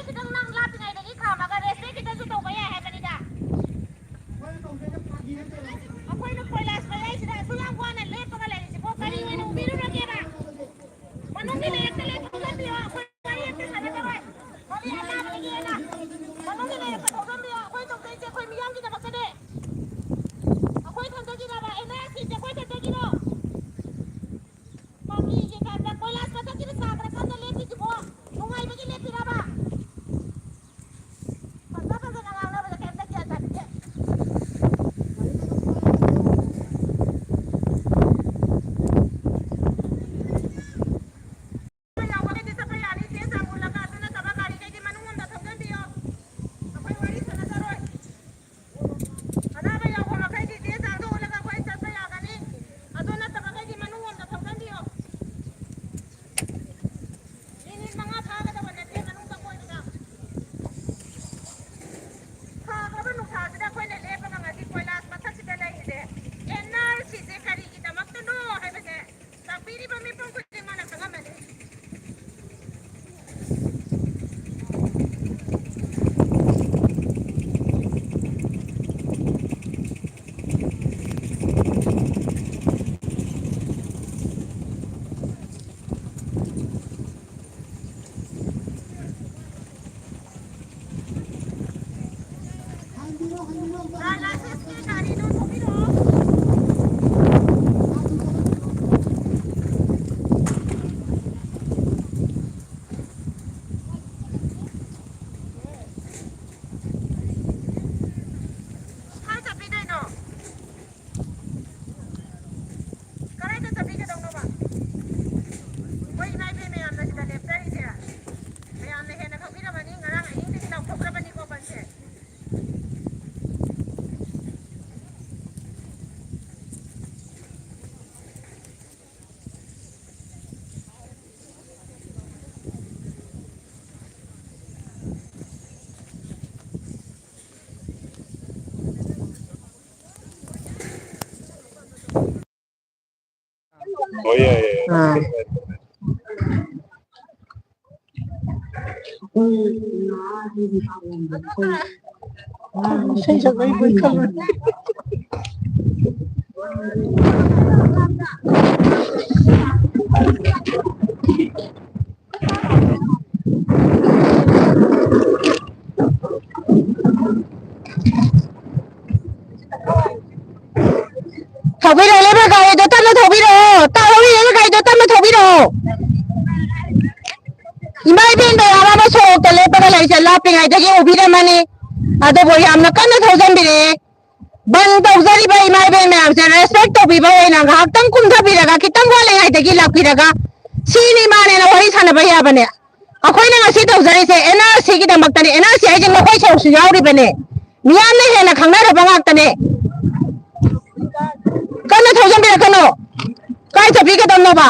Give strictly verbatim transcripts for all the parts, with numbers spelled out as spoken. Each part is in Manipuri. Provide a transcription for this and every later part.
ꯈꯤꯇꯪ ꯅꯪ ꯂꯥꯞꯄꯤꯉꯩꯗꯒꯤ ꯈꯥꯝꯃꯒ ꯔꯦꯁꯄꯦꯛ ꯈꯤꯇꯪꯁꯨ ꯇꯧꯕ ꯌꯥꯏ ꯍꯥꯏꯕꯅꯤꯗ꯫ ꯑꯩꯈꯣꯏꯅ ꯀꯣꯏꯂꯥꯁ ꯃꯌꯥꯏꯁꯤꯗ ꯑꯁꯨꯛ ꯌꯥꯝ ꯋꯥꯅ ꯂꯦꯞꯄꯒ ꯂꯩꯔꯤꯁꯤꯕꯣ ꯀꯔꯤ ꯑꯣꯏꯅ ꯎꯕꯤꯔꯨꯔꯒꯦꯕ? ꯃꯅꯨꯡꯒꯤ ꯂꯩꯔꯛꯇ ꯂꯦꯞꯄ ꯊꯣꯛꯍꯟꯕꯤꯌꯣ, ꯑꯩꯈꯣꯏ ꯋꯥꯔꯤ ꯑꯝꯇ ꯁꯥꯟꯅꯖꯔꯣꯏ꯫ ꯋꯥꯔꯤ ꯑꯅꯥꯕꯒꯤ ꯑꯅꯥ꯫ ꯃꯅꯨꯡꯒꯤ ꯂꯩꯔꯛꯇ ꯊꯣꯛꯍꯟꯕꯤꯌꯣ, ꯑꯩꯈꯣꯏ ꯇꯧꯖꯩꯁꯦ ꯑꯩꯈꯣꯏ ꯃꯤꯌꯥꯝꯒꯤꯗꯃꯛꯇꯅꯦ꯫ ꯑꯩꯈꯣꯏ ꯈꯛꯇꯒꯤꯔꯕ? ꯑꯦꯟ ꯑꯥꯔ ꯁꯤꯁꯦ ꯑꯩꯈꯣꯏ ꯈꯛꯇꯒꯤꯔꯣ? ꯃꯃꯤꯒꯤ ꯇꯥꯏꯞꯇ ꯀꯣꯏꯂꯥꯁ ꯃꯊꯛꯁꯤꯗ ꯁꯥꯈ꯭ꯔꯀꯥꯟꯗ ꯂꯦꯞꯄꯤꯁꯤꯕꯣ ꯅꯨꯡꯉꯥꯏꯕꯒꯤ ꯂꯦꯞꯄꯤꯔꯕ? ꯐꯖ ꯐꯖꯅ ꯉꯥꯡꯅꯕꯗ ꯀꯩꯝꯇ ꯒ꯭ꯌꯥꯟ ꯇꯥꯕꯤꯗꯦ꯫ ꯌꯥꯎꯕꯈꯩꯗꯤ ꯆꯠꯄ ꯌꯥꯅꯤ, ꯆꯦ ꯆꯥꯡ ꯎꯠꯂꯒ, ꯑꯗꯨ ꯅꯠꯇꯕ ꯒꯥꯔꯤꯈꯩꯗꯤ ꯃꯅꯨꯡ ꯂꯣꯝꯗ ꯊꯧꯖꯤꯟꯕꯤꯌꯣ꯫ ꯑꯩꯈꯣꯏ ꯋꯥꯔꯤ ꯁꯥꯟꯅꯖꯔꯣꯏ꯫ ꯑꯅꯥꯕ ꯌꯥꯎꯕ ꯃꯈꯩꯗꯤ ꯆꯦ ꯆꯥꯡꯗꯣ ꯎꯠꯂꯒ ꯑꯩꯈꯣꯏ ꯆꯠꯄ ꯌꯥꯒꯅꯤ꯫ ꯑꯗꯨ ꯅꯠꯇꯕꯈꯩꯗꯤ ꯃꯅꯨꯡ ꯂꯣꯝꯗ ꯊꯧꯖꯤꯟꯕꯤꯌꯣ꯫ ꯃꯤꯅꯤꯠ ꯃꯉꯥ ꯐꯥꯒꯗꯕ ꯅꯠꯇꯦ ꯃꯅꯨꯡ ꯆꯪꯉꯣꯏꯗꯅ꯫ ꯁꯥꯈ꯭ꯔꯕ ꯅꯨꯡꯁꯥꯁꯤꯗ ꯑꯩꯈꯣꯏꯅ ꯂꯦꯞꯄꯒ ꯉꯁꯤ ꯀꯣꯏꯂꯥꯁ ꯃꯊꯛꯁꯤꯗ ꯂꯩꯔꯤꯁꯦ ꯑꯦꯟ ꯑꯥꯔ ꯁꯤꯁꯦ ꯀꯔꯤꯒꯤꯗꯃꯛꯇꯅꯣ ꯍꯥꯏꯕꯁꯦ ꯇꯥꯛꯄꯤꯔꯤꯕ ꯃꯤꯄꯨꯝ ꯈꯨꯗꯤꯡꯃꯛꯅ ꯈꯪꯉꯝꯃꯅꯤ꯫ ꯀꯥꯏ ꯆꯠꯄꯤꯗꯣꯏꯅꯣ? ꯀꯗꯥꯏꯗ ꯆꯠꯄꯤꯒꯗꯧꯅꯣꯕ? ꯃꯣꯏ ꯏꯃꯥ ꯏꯕꯦꯟ ꯃꯌꯥꯝꯅ ꯁꯤꯗ ꯂꯦꯞꯆꯔꯤꯁꯦ꯫ ꯃꯌꯥꯝꯅ ꯍꯦꯟꯅ ꯈꯪꯕꯤꯔꯝꯃꯅꯤ꯫ ꯉꯔꯥꯡ ꯑꯍꯤꯡꯗꯒꯤ ꯂꯥꯎꯊꯣꯛꯈ꯭ꯔꯕꯅꯤꯀꯣ ꯕꯟꯁꯦ꯫ ꯍꯣꯏ, ꯌꯥꯏ, ꯌꯥꯏ꯫ ꯑꯥ꯫ ꯏꯁꯩ ꯁꯛꯂꯛꯏꯕꯣꯏ ꯈꯜꯂꯨꯔꯦ꯫ ꯊꯧꯕꯤꯔꯛꯂꯤꯕ ꯒꯥꯔꯤꯗꯣ ꯇꯞꯅ ꯊꯧꯕꯤꯔꯛꯑꯣ꯫ ꯊꯧꯔꯤꯕ ꯒꯥꯔꯤꯗꯣ ꯇꯞꯅ ꯊꯧꯕꯤꯔꯛꯑꯣ꯫ ꯏꯃꯥ ꯏꯕꯦꯟ ꯃꯌꯥꯝ ꯑꯃ ꯁꯣꯔꯣꯛꯇ ꯂꯦꯞꯄꯒ ꯂꯩꯔꯤꯁꯦ ꯂꯥꯞꯄꯤꯉꯩꯗꯒꯤ ꯎꯕꯤꯔꯝꯃꯅꯤ꯫ ꯑꯗꯨꯕꯨ ꯌꯥꯝꯅ ꯀꯟꯅ ꯊꯧꯖꯟꯕꯤꯔꯛꯑꯦ꯫ ꯕꯟ ꯇꯧꯖꯔꯤꯕ ꯏꯃꯥ ꯏꯕꯦꯟ ꯃꯌꯥꯝꯁꯦ respect ꯇꯧꯕꯤꯕ ꯑꯣꯏꯅ ꯉꯥꯏꯍꯥꯛꯇꯪ ꯀꯨꯝꯊꯕꯤꯔꯒ, ꯈꯤꯇꯪ ꯋꯥꯠꯂꯤꯉꯩꯗꯒꯤ ꯂꯥꯛꯄꯤꯔꯒ, ꯁꯤꯅꯤ ꯃꯥꯅꯦꯅ ꯋꯥꯔꯤ ꯁꯥꯟꯅꯕ ꯌꯥꯕꯅꯦ꯫ ꯑꯩꯈꯣꯏꯅ ꯉꯁꯤ ꯇꯧꯖꯔꯤꯁꯦ ꯑꯦꯟ ꯑꯥꯔ ꯁꯤꯒꯤꯗꯃꯛꯇꯅꯦ꯫ ꯑꯦꯟ ꯑꯥꯔ ꯁꯤ ꯍꯥꯏꯁꯦ ꯃꯈꯣꯏ ꯁꯔꯨꯛꯁꯨ ꯌꯥꯎꯔꯤꯕꯅꯦ꯫ ꯃꯤꯌꯥꯝꯅ ꯍꯦꯟꯅ ꯈꯪꯅꯔꯕ ꯉꯥꯛꯇꯅꯦ꯫ ꯀꯟꯅ ꯊꯧꯖꯟꯕꯤꯔꯛꯀꯅꯣ꯫ ꯀꯥꯏ ꯆꯠꯄꯤꯒꯗꯕꯅꯣꯕ?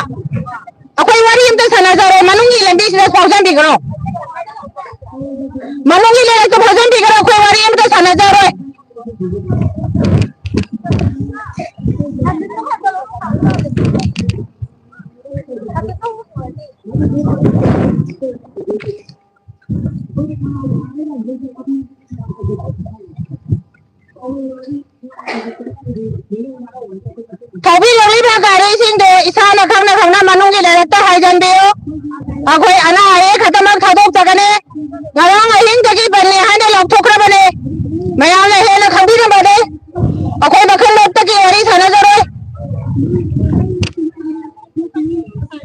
ꯑꯩꯈꯣꯏ ꯋꯥꯔꯤ ꯑꯝꯇ ꯁꯥꯟꯅꯖꯔꯣꯏ꯫ ꯃꯅꯨꯡꯒꯤ ꯂꯝꯕꯤꯁꯤꯗ ꯐꯥꯎꯖꯟꯕꯤꯈ꯭ꯔꯣ꯫ ꯃꯅꯨꯡꯒꯤ ꯂꯩꯔꯛꯇ ꯐꯥꯎꯖꯟꯕꯤꯈ꯭ꯔꯣ꯫ ꯑꯩꯈꯣꯏ ꯋꯥꯔꯤ ꯑꯝꯇ ꯁꯥꯟꯅꯖꯔꯣꯏ꯫ ꯊꯧꯕꯤꯔꯛꯂꯤꯕ ꯒꯥꯔꯤꯁꯤꯡꯗꯨ ꯏꯁꯥꯅ ꯈꯪꯅ ꯈꯪꯅ ꯃꯅꯨꯡꯒꯤ ꯂꯩꯔꯛꯇ ꯍꯥꯏꯖꯟꯕꯤꯌꯨ꯫ ꯑꯩꯈꯣꯏ ꯑꯅꯥ ꯑꯌꯦꯛ ꯈꯛꯇꯃꯛ ꯊꯥꯗꯣꯛꯆꯒꯅꯤ꯫ ꯉꯔꯥꯡ ꯑꯍꯤꯡꯗꯒꯤ ꯕꯟꯅꯤ ꯍꯥꯏꯅ ꯂꯥꯎꯊꯣꯛꯈ꯭ꯔꯕꯅꯤ꯫ ꯃꯌꯥꯝꯅ ꯍꯦꯟꯅ ꯈꯪꯕꯤꯔꯝꯃꯅꯤ꯫ ꯑꯩꯈꯣꯏ ꯃꯈꯜ ꯂꯣꯛꯇꯒꯤ ꯋꯥꯔꯤ ꯁꯥꯟꯅꯖꯔꯣꯏ꯫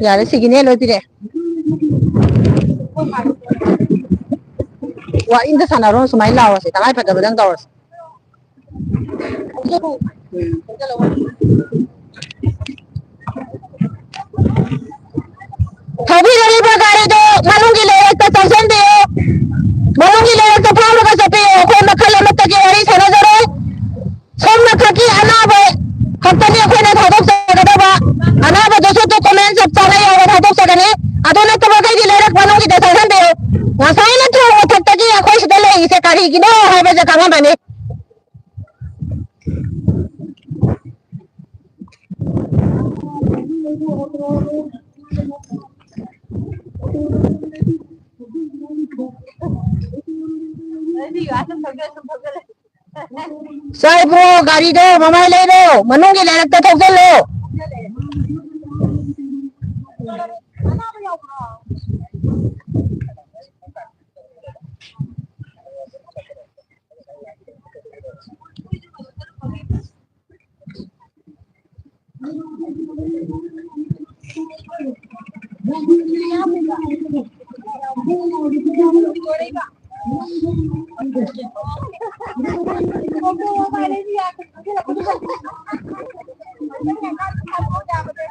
ꯌꯥꯔꯦ, ꯁꯤꯒꯤꯅꯦ ꯂꯣꯏ ꯄꯤꯔꯛꯑꯦ꯫ ꯋꯥꯔꯤ ꯑꯝꯇ ꯁꯥꯟꯅꯔꯣ, ꯁꯨꯃꯥꯏꯅ ꯂꯥꯎꯔꯁꯦ, ꯇꯉꯥꯏ ꯐꯗꯕꯗꯪ ꯇꯧꯔꯁꯦ꯫ ꯊꯧꯕꯤꯔꯛꯂꯤꯕ ꯒꯥꯔꯤꯗꯨ ꯃꯅꯨꯡꯒꯤ ꯂꯩꯔꯛꯇ ꯆꯪꯁꯤꯟꯕꯤꯌꯨ꯫ ꯃꯅꯨꯡꯒꯤ ꯂꯩꯔꯛꯇ ꯐꯥꯎꯔꯒ ꯆꯠꯄꯤꯌꯨ꯫ ꯑꯩꯈꯣꯏ ꯃꯈꯜ ꯑꯃꯠꯇꯒꯤ ꯋꯥꯔꯤ ꯁꯥꯟꯅꯖꯔꯣꯏ꯫ ꯁꯣꯝ ꯅꯥꯀꯟꯒꯤ ꯑꯅꯥꯕ ꯈꯛꯇꯅꯤ ꯑꯩꯈꯣꯏꯅ ꯊꯥꯗꯣꯛꯆꯒꯗꯕ꯫ ꯑꯅꯥꯕꯗꯨꯁꯨ ꯗꯣꯀꯨꯃꯦꯟ ꯆꯞ ꯆꯥꯅ ꯌꯥꯎꯔ ꯊꯥꯗꯣꯛꯆꯒꯅꯤ꯫ ꯑꯗꯨ ꯅꯠꯇꯕ ꯑꯩꯈꯣꯏꯒꯤ ꯂꯩꯔꯛ ꯃꯅꯨꯡꯒꯤꯗ ꯆꯪꯍꯟꯕꯤꯌꯨ꯫ ꯉꯁꯥꯏꯅ ꯊꯣꯡ ꯃꯊꯛꯇꯒꯤ ꯑꯩꯈꯣꯏ ꯁꯤꯗ ꯂꯩꯔꯤꯁꯦ ꯀꯔꯤꯒꯤꯅꯣ ꯍꯥꯏꯕꯁꯦ ꯈꯪꯍꯟꯕꯅꯤ꯫ ꯆꯥꯏꯕ꯭ꯔꯣ? ꯒꯥꯔꯤꯗꯣ ꯃꯃꯥꯏ ꯂꯩꯔꯣ, ꯃꯅꯨꯡꯒꯤ ꯂꯩꯔꯛꯇ ꯊꯧꯖꯜꯂꯣ꯫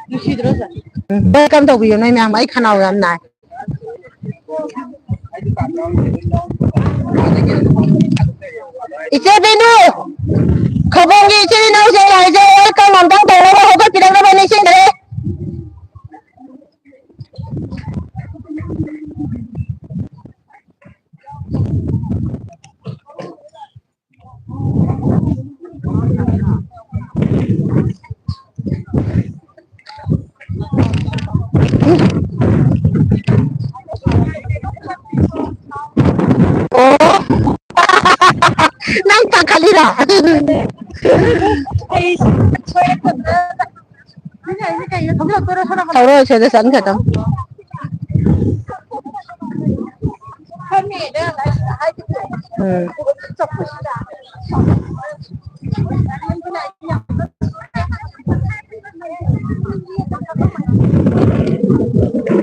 ꯅꯨꯡꯁꯤꯗ꯭ꯔꯣ ꯁꯦ? Welcome ꯇꯧꯕꯤꯌꯨ ꯅꯣꯏ ꯃꯌꯥꯝ, ꯑꯩ ꯈꯅꯥꯎ ꯌꯥꯝ ꯅꯥꯏ꯫ ꯏꯆꯦ ꯕꯤꯅꯨ, ꯈꯧꯄꯨꯝꯒꯤ ꯏꯆꯤꯜ ꯏꯅꯥꯎꯁꯤꯡ ꯍꯥꯏꯁꯦ welcome ꯑꯝꯇꯪ ꯇꯧꯅꯕ ꯍꯧꯒꯠꯄꯤꯔꯛꯅꯕ ꯅꯤꯡꯁꯤꯡꯖꯔꯤ꯫ ꯑꯣ꯫ ꯅꯪ ꯄꯥꯈꯠꯂꯤꯔꯣ? ꯑꯩ ꯁꯣꯏꯔꯛꯀꯗ꯭ꯔꯥ? ꯊꯧꯔꯣꯏ ꯁꯤꯗ ꯆꯪꯈ꯭ꯔꯗꯝ꯫ ꯎꯝ꯫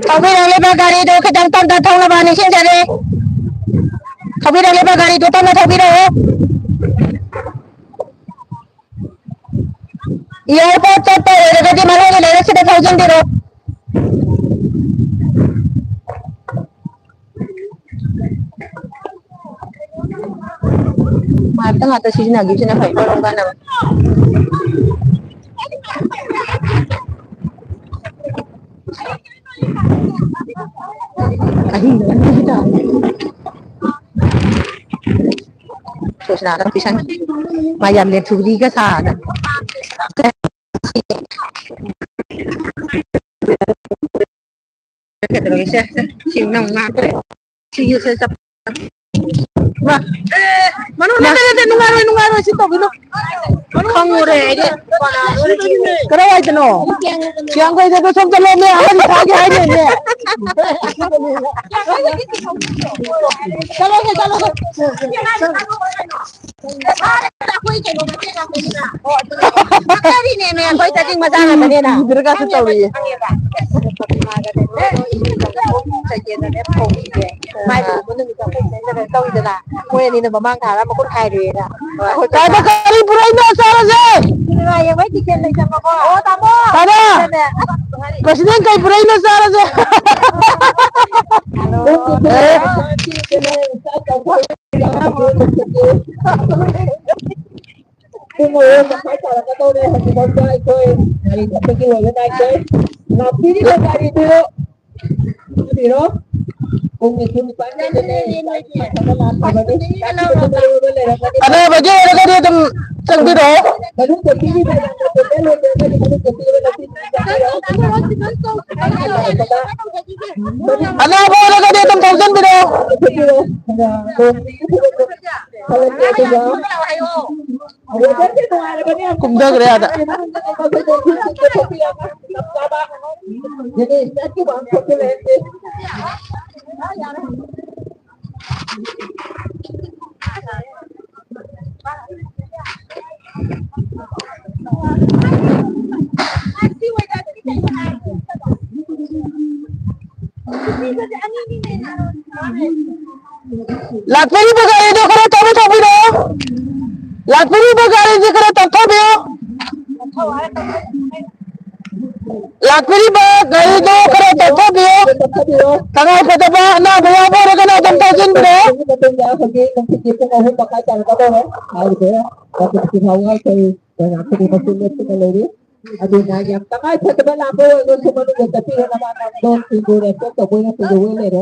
ꯊꯧꯕꯤꯔꯛꯂꯤꯕ ꯒꯥꯔꯤꯗꯨ ꯈꯤꯇꯪ ꯇꯞꯅ ꯊꯧꯅꯕ ꯅꯤꯡꯁꯤꯡꯖꯔꯤ꯫ ꯊꯧꯕꯤꯔꯛꯂꯤꯕ ꯒꯥꯔꯤꯗꯨ ꯇꯞꯅ ꯊꯧꯕꯤꯔꯛꯎ꯫ Airport ꯆꯠꯄ ꯑꯣꯏꯔꯒꯗꯤ ꯃꯅꯨꯡꯒꯤ ꯂꯩꯔꯛꯁꯤꯗ ꯊꯧꯖꯤꯟꯕꯤꯔꯣ꯫ ꯉꯥꯛꯇ ꯉꯥꯛꯇ ꯁꯤꯖꯤꯟꯅꯈꯤꯕꯁꯤꯅ ꯐꯩ, ꯃꯔꯣꯡ ꯀꯥꯟꯅꯕ꯫ ꯑꯍꯤꯡꯗ ꯁꯣꯁꯅꯥꯗ ꯄꯤꯁꯟ-, ꯃꯥ ꯌꯥꯝ ꯂꯦꯝꯊꯨꯕꯤꯒ ꯁꯥꯗꯅ꯫ ꯀꯩꯗꯧꯔꯒꯦ ꯁꯦ? ꯁꯤ ꯅꯪ ꯉꯥꯡꯈ꯭ꯔꯦ꯫ ꯁꯤꯒꯤꯁꯦ ꯆꯞ-, ꯃꯥ-, ꯃꯅꯨꯡ ꯅꯠꯇꯦ, ꯅꯠꯇꯦ, ꯅꯨꯡꯉꯥꯏꯔꯣꯏ, ꯅꯨꯡꯉꯥꯏꯔꯣꯏ, ꯁꯤ ꯇꯧꯕꯤꯅꯨ꯫ ꯈꯪꯉꯨꯔꯦ ꯑꯩꯗꯤ꯫ ꯀꯗꯥꯏꯋꯥꯏꯗꯅꯣ? ꯀꯤꯌꯥꯝꯒꯩꯗ ꯁꯣꯝ ꯆꯠꯂꯣꯃꯦ, ꯑꯍꯟ ꯊꯥꯒꯦ ꯍꯥꯏꯅꯦꯃꯦ꯫ ꯆꯠꯂꯣꯁꯦ, ꯆꯠꯂꯣꯁꯦ꯫ ꯑꯩꯈꯣꯏ ꯀꯩꯅꯣ ꯃꯇꯦꯛ ꯉꯥꯛꯇꯅꯤꯅ꯫ ꯀꯔꯤꯅꯦꯃꯦ, ꯑꯩꯈꯣꯏ ꯆꯥꯖꯤꯡ ꯃꯆꯥ ꯉꯥꯛꯇꯅꯤꯅ꯫ ꯏꯗ꯭ꯔꯒꯁꯨ ꯇꯧꯔꯤꯌꯦ꯫ ꯃꯥꯏ ꯂꯨꯍꯣꯡꯕ ꯅꯨꯃꯤꯠꯇ ꯑꯩꯈꯣꯏ ꯆꯦꯅ ꯀꯩꯅꯣ ꯇꯧꯋꯤꯗꯅ, ꯃꯣꯏ ꯑꯅꯤꯅ ꯃꯃꯥꯡ ꯊꯥꯔ ꯃꯈꯨꯠ ꯈꯥꯏꯔꯦꯅ꯫ ꯀꯥꯏꯗ ꯀꯔꯤ ꯄꯨꯔꯛꯏꯅꯣ ꯆꯥꯔꯁꯦ? ꯁꯤꯅꯦꯃꯥ ꯌꯦꯡꯕꯩ ꯇꯤꯀꯦꯠ ꯂꯩꯇꯕꯀꯣ꯫ ꯑꯣ, ꯇꯥꯃꯣ꯫ ꯀꯥꯏꯗ? ꯑꯗꯨꯅꯦ꯫ ꯄ꯭ꯔꯁꯤꯗꯦꯟ ꯀꯩ ꯄꯨꯔꯛꯏꯅꯣ ꯆꯥꯔꯁꯦ? ꯑꯦ꯫ ꯄꯨꯡ ꯑꯍꯨꯝ ꯃꯈꯥꯏ ꯇꯥꯔꯛꯀꯗꯧꯔꯦ꯫ ꯍꯧꯖꯤꯛꯐꯥꯎꯗ ꯑꯩꯈꯣꯏ ꯒꯥꯔꯤ ꯆꯠꯄꯒꯤ ꯑꯣꯏꯕ ꯅꯥꯏꯗꯦ꯫ ꯂꯥꯛꯄꯤꯔꯤꯕ ꯒꯥꯔꯤꯗꯨ ꯊꯥꯕꯤꯔꯣ꯫ ꯄꯨꯡ ꯅꯤꯐꯨ ꯅꯤꯄꯥꯟ ꯍꯦꯟꯕꯅꯦ꯫ ꯂꯥꯛꯄꯤꯔꯕꯅꯤ꯫ ꯑꯅꯥꯕꯒꯤ ꯑꯣꯏꯔꯒꯗꯤ ꯑꯗꯨꯝ ꯆꯪꯕꯤꯔꯛꯑꯣ꯫ ꯃꯅꯨꯡꯗ ꯄꯤꯔꯤꯕ ꯂꯝꯕꯤ ꯇꯦꯟꯗꯦꯜ ꯑꯣꯏꯗ꯭ꯔꯒꯗꯤ ꯃꯅꯨꯡꯗ ꯄꯤꯔꯤꯕ ꯂꯝꯕꯤꯗꯨꯗ ꯆꯪꯕꯤꯔꯛꯑꯣ꯫ ꯑꯅꯥꯕ ꯑꯣꯏꯔꯒꯗꯤ ꯑꯗꯨꯝ ꯊꯧꯖꯤꯟꯕꯤꯔꯛꯑꯣ꯫ ꯆꯪꯕꯤꯔꯛꯑꯣ꯫ ꯈꯜꯂꯛꯀꯦ ꯑꯗꯨꯒ ꯀꯨꯝꯊꯈ꯭ꯔꯦ ꯑꯥꯗ꯫ ꯂꯥꯛꯄꯤꯔꯤꯕ ꯒꯥꯔꯤꯗꯣ ꯈꯔ ꯇꯞꯅ ꯊꯧꯕꯤꯔꯛꯑꯣ꯫ ꯂꯥꯛꯄꯤꯔꯤꯕ ꯒꯥꯔꯤꯁꯤ ꯈꯔ ꯇꯞꯊꯕꯤꯌꯨ꯫ ꯂꯥꯛꯄꯤꯔꯤꯕ ꯒꯥꯔꯤꯗꯣ ꯈꯔ ꯇꯞꯊꯕꯤꯌꯨ꯫ ꯇꯉꯥꯏꯐꯗꯕ ꯑꯅꯥꯕ ꯌꯥꯎꯕ ꯑꯣꯏꯔꯒꯅ ꯑꯗꯨꯝ ꯊꯧꯖꯤꯟꯕꯤꯔꯛꯑꯣ꯫ ꯃꯇꯨꯡꯗ ꯍꯧꯖꯤꯛ ꯅꯨꯡꯊꯤꯜꯒꯤ ꯄꯨꯡ ꯑꯍꯨꯝ ꯃꯈꯥꯏ ꯇꯥꯔꯒꯗꯧꯔꯦ꯫ ꯍꯥꯏꯔꯤꯕ ꯂꯩꯔꯤ꯫ ꯑꯗꯨꯅ ꯌꯥꯝ ꯇꯉꯥꯏ ꯐꯗꯕ ꯂꯥꯛꯄ ꯑꯣꯏꯔꯒꯁꯨ ꯃꯅꯨꯡꯗ ꯆꯠꯄꯤꯔꯣ, ꯅꯃꯥꯟꯅꯕꯗꯣ ꯊꯤꯟꯗꯣꯔꯦ, ꯇꯧꯕ ꯑꯣꯏꯅ ꯊꯤꯟꯗꯣꯛꯑꯣꯏ ꯂꯩꯔꯦ꯫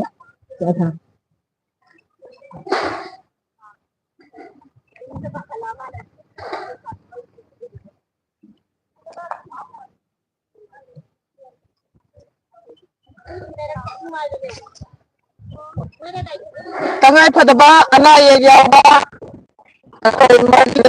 ꯇꯉꯥꯏ ꯐꯗꯕ ꯑꯅꯥ ꯑꯌꯦꯛ ꯌꯥꯎꯕ ꯑꯩꯈꯣꯏ ꯃꯔꯤ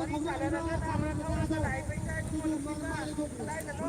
ꯋꯥꯔꯤ ꯁꯥꯟꯅꯔꯒ ꯅꯥꯔꯒ ꯂꯥꯛꯏꯕ ꯏꯆꯥ ꯏꯁꯨ ꯃꯅꯨꯡꯁꯤꯡꯗ ꯀꯗꯥꯏꯗꯅꯣ?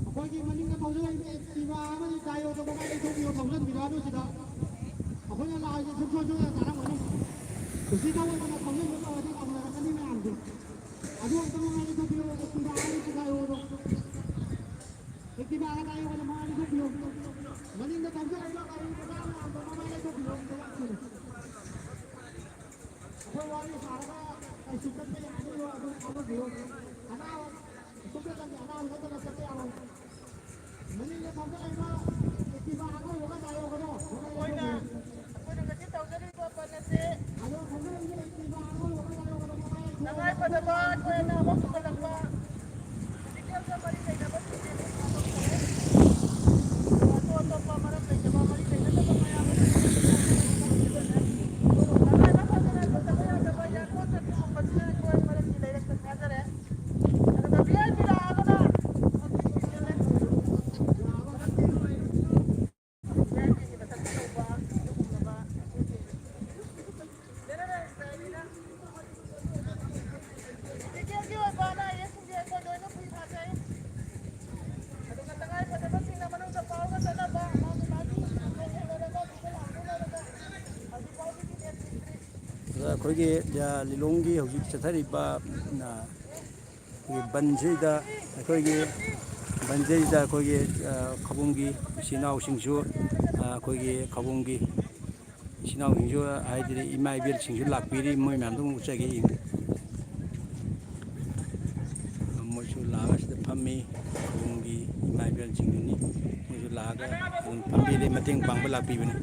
ꯑꯩꯈꯣꯏꯒꯤ ꯃꯅꯤꯡꯗ ꯊꯧꯖꯤꯜꯂꯛꯏꯕ Activa ꯑꯃꯗꯤ Daewoo ꯗꯣ ꯃꯃꯥꯏ ꯂꯩꯊꯣꯛꯄꯤꯌꯣ, ꯊꯧꯖꯤꯟꯕꯤꯔꯛꯑꯅꯨ ꯁꯤꯗ꯫ ꯑꯩꯈꯣꯏꯅ ꯂꯥꯛꯏꯁꯦ ꯁꯨꯡꯁꯣꯏ ꯁꯣꯏꯗꯅ ꯇꯥꯔꯝꯒꯅꯤ꯫ ꯀꯨꯁꯤ ꯇꯧꯗꯅ ꯊꯧꯖꯤꯟꯕ ꯇꯧꯔꯗꯤ ꯇꯧꯅꯔꯛꯀꯅꯤ ꯃꯌꯥꯝꯁꯦ꯫ ꯑꯗꯨ ꯑꯝꯇ ꯃꯃꯥꯏ ꯂꯩꯊꯣꯛꯄꯤꯌꯣ, Activa ꯑꯃꯗꯤ Daewoo ꯗꯣ꯫ Activa ꯒ Daewoo ꯒꯗꯣ ꯃꯃꯥꯏ ꯂꯩꯊꯣꯛꯄꯤꯌꯣ꯫ ꯃꯅꯤꯡꯗ ꯊꯧꯖꯤꯜꯂꯛꯏꯕ ꯒꯥꯔꯤ ꯃꯆꯥ ꯃꯌꯥꯝꯗꯣ ꯃꯃꯥꯏ ꯂꯩꯊꯣꯛꯄꯤꯌꯣ꯫ ꯑꯩꯈꯣꯏ ꯋꯥꯔꯤ ꯁꯥꯔꯒ ꯀꯩꯁꯨ ꯆꯠꯄ ꯌꯥꯔꯣꯏ, ꯑꯗꯨꯝ ꯊꯥꯗꯕꯤꯌꯨ꯫ ꯑꯅꯥꯕ, ꯁꯣꯝꯗ ꯆꯪꯉꯦ, ꯑꯅꯥꯕ ꯅꯠꯇꯅ ꯆꯠꯄ ꯌꯥꯔꯣꯏ꯫ ꯃꯅꯤꯡꯗ ꯊꯧꯒꯠꯂꯛꯏꯕ Activa ꯑꯉꯧꯕꯒ ꯇꯥꯏꯌꯣꯒꯗꯣ, ꯑꯩꯈꯣꯏꯅ, ꯑꯩꯈꯣꯏꯅ ꯉꯁꯤ ꯇꯧꯖꯔꯤꯕ ꯄꯟ ꯑꯁꯤ ꯑꯗꯣ ꯊꯧꯒꯠꯂꯛꯏꯕ Activa ꯑꯉꯧꯕꯒ ꯇꯥꯏꯌꯣꯒꯗꯣ ꯃꯃꯥꯏ ꯇꯉꯥꯏ ꯐꯗꯕ ꯑꯩꯈꯣꯏ ꯑꯅꯥꯕ ꯄꯨꯈꯠꯂꯛꯄ, ꯃꯦꯗꯤꯀꯦꯜꯒ ꯃꯔꯤ ꯂꯩꯅꯕꯁꯤꯡꯁꯦ ꯂꯣꯏ ꯊꯥꯗꯣꯛꯈ꯭ꯔꯦ꯫ ꯑꯗꯣ ꯑꯇꯣꯞ ꯑꯇꯣꯞꯄ ꯃꯔꯝ ꯂꯩꯇꯕ, ꯃꯔꯤ ꯂꯩꯅꯗꯕ ꯃꯌꯥꯝ ꯑꯃ ꯇꯉꯥꯏ ꯐꯗꯅ ꯆꯠꯇꯕ ꯌꯥꯗꯕ ꯌꯥꯡꯀꯣꯟ ꯆꯠꯄꯒꯨꯝꯕꯁꯤꯅ ꯑꯩꯈꯣꯏ ꯃꯔꯝꯗꯤ ꯂꯩꯔꯛꯇ ꯊꯥꯖꯔꯦ꯫ ꯑꯗꯨꯒ ꯚꯤ ꯑꯥꯏ ꯄꯤ ꯂꯥꯛꯑꯒꯅ ꯚꯤ ꯑꯥꯏ ꯄꯤꯒꯤ ꯃꯊꯛꯇ ꯇꯧꯕ ꯑꯗꯨꯒꯨꯝꯂꯕ ꯑꯩꯈꯣꯏꯒꯤ ꯖꯦꯅꯔꯦꯜ ꯁ꯭ꯇꯥꯏꯜꯅꯤꯅ ꯃꯦꯗꯤꯀꯦꯜꯒꯤ ꯑꯣꯏꯕ ꯑꯅꯥ ꯑꯌꯦꯛꯁꯤꯡꯁꯦ ꯑꯩꯈꯣꯏ ꯂꯣꯏꯅ ꯐ꯭ꯔꯤ ꯊꯥꯖꯩ꯫ ꯑꯗꯨꯒ ꯇꯉꯥꯏ ꯐꯗꯕꯁꯤꯡꯅ ꯃꯅꯨꯡꯗ ꯄꯥꯎꯒ ꯆꯠꯅꯕ ꯃꯥꯒꯤ ꯃꯥꯒꯤ ꯂꯣꯏꯅꯔꯒ ꯂꯥꯛꯄ ꯂꯣꯏꯔꯒ ꯍꯧꯖꯤꯛ ꯐꯥꯎꯒꯤꯗꯤ ꯗꯦꯠ ꯁꯤꯛꯁꯇ꯭ꯔꯤ꯫ ꯑꯗ ꯑꯩꯈꯣꯏꯒꯤ, ꯑ, ꯂꯤꯂꯣꯡꯒꯤ ꯍꯧꯖꯤꯛ ꯆꯠꯊꯔꯤꯕ, ꯑ, ꯑꯩꯈꯣꯏꯒꯤ ꯕꯟꯁꯤꯗ, ꯑꯩꯈꯣꯏꯒꯤ ꯕꯟꯁꯤꯗ ꯑꯩꯈꯣꯏꯒꯤ, ꯑ, ꯈꯧꯄꯨꯝꯒꯤ ꯏꯆꯤꯟ ꯏꯅꯥꯎꯁꯤꯡꯁꯨ, ꯑ, ꯑꯩꯈꯣꯏꯒꯤ ꯈꯧꯄꯨꯝꯒꯤ ꯏꯆꯤꯟ ꯏꯅꯥꯎꯁꯤꯡꯁꯨ, ꯍꯥꯏꯗꯤ ꯏꯃꯥ ꯏꯕꯦꯜꯁꯤꯡꯁꯨ ꯂꯥꯛꯄꯤꯔꯤ, ꯃꯣꯏ ꯃꯌꯥꯝꯗꯣ ꯑꯃꯨꯛ ꯎꯠꯆꯒꯦ꯫ ꯃꯣꯏꯁꯨ ꯂꯥꯛꯑꯒ ꯁꯤꯗ ꯃꯤ ꯈꯨꯟꯒꯤ ꯏꯃꯥ ꯏꯕꯦꯜꯁꯤꯡꯗꯨꯅꯤ꯫ ꯃꯣꯏꯁꯨ ꯂꯥꯛꯑꯒ ꯑꯗꯨꯝ ꯄꯥꯝꯕꯤꯗ ꯃꯇꯦꯡ ꯄꯥꯡꯕ ꯂꯥꯛꯄꯤꯕꯅꯤ꯫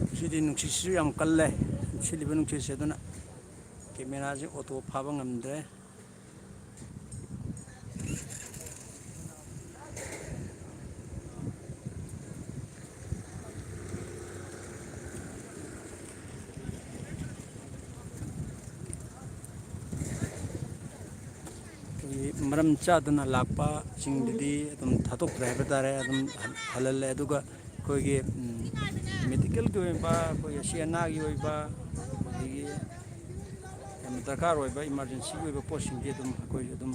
ꯉꯁꯤꯗꯤ ꯅꯨꯡꯁꯤꯠꯁꯤꯁꯨ ꯌꯥꯝ ꯀꯜꯂꯦ꯫ ꯁꯤꯠꯂꯤꯕ ꯅꯨꯡꯁꯤꯠꯁꯦ ꯑꯗꯨꯅ ꯀꯦꯃꯦꯔꯥꯁꯦ ꯑꯣꯇꯣ ꯐꯥꯕ ꯉꯝꯗ꯭ꯔꯦ꯫ ꯑꯩꯈꯣꯏꯒꯤ ꯃꯔꯝ ꯆꯥꯗꯅ ꯂꯥꯛꯄꯁꯤꯡꯗꯨꯗꯤ ꯑꯗꯨꯝ ꯊꯥꯗꯣꯛꯇ꯭ꯔꯦ ꯍꯥꯏꯕ ꯇꯥꯔꯦ, ꯑꯗꯨꯝ ꯍꯜꯍꯜꯂꯦ꯫ ꯑꯗꯨꯒ ꯑꯩꯈꯣꯏꯒꯤ, ꯎꯝ, ꯃꯦꯗꯤꯀꯦꯜꯒꯤ ꯑꯣꯏꯕ, ꯑꯩꯈꯣꯏꯒꯤ ꯑꯁꯤ ꯑꯅꯥꯒꯤ ꯑꯣꯏꯕ, ꯑꯗꯒꯤ ꯌꯥꯝꯅ ꯗꯔꯀꯥꯔ ꯑꯣꯏꯕ ꯏꯃꯥꯔꯖꯦꯟꯁꯤꯒꯤ ꯑꯣꯏꯕ ꯄꯣꯠꯁꯤꯡꯗꯤ ꯑꯗꯨꯝ ꯑꯩꯈꯣꯏ ꯑꯗꯨꯝ,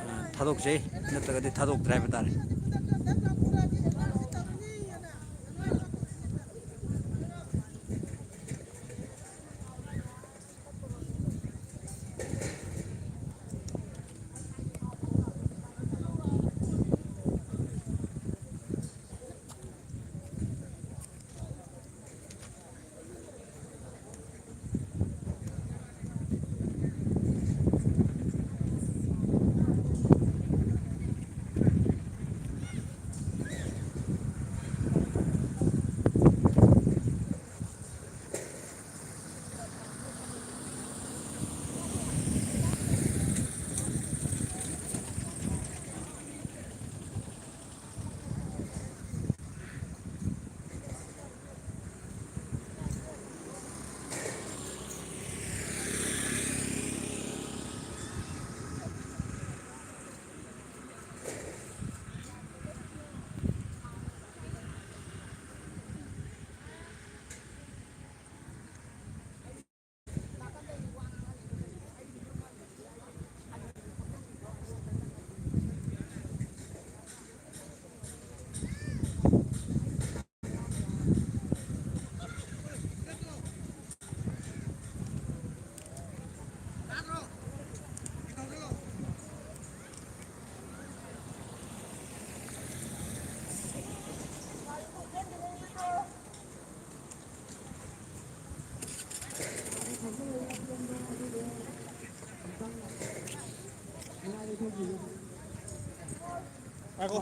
ꯑ, ꯊꯥꯗꯣꯛꯆꯩ, ꯅꯠꯇ꯭ꯔꯒꯗꯤ ꯊꯥꯗꯣꯛꯇ꯭ꯔꯦ ꯍꯥꯏꯕ ꯇꯥꯔꯦ꯫ ꯉꯥꯏꯈꯣ꯫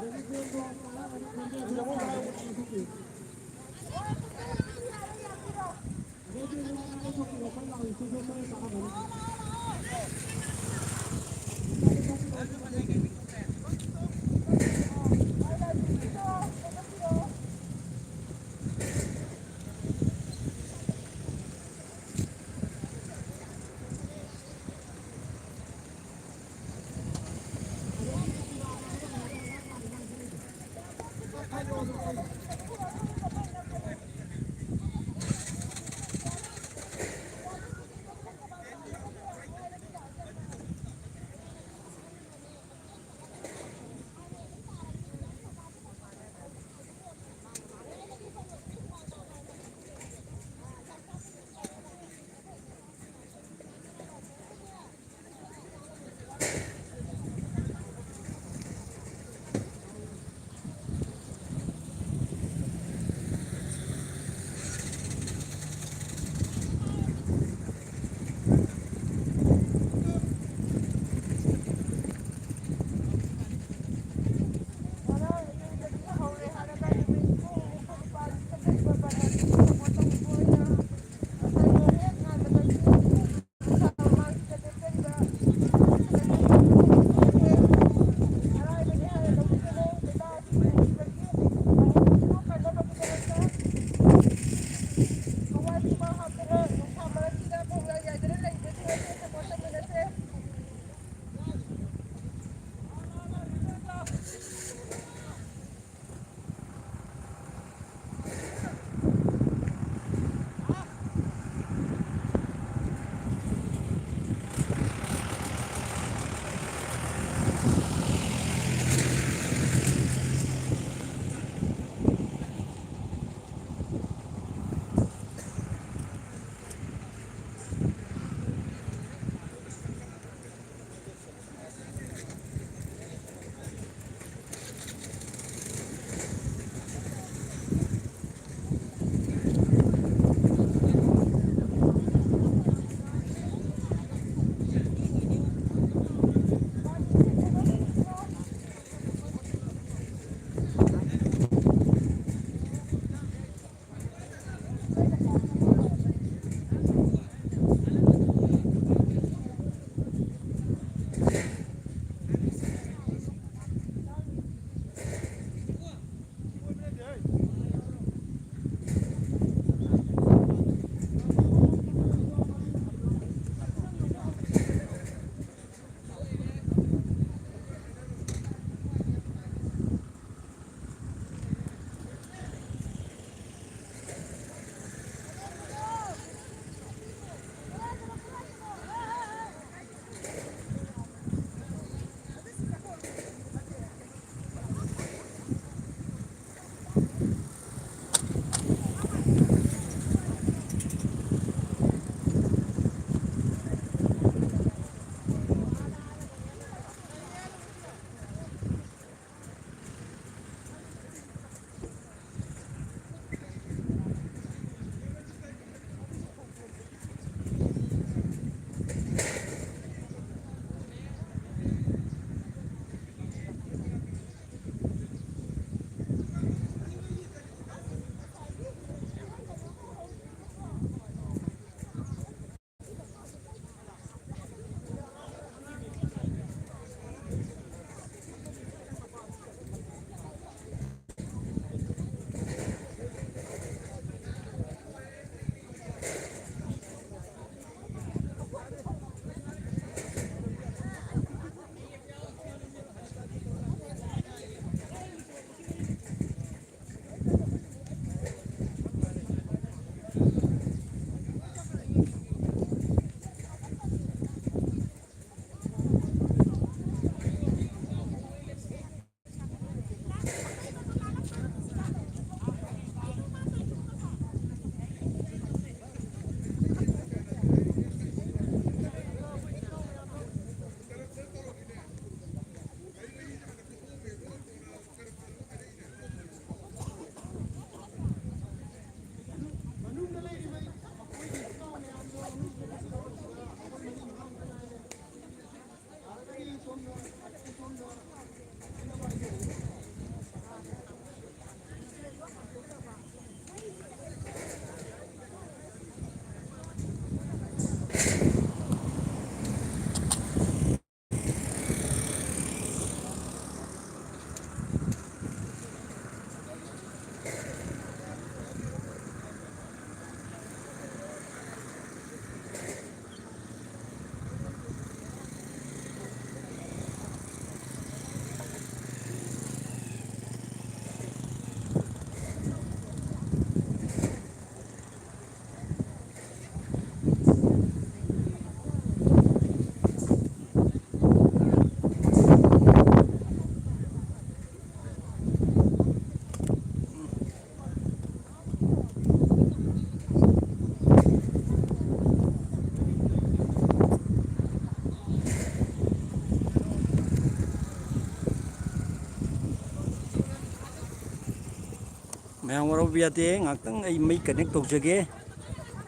ꯌꯥꯝ ꯋꯥꯔꯧꯕ ꯌꯥꯗꯦ, ꯉꯥꯏꯍꯥꯛꯇꯪ ꯑꯩ ꯃꯩ connect ꯇꯧꯖꯒꯦ꯫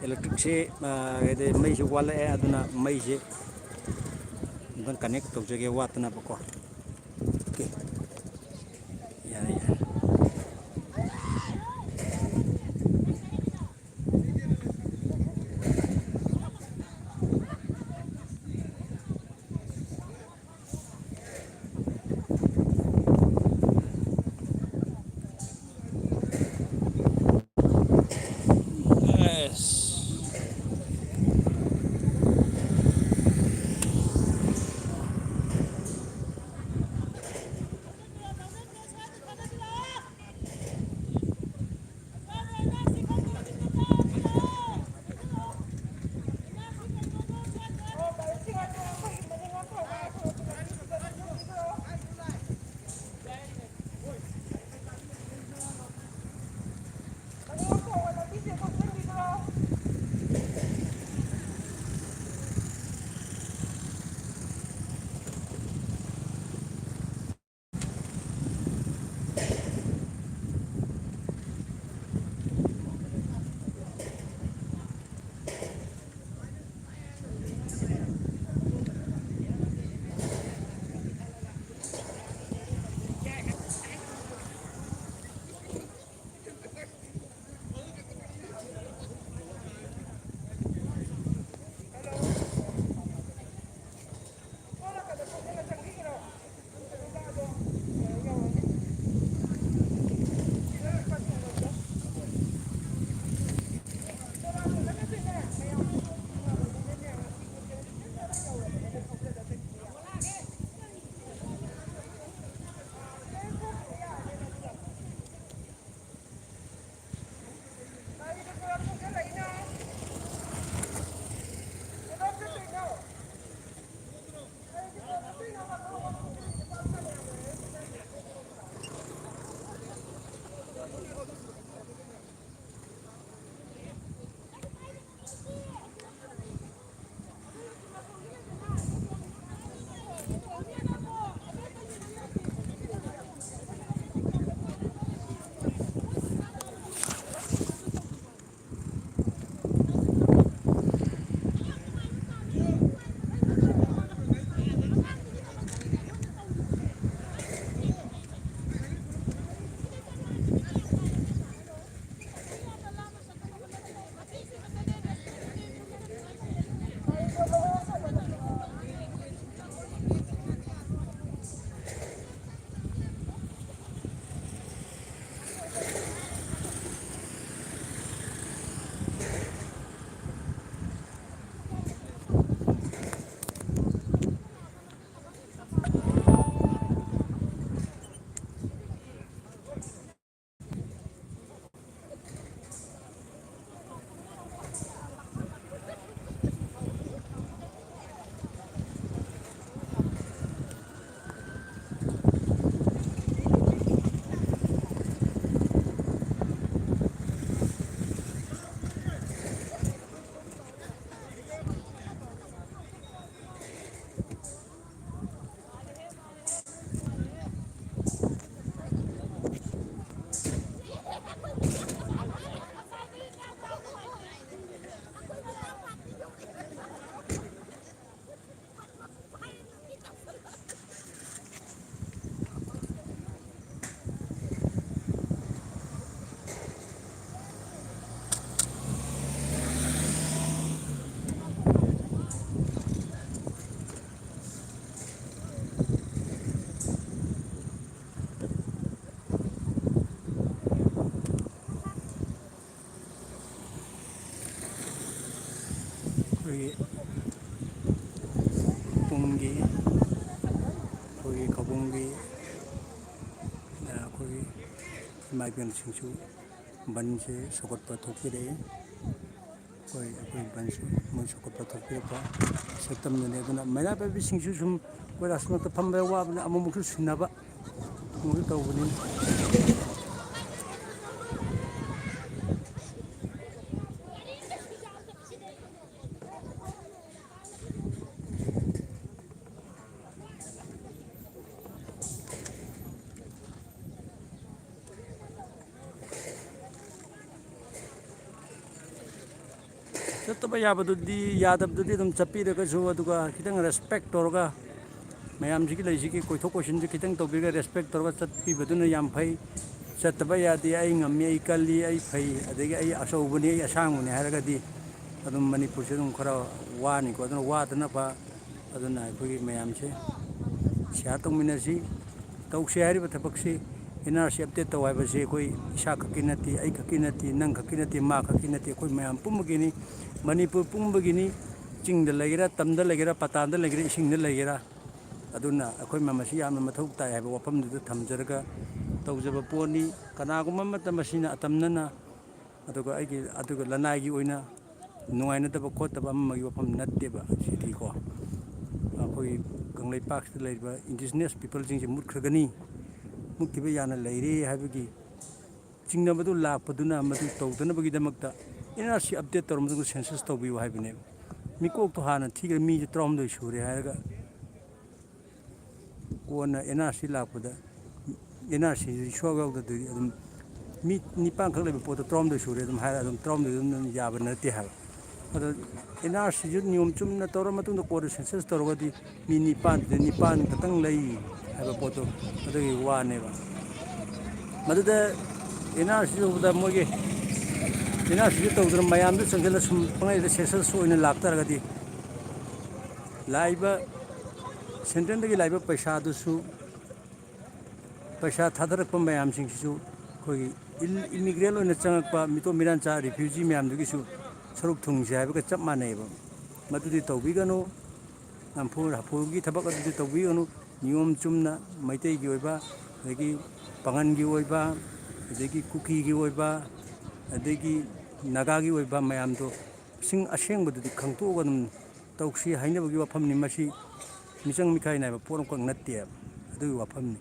Electricꯁꯦ, ꯑ, ꯍꯥꯏꯗꯤ ꯃꯩꯁꯦ ꯋꯥꯠꯂꯛꯑꯦ, ꯑꯗꯨꯅ ꯃꯩꯁꯦ ꯑꯝꯇꯪ connect ꯇꯧꯖꯒꯦ ꯋꯥꯠꯇꯅꯕꯀꯣ꯫ Okay꯫ ꯌꯥꯔꯦ, ꯌꯥꯔꯦ꯫ ꯏꯃꯥ ꯏꯕꯦꯜꯁꯤꯡꯁꯨ ꯕꯟꯁꯦ ꯁꯧꯒꯠꯄ ꯊꯣꯛꯄꯤꯔꯛꯏ꯫ ꯑꯩꯈꯣꯏ, ꯑꯩꯈꯣꯏ ꯕꯟꯁꯦ ꯃꯣꯏ ꯁꯧꯒꯠꯄ ꯊꯣꯛꯄꯤꯔꯛꯄ ꯁꯛꯇꯝꯗꯨꯅꯤ꯫ ꯑꯗꯨꯅ ꯃꯩꯔꯥ ꯄꯥꯏꯕꯤꯁꯤꯡꯁꯨ ꯁꯨꯝ ꯑꯩꯈꯣꯏ ꯔꯥꯁꯃꯛꯇ ꯐꯝꯕ ꯋꯥꯕꯅ ꯑꯃꯨꯛꯃꯨꯛꯁꯨ ꯁꯤꯟꯅꯕ ꯑꯃꯨꯛꯁꯨ ꯇꯧꯕꯅꯤ꯫ ꯆꯠꯇꯕ ꯌꯥꯕꯗꯨꯗꯤ, ꯌꯥꯗꯕꯗꯨꯗꯤ ꯑꯗꯨꯝ ꯆꯠꯄꯤꯔꯒꯁꯨ, ꯑꯗꯨꯒ ꯈꯤꯇꯪ respect ꯇꯧꯔꯒ, ꯃꯌꯥꯝꯁꯤꯒꯤ ꯂꯩꯁꯤꯒꯤ ꯀꯣꯏꯊꯣꯛ ꯀꯣꯏꯁꯤꯟꯁꯤ ꯈꯤꯇꯪ ꯇꯧꯕꯤꯔꯒ respect ꯇꯧꯔꯒ ꯆꯠꯄꯤꯕꯗꯨꯅ ꯌꯥꯝ ꯐꯩ꯫ ꯆꯠꯇꯕ ꯌꯥꯗꯦ, ꯑꯩ ꯉꯝꯃꯤ, ꯑꯩ ꯀꯜꯂꯤ, ꯑꯩ ꯐꯩ, ꯑꯗꯒꯤ ꯑꯩ ꯑꯆꯧꯕꯅꯤ, ꯑꯩ ꯑꯁꯥꯡꯕꯅꯤ ꯍꯥꯏꯔꯒꯗꯤ ꯑꯗꯨꯝ ꯃꯅꯤꯄꯨꯔꯁꯦ ꯑꯗꯨꯝ ꯈꯔ ꯋꯥꯅꯤꯀꯣ꯫ ꯑꯗꯨꯅ ꯋꯥꯗꯅꯕ, ꯑꯗꯨꯅ ꯑꯩꯈꯣꯏꯒꯤ ꯃꯌꯥꯝꯁꯦ share ꯇꯧꯃꯤꯟꯅꯁꯤ꯫ ꯇꯧꯁꯦ ꯍꯥꯏꯔꯤꯕ ꯊꯕꯛꯁꯤ, NRC update ꯇꯧ ꯍꯥꯏꯕꯁꯤ ꯑꯩꯈꯣꯏ ꯏꯁꯥ ꯈꯛꯀꯤ ꯅꯠꯇꯦ, ꯑꯩ ꯈꯛꯀꯤ ꯅꯠꯇꯦ, ꯅꯪ ꯈꯛꯀꯤ ꯅꯠꯇꯦ, ꯃꯥ ꯈꯛꯀꯤ ꯅꯠꯇꯦ, ꯑꯩꯈꯣꯏ ꯃꯌꯥꯝ ꯄꯨꯝꯕꯒꯤꯅꯤ꯫ ꯃꯅꯤꯄꯨꯔ ꯄꯨꯝꯕꯒꯤꯅꯤ꯫ ꯆꯤꯡꯗ ꯂꯩꯒꯦꯔꯥ, ꯇꯝꯗ ꯂꯩꯒꯦꯔꯥ, ꯄꯇꯥꯟꯗ ꯂꯩꯒꯦꯔꯥ, ꯏꯁꯤꯡꯗ ꯂꯩꯒꯦꯔꯥ, ꯑꯗꯨꯅ ꯑꯩꯈꯣꯏ ꯃꯌꯥꯝ ꯑꯁꯤ ꯌꯥꯝꯅ ꯃꯊꯧ ꯇꯥꯏ ꯍꯥꯏꯕ ꯋꯥꯐꯝꯗꯨꯗ ꯊꯝꯖꯔꯒ ꯇꯧꯖꯕ ꯄꯣꯠꯅꯤ꯫ ꯀꯅꯥꯒꯨꯝꯕ ꯑꯃꯠꯇ ꯃꯁꯤꯅ ꯑꯇꯝꯅꯅ, ꯑꯗꯨꯒ ꯑꯩꯒꯤ, ꯑꯗꯨꯒ ꯂꯅꯥꯏꯒꯤ ꯑꯣꯏꯅ ꯅꯨꯡꯉꯥꯏꯅꯗꯕ ꯈꯣꯠꯇꯕ ꯑꯃꯒꯤ ꯋꯥꯐꯝ ꯅꯠꯇꯦꯕ꯫ ꯁꯤꯗꯤꯀꯣ, ꯑꯩꯈꯣꯏ ꯀꯪꯂꯩꯄꯥꯛꯁꯤꯗ ꯂꯩꯔꯤꯕ indigenous peopleꯁꯤꯡꯁꯦ ꯃꯨꯠꯈ꯭ꯔꯒꯅꯤ, ꯃꯨꯠꯈꯤꯕ ꯌꯥꯅ ꯂꯩꯔꯦ ꯍꯥꯏꯕꯒꯤ ꯆꯤꯡꯅꯕꯗꯨ ꯂꯥꯛꯄꯗꯨꯅ ꯃꯗꯨ ꯇꯧꯗꯅꯕꯒꯤꯗꯃꯛꯇ NRC update ꯇꯧꯔ ꯃꯇꯨꯡꯗ census ꯇꯧꯕꯤꯌꯨ ꯍꯥꯏꯕꯅꯦꯕ꯫ ꯃꯤꯀꯣꯛꯇꯣ ꯍꯥꯟꯅ ꯊꯤꯈ꯭ꯔꯦ, ꯃꯤꯁꯦ ꯇꯔꯥꯍꯨꯝꯗꯣꯏ ꯁꯨꯔꯦ ꯍꯥꯏꯔꯒ, ꯀꯣꯟꯅ NRC ꯂꯥꯛꯄꯗ, NRCꯁꯤ ꯁꯨꯌꯥꯎ ꯌꯥꯎꯗꯗꯣꯏꯗꯤ ꯑꯗꯨꯝ ꯃꯤ ꯅꯤꯄꯥꯟꯈꯛ ꯂꯩꯕ ꯄꯣꯠꯇꯣ ꯇꯔꯥꯍꯨꯝꯗꯣꯏ ꯁꯨꯔꯦ ꯑꯗꯨꯝ ꯍꯥꯏꯔ, ꯑꯗꯨꯝ ꯇꯔꯥꯍꯨꯝꯗꯣꯏꯗꯣ ꯑꯗꯨꯝ ꯌꯥꯕ ꯅꯠꯇꯦ ꯍꯥꯏꯕ꯫ ꯑꯗꯣ NRCꯁꯨ ꯅꯤꯌꯣꯝ ꯆꯨꯝꯅ ꯇꯧꯔ ꯃꯇꯨꯡꯗ ꯀꯣꯟꯅ census ꯇꯧꯔꯒꯗꯤ ꯃꯤ ꯅꯤꯄꯥꯟꯗꯨꯗ ꯅꯤꯄꯥꯟ ꯈꯛꯇꯪ ꯂꯩ ꯍꯥꯏꯕ ꯄꯣꯠꯇꯣ ꯑꯗꯨꯒꯤ ꯋꯥꯅꯦꯕ꯫ ꯃꯗꯨꯗ NRC ꯇꯧꯕꯗ ꯃꯣꯏꯒꯤ NRCꯁꯨ ꯇꯧꯗꯅ ꯃꯌꯥꯝꯗꯨ ꯆꯪꯁꯤꯜꯂ ꯁꯨꯝ ꯄꯪꯂꯩꯗ census ꯑꯣꯏꯅ ꯂꯥꯛꯇꯥꯔꯒꯗꯤ ꯂꯥꯛꯏꯕ centralꯗꯒꯤ ꯂꯥꯛꯏꯕ ꯄꯩꯁꯥꯗꯨꯁꯨ, ꯄꯩꯁꯥ ꯊꯥꯗꯔꯛꯄ ꯃꯌꯥꯝꯁꯤꯡꯁꯤꯁꯨ ꯑꯩꯈꯣꯏꯒꯤ ꯏꯜ-, immigrant ꯑꯣꯏꯅ ꯆꯪꯉꯛꯄ ꯃꯤꯇꯣꯞ ꯃꯤꯔꯥꯟꯆꯥ refugee ꯃꯌꯥꯝꯗꯨꯒꯤꯁꯨ ꯁꯔꯨꯛ ꯊꯨꯡꯁꯦ ꯍꯥꯏꯕꯒ ꯆꯞ ꯃꯥꯟꯅꯩꯑꯕ꯫ ꯃꯗꯨꯗꯤ ꯇꯧꯕꯤꯒꯅꯨ꯫ ꯅꯝꯐꯨ ꯍꯥꯐꯨꯒꯤ ꯊꯕꯛ ꯑꯗꯨꯗꯤ ꯇꯧꯕꯤꯒꯅꯨ꯫ ꯅꯤꯌꯣꯝ ꯆꯨꯝꯅ ꯃꯩꯇꯩꯒꯤ ꯑꯣꯏꯕ, ꯑꯗꯒꯤ ꯄꯥꯉꯜꯒꯤ ꯑꯣꯏꯕ, ꯑꯗꯒꯤ ꯀꯨꯀꯤꯒꯤ ꯑꯣꯏꯕ, ꯑꯗꯒꯤ ꯅꯥꯒꯥꯒꯤ ꯑꯣꯏꯕ ꯃꯌꯥꯝꯗꯣ ꯏꯁꯤꯡ ꯑꯁꯦꯡꯕꯗꯨꯗꯤ ꯈꯪꯇꯣꯛꯑꯒ ꯑꯗꯨꯝ ꯇꯧꯁꯤ ꯍꯥꯏꯅꯕꯒꯤ ꯋꯥꯐꯝꯅꯤ꯫ ꯃꯁꯤ ꯃꯤꯆꯪ ꯃꯤꯈꯥꯏ ꯅꯥꯏꯕ ꯄꯣꯠ ꯑꯃꯈꯛ ꯅꯠꯇꯦ, ꯑꯗꯨꯒꯤ ꯋꯥꯐꯝꯅꯤ꯫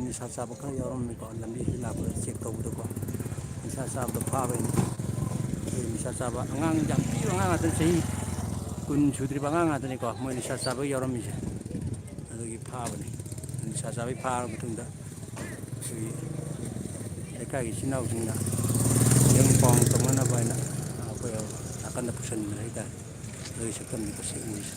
ꯅꯤꯁꯥ ꯆꯥꯕ ꯈꯔ ꯌꯥꯎꯔꯝꯃꯤꯀꯣ, ꯂꯝꯕꯤꯁꯤ ꯂꯥꯛꯄꯗ ꯆꯦꯛ ꯇꯧꯕꯗꯀꯣ꯫ ꯅꯤꯁꯥ ꯆꯥꯕꯗꯣ ꯐꯥꯕꯩꯅꯤ꯫ ꯑꯩꯈꯣꯏ ꯅꯤꯁꯥ ꯆꯥꯕ ꯑꯉꯥꯡ, ꯌꯥꯝ ꯄꯤꯛꯏꯕ ꯑꯉꯥꯡ ꯉꯥꯛꯇꯅꯤ, ꯆꯍꯤ ꯀꯨꯟ ꯁꯨꯗ꯭ꯔꯤꯕ ꯑꯉꯥꯡ ꯉꯥꯛꯇꯅꯤꯀꯣ ꯃꯣꯏ ꯅꯤꯁꯥ ꯆꯥꯕ ꯌꯥꯎꯔꯝꯃꯤꯁꯦ꯫ ꯑꯗꯨꯒꯤ ꯐꯥꯕꯅꯤ꯫ ꯅꯤꯁꯥ ꯆꯥꯕꯒꯤ ꯐꯥꯔꯕ ꯃꯇꯨꯡꯗ ꯑꯩꯈꯣꯏꯒꯤ ꯂꯩꯀꯥꯏꯒꯤ ꯏꯆꯤꯟ ꯏꯅꯥꯎꯁꯤꯡꯅ ꯌꯨꯝ ꯄꯥꯎ ꯇꯧꯅꯅꯕ ꯍꯥꯏꯅ ꯑꯩꯈꯣꯏ ꯅꯥꯀꯟꯗ ꯄꯨꯁꯤꯟꯕꯅꯦ ꯍꯥꯏꯇꯥꯔꯦ꯫ ꯑꯗꯨꯒꯤ ꯁꯛꯇꯝꯅꯤ ꯉꯁꯤ ꯎꯔꯤꯁꯦ꯫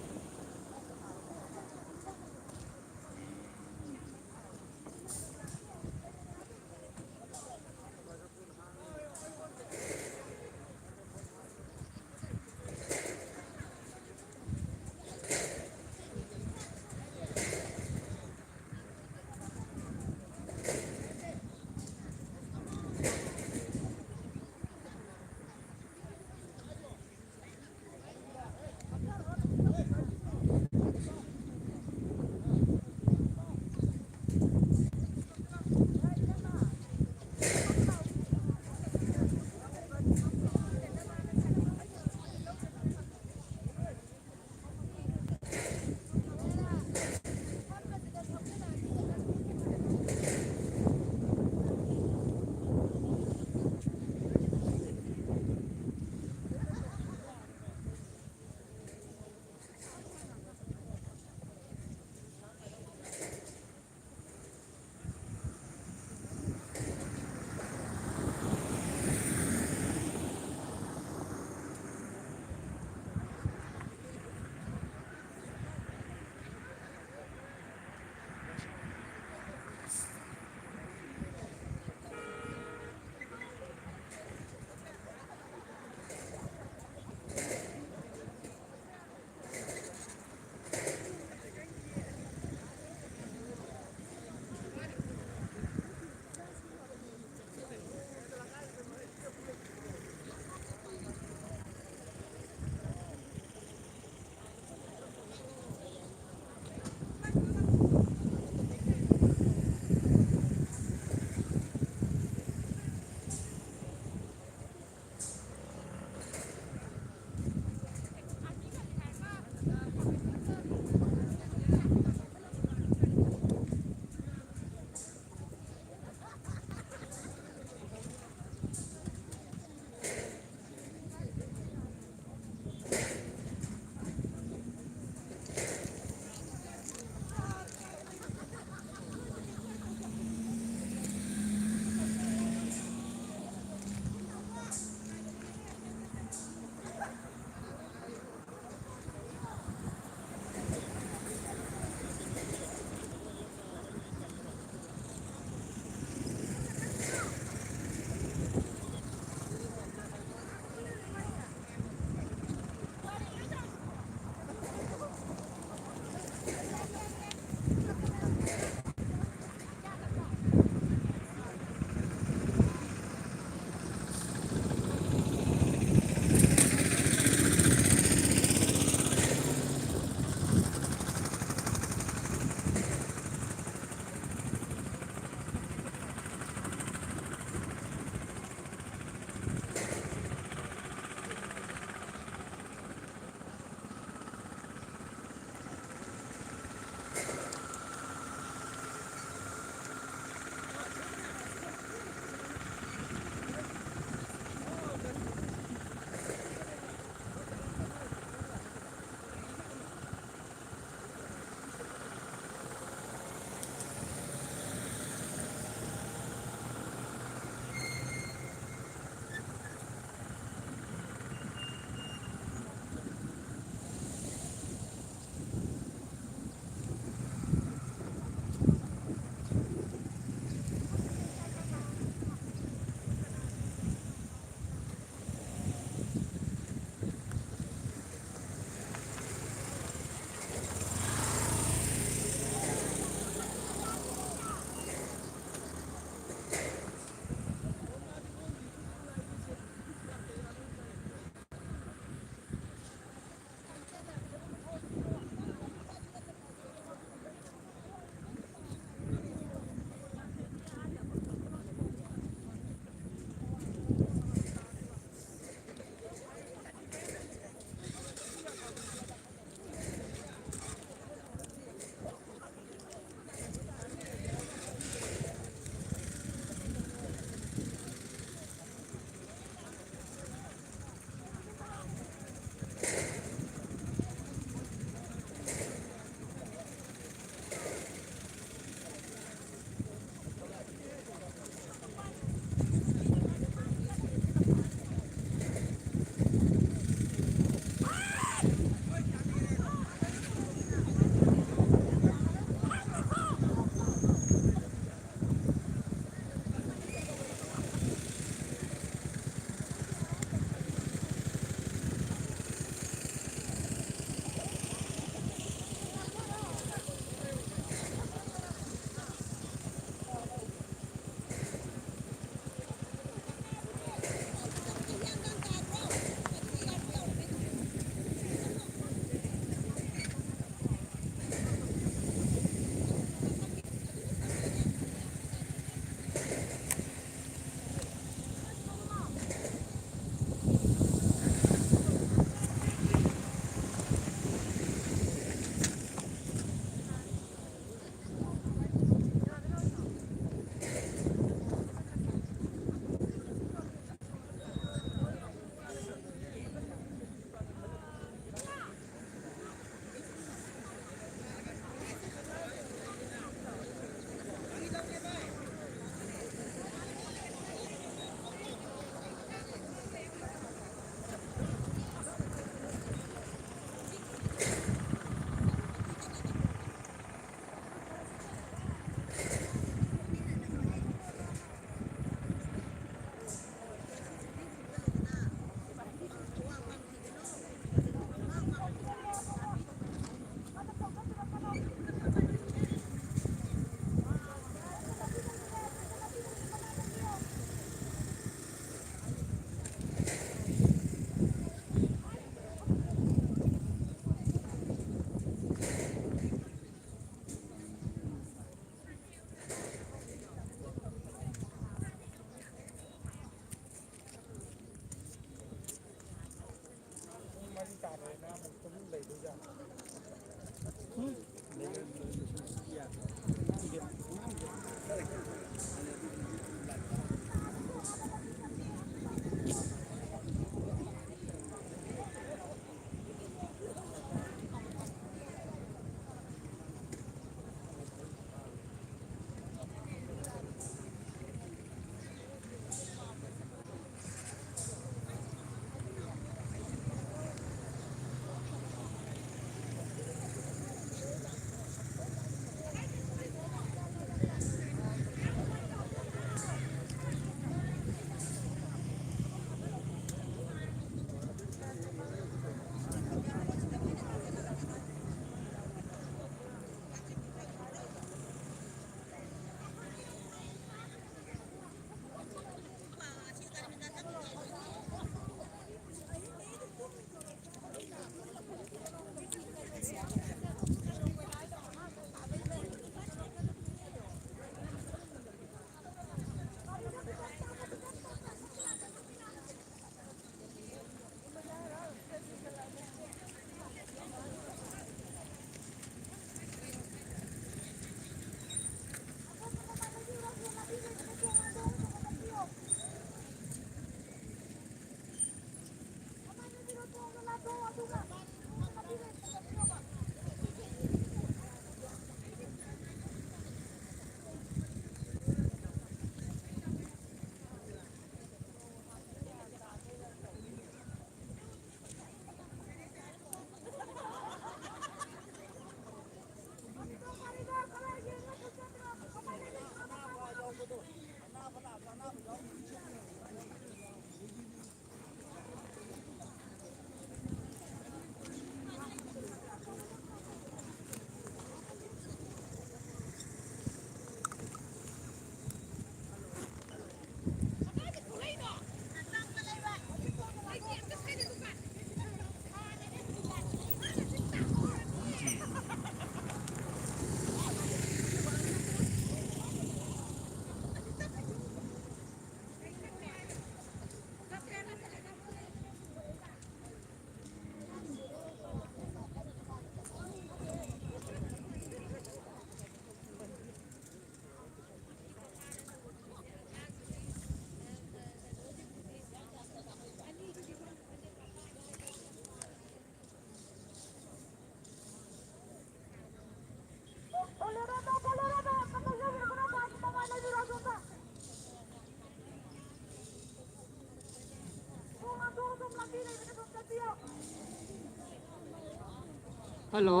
ꯍꯜꯂꯣ꯫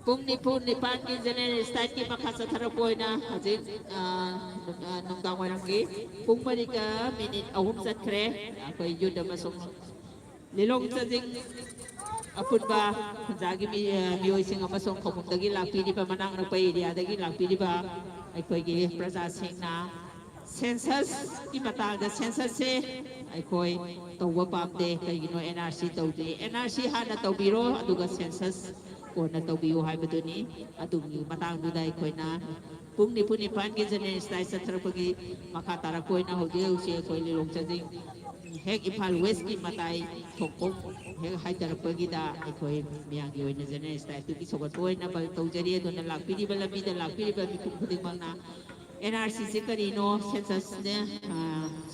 ꯄꯨꯡ ꯅꯤꯐꯨ ꯅꯤꯄꯥꯟꯒꯤ ꯖꯦꯅꯦꯔꯦꯜ ꯁ꯭ꯇ꯭ꯔꯥꯏꯛꯀꯤ ꯃꯈꯥ ꯆꯠꯊꯔꯛꯄ ꯑꯣꯏꯅ ꯍꯧꯖꯤꯛ, ꯑ, ꯅꯨꯡ-, ꯑ, ꯅꯨꯡꯗꯥꯡ ꯋꯥꯏꯔꯝꯒꯤ ꯄꯨꯡ ꯃꯔꯤꯒ ꯃꯤꯅꯤꯠ ꯑꯍꯨꯝ ꯆꯠꯈ꯭ꯔꯦ꯫ ꯑꯩꯈꯣꯏ ꯌꯨꯠ ꯑꯃꯁꯨꯡ ꯂꯤꯂꯣꯡ ꯆꯥꯖꯤꯡ ꯑꯄꯨꯟꯕ ꯈꯨꯟꯖꯥꯒꯤ ꯃꯤ-, ꯑ, ꯃꯤꯑꯣꯏꯁꯤꯡ ꯑꯃꯁꯨꯡ ꯈꯧꯄꯨꯝꯗꯒꯤ ꯂꯥꯛꯄꯤꯔꯤꯕ, ꯃꯅꯥꯛ ꯅꯛꯄ ꯑꯦꯔꯤꯌꯥꯗꯒꯤ ꯂꯥꯛꯄꯤꯔꯤꯕ ꯑꯩꯈꯣꯏꯒꯤ ꯄ꯭ꯔꯖꯥꯁꯤꯡꯅ ꯁꯦꯟꯁꯁꯀꯤ ꯃꯇꯥꯡꯗ, ꯁꯦꯟꯁꯁꯁꯦ ꯑꯩꯈꯣꯏ ꯇꯧꯕ ꯄꯥꯝꯗꯦ, ꯀꯩꯒꯤꯅꯣ ꯑꯦꯟ ꯑꯥꯔ ꯁꯤ ꯇꯧꯗꯦ, ꯑꯦꯟ ꯑꯥꯔ ꯁꯤ ꯍꯥꯟꯅ ꯇꯧꯕꯤꯔꯣ, ꯑꯗꯨꯒ ꯁꯦꯟꯁꯁ ꯀꯣꯟꯅ ꯇꯧꯕꯤꯌꯨ ꯍꯥꯏꯕꯗꯨꯅꯤ꯫ ꯑꯗꯨꯒꯤ ꯃꯇꯥꯡꯗꯨꯗ ꯑꯩꯈꯣꯏꯅ ꯄꯨꯡ ꯅꯤꯐꯨ ꯅꯤꯄꯥꯟꯒꯤ ꯖꯦꯅꯦꯔꯦꯜ ꯁ꯭ꯇ꯭ꯔꯥꯏꯛ ꯆꯠꯊꯔꯛꯄꯒꯤ ꯃꯈꯥ ꯇꯥꯔꯛꯄ ꯑꯣꯏꯅ ꯍꯧꯖꯤꯛ ꯍꯧꯖꯤꯛ ꯑꯩꯈꯣꯏ ꯂꯤꯂꯣꯡ ꯆꯥꯖꯤꯡ ꯍꯦꯛ ꯏꯝꯐꯥꯜ ꯋꯦꯁꯀꯤ ꯃꯇꯥꯏ ꯊꯣꯡꯈꯣꯡ ꯍꯦꯛ ꯍꯥꯏꯊꯔꯛꯄꯒꯤꯗ ꯑꯩꯈꯣꯏ ꯃꯌꯥꯝꯒꯤ ꯑꯣꯏꯅ ꯖꯦꯅꯦꯔꯦꯜ ꯁ꯭ꯇ꯭ꯔꯥꯏꯛꯇꯨꯒꯤ ꯁꯧꯒꯠꯄ ꯑꯣꯏꯅ ꯇꯧꯖꯔꯤ꯫ ꯑꯗꯨꯅ ꯂꯥꯛꯄꯤꯔꯤꯕ ꯂꯝꯕꯤꯗ ꯂꯥꯛꯄꯤꯔꯤꯕ ꯃꯤꯄꯨꯝ ꯈꯨꯗꯤꯡꯃꯛꯅ ꯑꯦꯟ ꯑꯥꯔ ꯁꯤꯁꯦ ꯀꯔꯤꯅꯣ, ꯁꯦꯟꯁꯁꯅꯦ, ꯑ,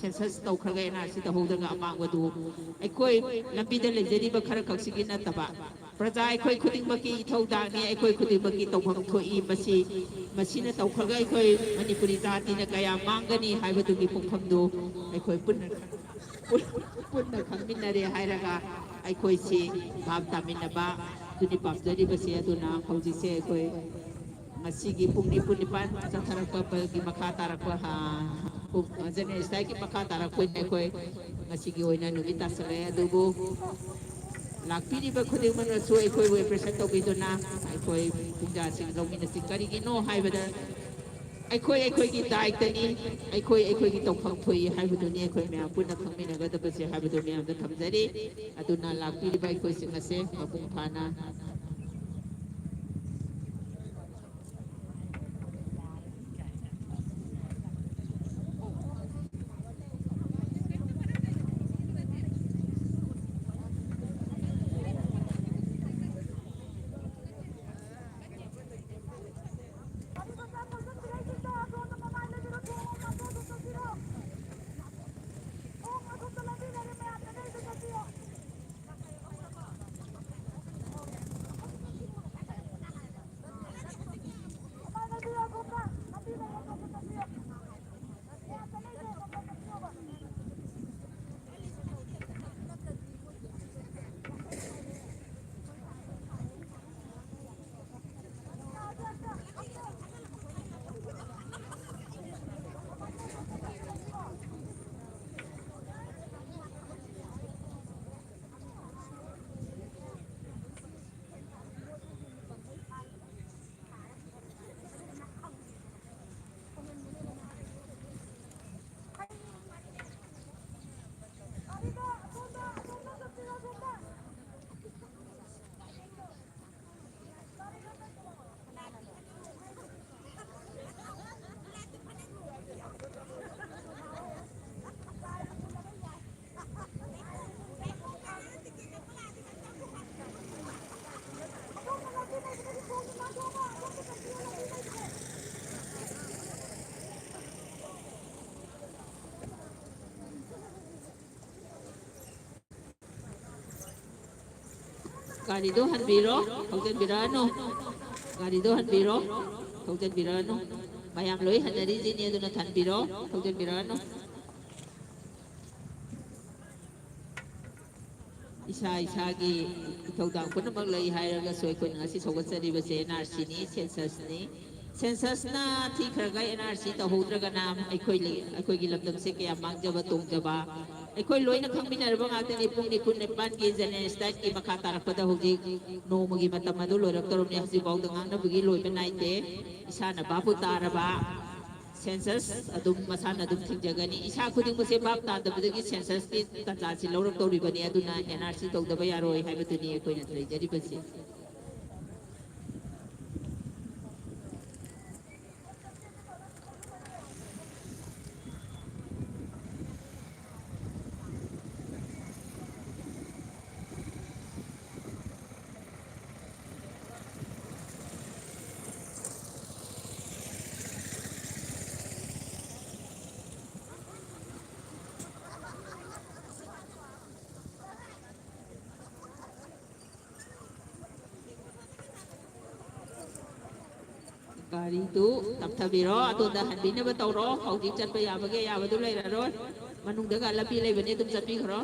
ꯁꯦꯟꯁꯁ ꯇꯧꯈ꯭ꯔꯒ ꯑꯦꯟ ꯑꯥꯔ ꯁꯤ ꯇꯧꯍꯧꯗ꯭ꯔꯒ ꯑꯃꯥꯡꯕꯗꯨ ꯑꯩꯈꯣꯏ ꯂꯝꯕꯤꯗ ꯂꯩꯖꯔꯤꯕ ꯈꯔ ꯈꯛꯁꯤꯒꯤ ꯅꯠꯇꯕ, ꯄ꯭ꯔꯖꯥ ꯑꯩꯈꯣꯏ ꯈꯨꯗꯤꯡꯃꯛꯀꯤ ꯏꯊꯧꯗꯥꯡꯅꯤ, ꯑꯩꯈꯣꯏ ꯈꯨꯗꯤꯡꯃꯛꯀꯤ ꯇꯧꯐꯝ ꯊꯣꯛꯏ꯫ ꯃꯁꯤ, ꯃꯁꯤꯅ ꯇꯧꯈ꯭ꯔꯒ ꯑꯩꯈꯣꯏ ꯃꯅꯤꯄꯨꯔꯤ ꯖꯥꯇꯤꯅ ꯀꯌꯥ ꯃꯥꯡꯒꯅꯤ ꯍꯥꯏꯕꯗꯨꯒꯤ ꯄꯨꯡꯐꯝꯗꯨ ꯑꯩꯈꯣꯏ ꯄꯨꯟꯅ, ꯄꯨꯟꯅ ꯈꯪꯃꯤꯟꯅꯔꯦ ꯍꯥꯏꯔꯒ ꯑꯩꯈꯣꯏꯁꯤ ꯚꯥꯞ ꯇꯥꯃꯤꯟꯅꯕ ꯑꯗꯨꯅꯤ ꯄꯥꯝꯖꯔꯤꯕꯁꯦ꯫ ꯑꯗꯨꯅ ꯍꯧꯖꯤꯛꯁꯦ ꯑꯩꯈꯣꯏ ꯉꯁꯤꯒꯤ ꯄꯨꯡ ꯅꯤꯐꯨ ꯅꯤꯄꯥꯟ ꯆꯠꯊꯔꯛꯄꯒꯤ ꯃꯈꯥ ꯇꯥꯔꯛꯄ, ꯑ, ꯄꯨꯡ, ꯑ, ꯖꯦꯅꯦꯔꯦꯜ ꯁ꯭ꯇ꯭ꯔꯥꯏꯛꯀꯤ ꯃꯈꯥ ꯇꯥꯔꯛꯄ ꯑꯣꯏꯅ ꯑꯩꯈꯣꯏ ꯉꯁꯤꯒꯤ ꯑꯣꯏꯅ ꯅꯨꯃꯤꯠ ꯇꯥꯁꯜꯂꯛꯑꯦ꯫ ꯑꯗꯨꯕꯨ ꯂꯥꯛꯄꯤꯔꯤꯕ ꯈꯨꯗꯤꯡꯃꯛꯅꯁꯨ ꯑꯩꯈꯣꯏꯕꯨ ꯑꯦꯄ꯭ꯔꯤꯁꯤꯌꯦꯠ ꯇꯧꯕꯤꯗꯨꯅ ꯑꯩꯈꯣꯏ ꯄꯨꯡꯖꯥꯁꯤꯡ ꯂꯧꯃꯤꯟꯅꯁꯤ꯫ ꯀꯔꯤꯒꯤꯅꯣ ꯍꯥꯏꯕꯗ ꯑꯩꯈꯣꯏ ꯑꯩꯈꯣꯏꯒꯤ ꯗꯥꯏꯇꯅꯤ, ꯑꯩꯈꯣꯏ ꯑꯩꯈꯣꯏꯒꯤ ꯇꯧꯐꯝ ꯊꯣꯛꯏ ꯍꯥꯏꯕꯗꯨꯅꯤ ꯑꯩꯈꯣꯏ ꯃꯌꯥꯝ ꯄꯨꯟꯅ ꯈꯪꯃꯤꯟꯅꯒꯗꯕꯁꯦ ꯍꯥꯏꯕꯗꯨ ꯃꯌꯥꯝꯗ ꯊꯝꯖꯔꯤ꯫ ꯑꯗꯨꯅ ꯂꯥꯛꯄꯤꯔꯤꯕ ꯑꯩꯈꯣꯏꯁꯤꯡ ꯑꯁꯦ ꯃꯄꯨꯡ ꯐꯥꯅ ꯒꯥꯔꯤꯗꯣ ꯍꯟꯕꯤꯔꯣ, ꯊꯧꯖꯤꯟꯕꯤꯔꯛꯑꯅꯨ꯫ ꯒꯥꯔꯤꯗꯣ ꯍꯟꯕꯤꯔꯣ, ꯊꯧꯖꯤꯟꯕꯤꯔꯛꯑꯅꯨ꯫ ꯃꯌꯥꯝ ꯂꯣꯏ ꯍꯟꯅꯔꯤꯁꯤꯅꯤ, ꯑꯗꯨꯅ ꯊꯟꯕꯤꯔꯣ, ꯊꯧꯖꯤꯟꯕꯤꯔꯛꯑꯅꯨ꯫ ꯏꯁꯥ ꯏꯁꯥꯒꯤ ꯏꯊꯧꯗꯥꯡ ꯄꯨꯝꯅꯃꯛ ꯂꯩ ꯍꯥꯏꯔꯒꯁꯨ ꯑꯩꯈꯣꯏꯅ ꯉꯁꯤ ꯁꯧꯒꯠꯆꯔꯤꯕꯁꯦ ꯑꯦꯟ ꯑꯥꯔ ꯁꯤꯅꯤ, ꯁꯦꯟꯁꯁꯅꯤ꯫ ꯁꯦꯟꯁꯁꯅ ꯊꯤꯈ꯭ꯔꯒ ꯑꯦꯟ ꯑꯥꯔ ꯁꯤ ꯇꯧꯍꯧꯗ꯭ꯔꯒꯅ ꯑꯩꯈꯣꯏ ꯂꯩ-, ꯑꯩꯈꯣꯏꯒꯤ ꯂꯝꯗꯝꯁꯦ ꯀꯌꯥ ꯃꯥꯡꯖꯕ ꯇꯣꯡꯖꯕ꯫ ꯑꯩꯈꯣꯏ ꯂꯣꯏꯅ ꯈꯪꯃꯤꯟꯅꯔꯕ ꯉꯥꯛꯇꯅꯤ꯫ ꯄꯨꯡ ꯅꯤꯐꯨ ꯅꯤꯄꯥꯟꯒꯤ ꯖꯦꯅꯦꯔꯦꯜ ꯁ꯭ꯇ꯭ꯔꯥꯏꯛꯀꯤ ꯃꯈꯥ ꯇꯥꯔꯛꯄꯗ ꯍꯧꯖꯤꯛ ꯅꯣꯡꯃꯒꯤ ꯃꯇꯝ ꯑꯗꯨ ꯂꯣꯏꯔꯛꯇꯧꯔꯕꯅꯤ꯫ ꯍꯧꯖꯤꯛꯐꯥꯎꯗ ꯉꯥꯡꯅꯕꯒꯤ ꯂꯣꯏꯕ ꯅꯥꯏꯗꯦ꯫ ꯏꯁꯥꯅ ꯚꯥꯞꯄꯨ ꯇꯥꯔꯕ ꯁꯦꯟꯁꯁ ꯑꯗꯨꯝ ꯃꯁꯥꯅ ꯑꯗꯨꯝ ꯊꯤꯡꯖꯒꯅꯤ꯫ ꯏꯁꯥ ꯈꯨꯗꯤꯡꯃꯛꯁꯦ ꯚꯥꯞ ꯇꯥꯗꯕꯗꯒꯤ ꯁꯦꯟꯁꯁꯀꯤ ꯇꯥꯟꯖꯥꯁꯤ ꯂꯧꯔꯛꯇꯧꯔꯤꯕꯅꯤ꯫ ꯑꯗꯨꯅ ꯑꯦꯟ ꯑꯥꯔ ꯁꯤ ꯇꯧꯗꯕ ꯌꯥꯔꯣꯏ ꯍꯥꯏꯕꯗꯨꯅꯤ ꯑꯩꯈꯣꯏꯅ ꯂꯩꯖꯔꯤꯕꯁꯤ꯫ ꯒꯥꯔꯤꯗꯨ ꯇꯞꯊꯕꯤꯔꯣ, ꯑꯗꯣꯝꯗ ꯍꯟꯕꯤꯅꯕ ꯇꯧꯔꯣ꯫ ꯍꯧꯖꯤꯛ ꯆꯠꯄ ꯌꯥꯕꯒꯤ ꯑꯌꯥꯕꯗꯨ ꯂꯩꯔꯔꯣꯏ꯫ ꯃꯅꯨꯡꯗꯒ ꯂꯝꯕꯤ ꯂꯩꯕꯅꯤ, ꯑꯗꯨꯝ ꯆꯠꯄꯤꯈ꯭ꯔꯣ꯫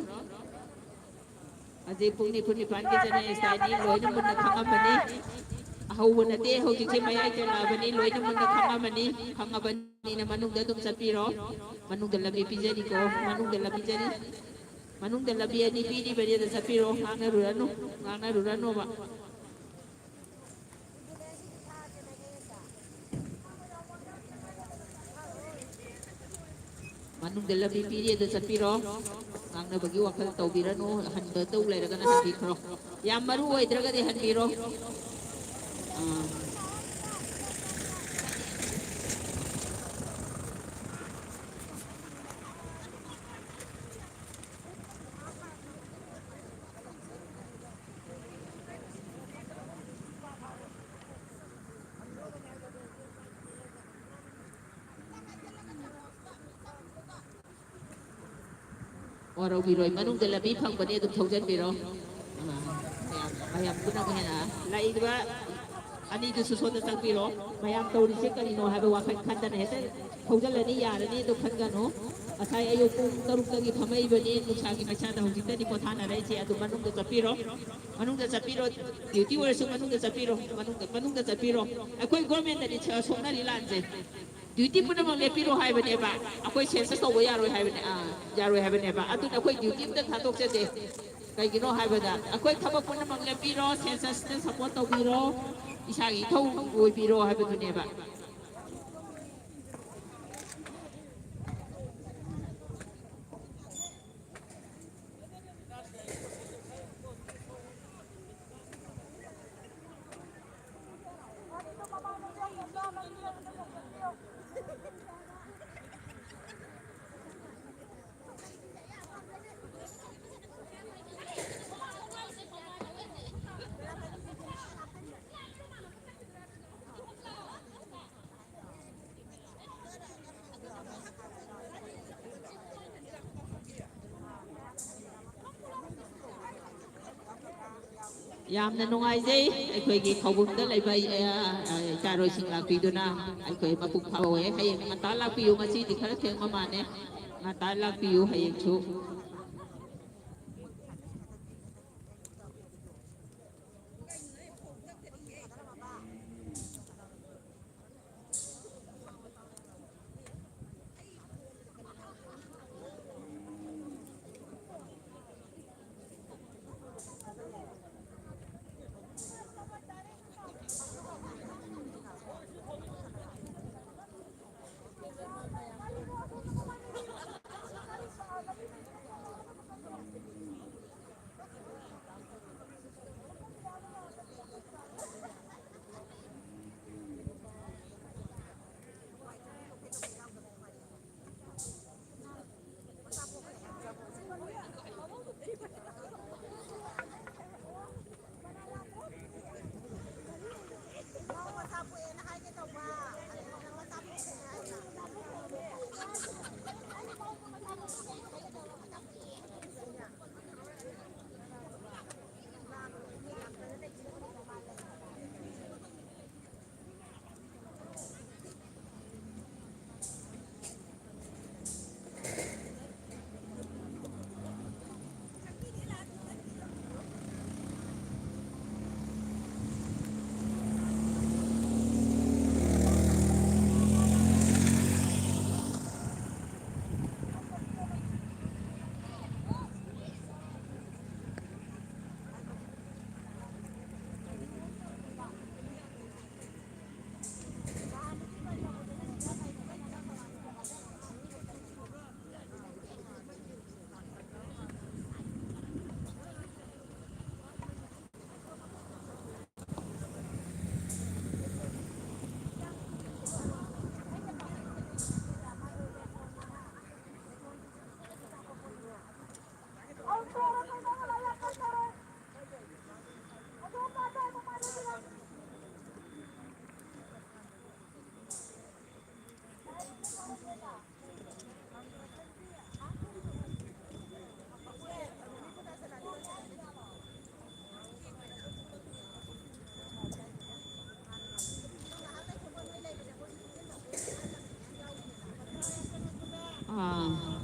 ꯍꯧꯖꯤꯛ ꯄꯨꯡ ꯅꯤꯐꯨ ꯅꯤꯄꯥꯟꯒꯤ ꯖꯦꯅꯦꯔꯦꯜ ꯁ꯭ꯇ꯭ꯔꯥꯏꯛꯅꯤ, ꯂꯣꯏꯅ ꯃꯨꯟꯅ ꯈꯪꯉꯝꯃꯅꯤ꯫ ꯑꯍꯧꯕ ꯅꯠꯇꯦ, ꯍꯧꯖꯤꯛꯁꯦ ꯃꯌꯥꯏ ꯆꯜꯂꯛꯑꯕꯅꯤ, ꯂꯣꯏꯅ ꯃꯨꯟꯅ ꯈꯪꯉꯝꯃꯅꯤ꯫ ꯈꯪꯉꯕꯅꯤꯅ ꯃꯅꯨꯡꯗ ꯑꯗꯨꯝ ꯆꯠꯄꯤꯔꯣ꯫ ꯃꯅꯨꯡꯗ ꯂꯝꯕꯤ ꯄꯤꯖꯔꯤꯀꯣ, ꯃꯅꯨꯡꯗ ꯂꯝꯕꯤ ꯄꯤꯖꯔꯤ꯫ ꯃꯅꯨꯡꯗ ꯂꯝꯕꯤ ꯑꯅꯤ ꯄꯤꯔꯤꯕꯅꯤ, ꯑꯗ ꯆꯠꯄꯤꯔꯣ꯫ ꯉꯥꯡꯅꯔꯨꯔꯅꯨ, ꯉꯥꯡꯅꯔꯨꯔꯅꯣꯕ꯫ ꯃꯅꯨꯡꯗ ꯂꯝꯕꯤ ꯄꯤꯔꯤ, ꯑꯗꯨ ꯆꯠꯄꯤꯔꯣ꯫ ꯉꯥꯡꯅꯕꯒꯤ ꯋꯥꯈꯜ ꯇꯧꯕꯤꯔꯅꯨ꯫ ꯍꯟꯕꯗꯧ ꯂꯩꯔꯒꯅ ꯍꯟꯕꯤꯈ꯭ꯔꯣ꯫ ꯌꯥꯝ ꯃꯔꯨ ꯑꯣꯏꯗ꯭ꯔꯒꯗꯤ ꯍꯟꯕꯤꯔꯣ꯫ ꯑꯥ꯫ ꯋꯥꯔꯧꯕꯤꯔꯣꯏ, ꯃꯅꯨꯡꯗ ꯂꯝꯕꯤ ꯐꯪꯕꯅꯦ, ꯑꯗꯨꯝ ꯊꯧꯖꯟꯕꯤꯔꯣ꯫ ꯑꯥ, ꯃꯌꯥꯝ ꯌꯥꯝ ꯄꯨꯟꯅ ꯍꯦꯟꯅ ꯂꯥꯛꯏꯕ ꯑꯅꯤꯗꯨꯁꯨ ꯁꯣꯝꯗ ꯆꯪꯕꯤꯔꯣ꯫ ꯃꯌꯥꯝ ꯇꯧꯔꯤꯁꯦ ꯀꯔꯤꯅꯣ ꯍꯥꯏꯕ ꯋꯥꯈꯜ ꯈꯟꯗꯅ ꯍꯦꯛꯇ ꯍꯧꯖꯤꯜꯂꯅꯤ, ꯌꯥꯔꯅꯤ ꯑꯗꯨ ꯈꯟꯒꯅꯨ꯫ ꯉꯁꯥꯏ ꯑꯌꯨꯛ ꯄꯨꯡ ꯇꯔꯨꯛꯇꯒꯤ ꯐꯝꯃꯛꯏꯕꯅꯤ, ꯅꯨꯡꯁꯥꯒꯤ ꯃꯩꯁꯥꯗ ꯍꯧꯖꯤꯛꯇꯅꯤ ꯄꯣꯊꯥꯅꯔꯛꯏꯁꯦ꯫ ꯑꯗꯨ ꯃꯅꯨꯡꯗ ꯆꯠꯄꯤꯔꯣ, ꯃꯅꯨꯡꯗ ꯆꯠꯄꯤꯔꯣ, ꯗ꯭ꯌꯨꯇꯤ ꯑꯣꯏꯔꯁꯨ ꯃꯅꯨꯡꯗ ꯆꯠꯄꯤꯔꯣ, ꯃꯅꯨꯡꯗ, ꯃꯅꯨꯡꯗ ꯆꯠꯄꯤꯔꯣ꯫ ꯑꯩꯈꯣꯏ ꯒꯣꯔꯃꯦꯟꯗꯗꯤ ꯁ-, ꯁꯣꯛꯅꯔꯤ ꯂꯥꯟꯁꯦ꯫ ꯗ꯭ꯌꯨꯇꯤ ꯄꯨꯝꯅꯃꯛ ꯂꯦꯞꯄꯤꯔꯣ ꯍꯥꯏꯕꯅꯦꯕ, ꯑꯩꯈꯣꯏ ꯁꯦꯟꯁꯁ ꯇꯧꯕ ꯌꯥꯔꯣꯏ ꯍꯥꯏꯕꯅꯦ, ꯑꯥ, ꯌꯥꯔꯣꯏ ꯍꯥꯏꯕꯅꯦꯕ꯫ ꯑꯗꯨꯅ ꯑꯩꯈꯣꯏ ꯗ꯭ꯌꯨꯇꯤ ꯑꯝꯇ ꯊꯥꯗꯣꯛꯆꯗꯦ꯫ ꯀꯩꯒꯤꯅꯣ ꯍꯥꯏꯕꯗ ꯑꯩꯈꯣꯏ ꯊꯕꯛ ꯄꯨꯝꯅꯃꯛ ꯂꯦꯞꯄꯤꯔꯣ, ꯁꯦꯟꯁꯁꯇ ꯁꯞꯄꯣꯔꯠ ꯇꯧꯕꯤꯔꯣ, ꯏꯁꯥꯒꯤ ꯏꯊꯧ ꯑꯣꯏꯕꯤꯔꯣ ꯍꯥꯏꯕꯗꯨꯅꯦꯕ꯫ ꯌꯥꯝꯅ ꯅꯨꯡꯉꯥꯏꯖꯩ, ꯑꯩꯈꯣꯏꯒꯤ ꯈꯧꯕꯨꯝꯗ ꯂꯩꯕ, ꯑ, ꯑ, ꯏꯆꯥꯔꯣꯏꯁꯤꯡ ꯂꯥꯛꯄꯤꯗꯨꯅ ꯑꯩꯈꯣꯏ ꯃꯄꯨꯡ ꯐꯥꯕ ꯑꯣꯏꯌꯦ꯫ ꯍꯌꯦꯡ ꯉꯟꯇꯥ ꯂꯥꯛꯄꯤꯌꯨ, ꯉꯁꯤꯗꯤ ꯈꯔ ꯊꯦꯡꯕ ꯃꯥꯜꯂꯦ, ꯉꯟꯇꯥ ꯂꯥꯛꯄꯤꯌꯨ ꯍꯌꯦꯡꯁꯨ꯫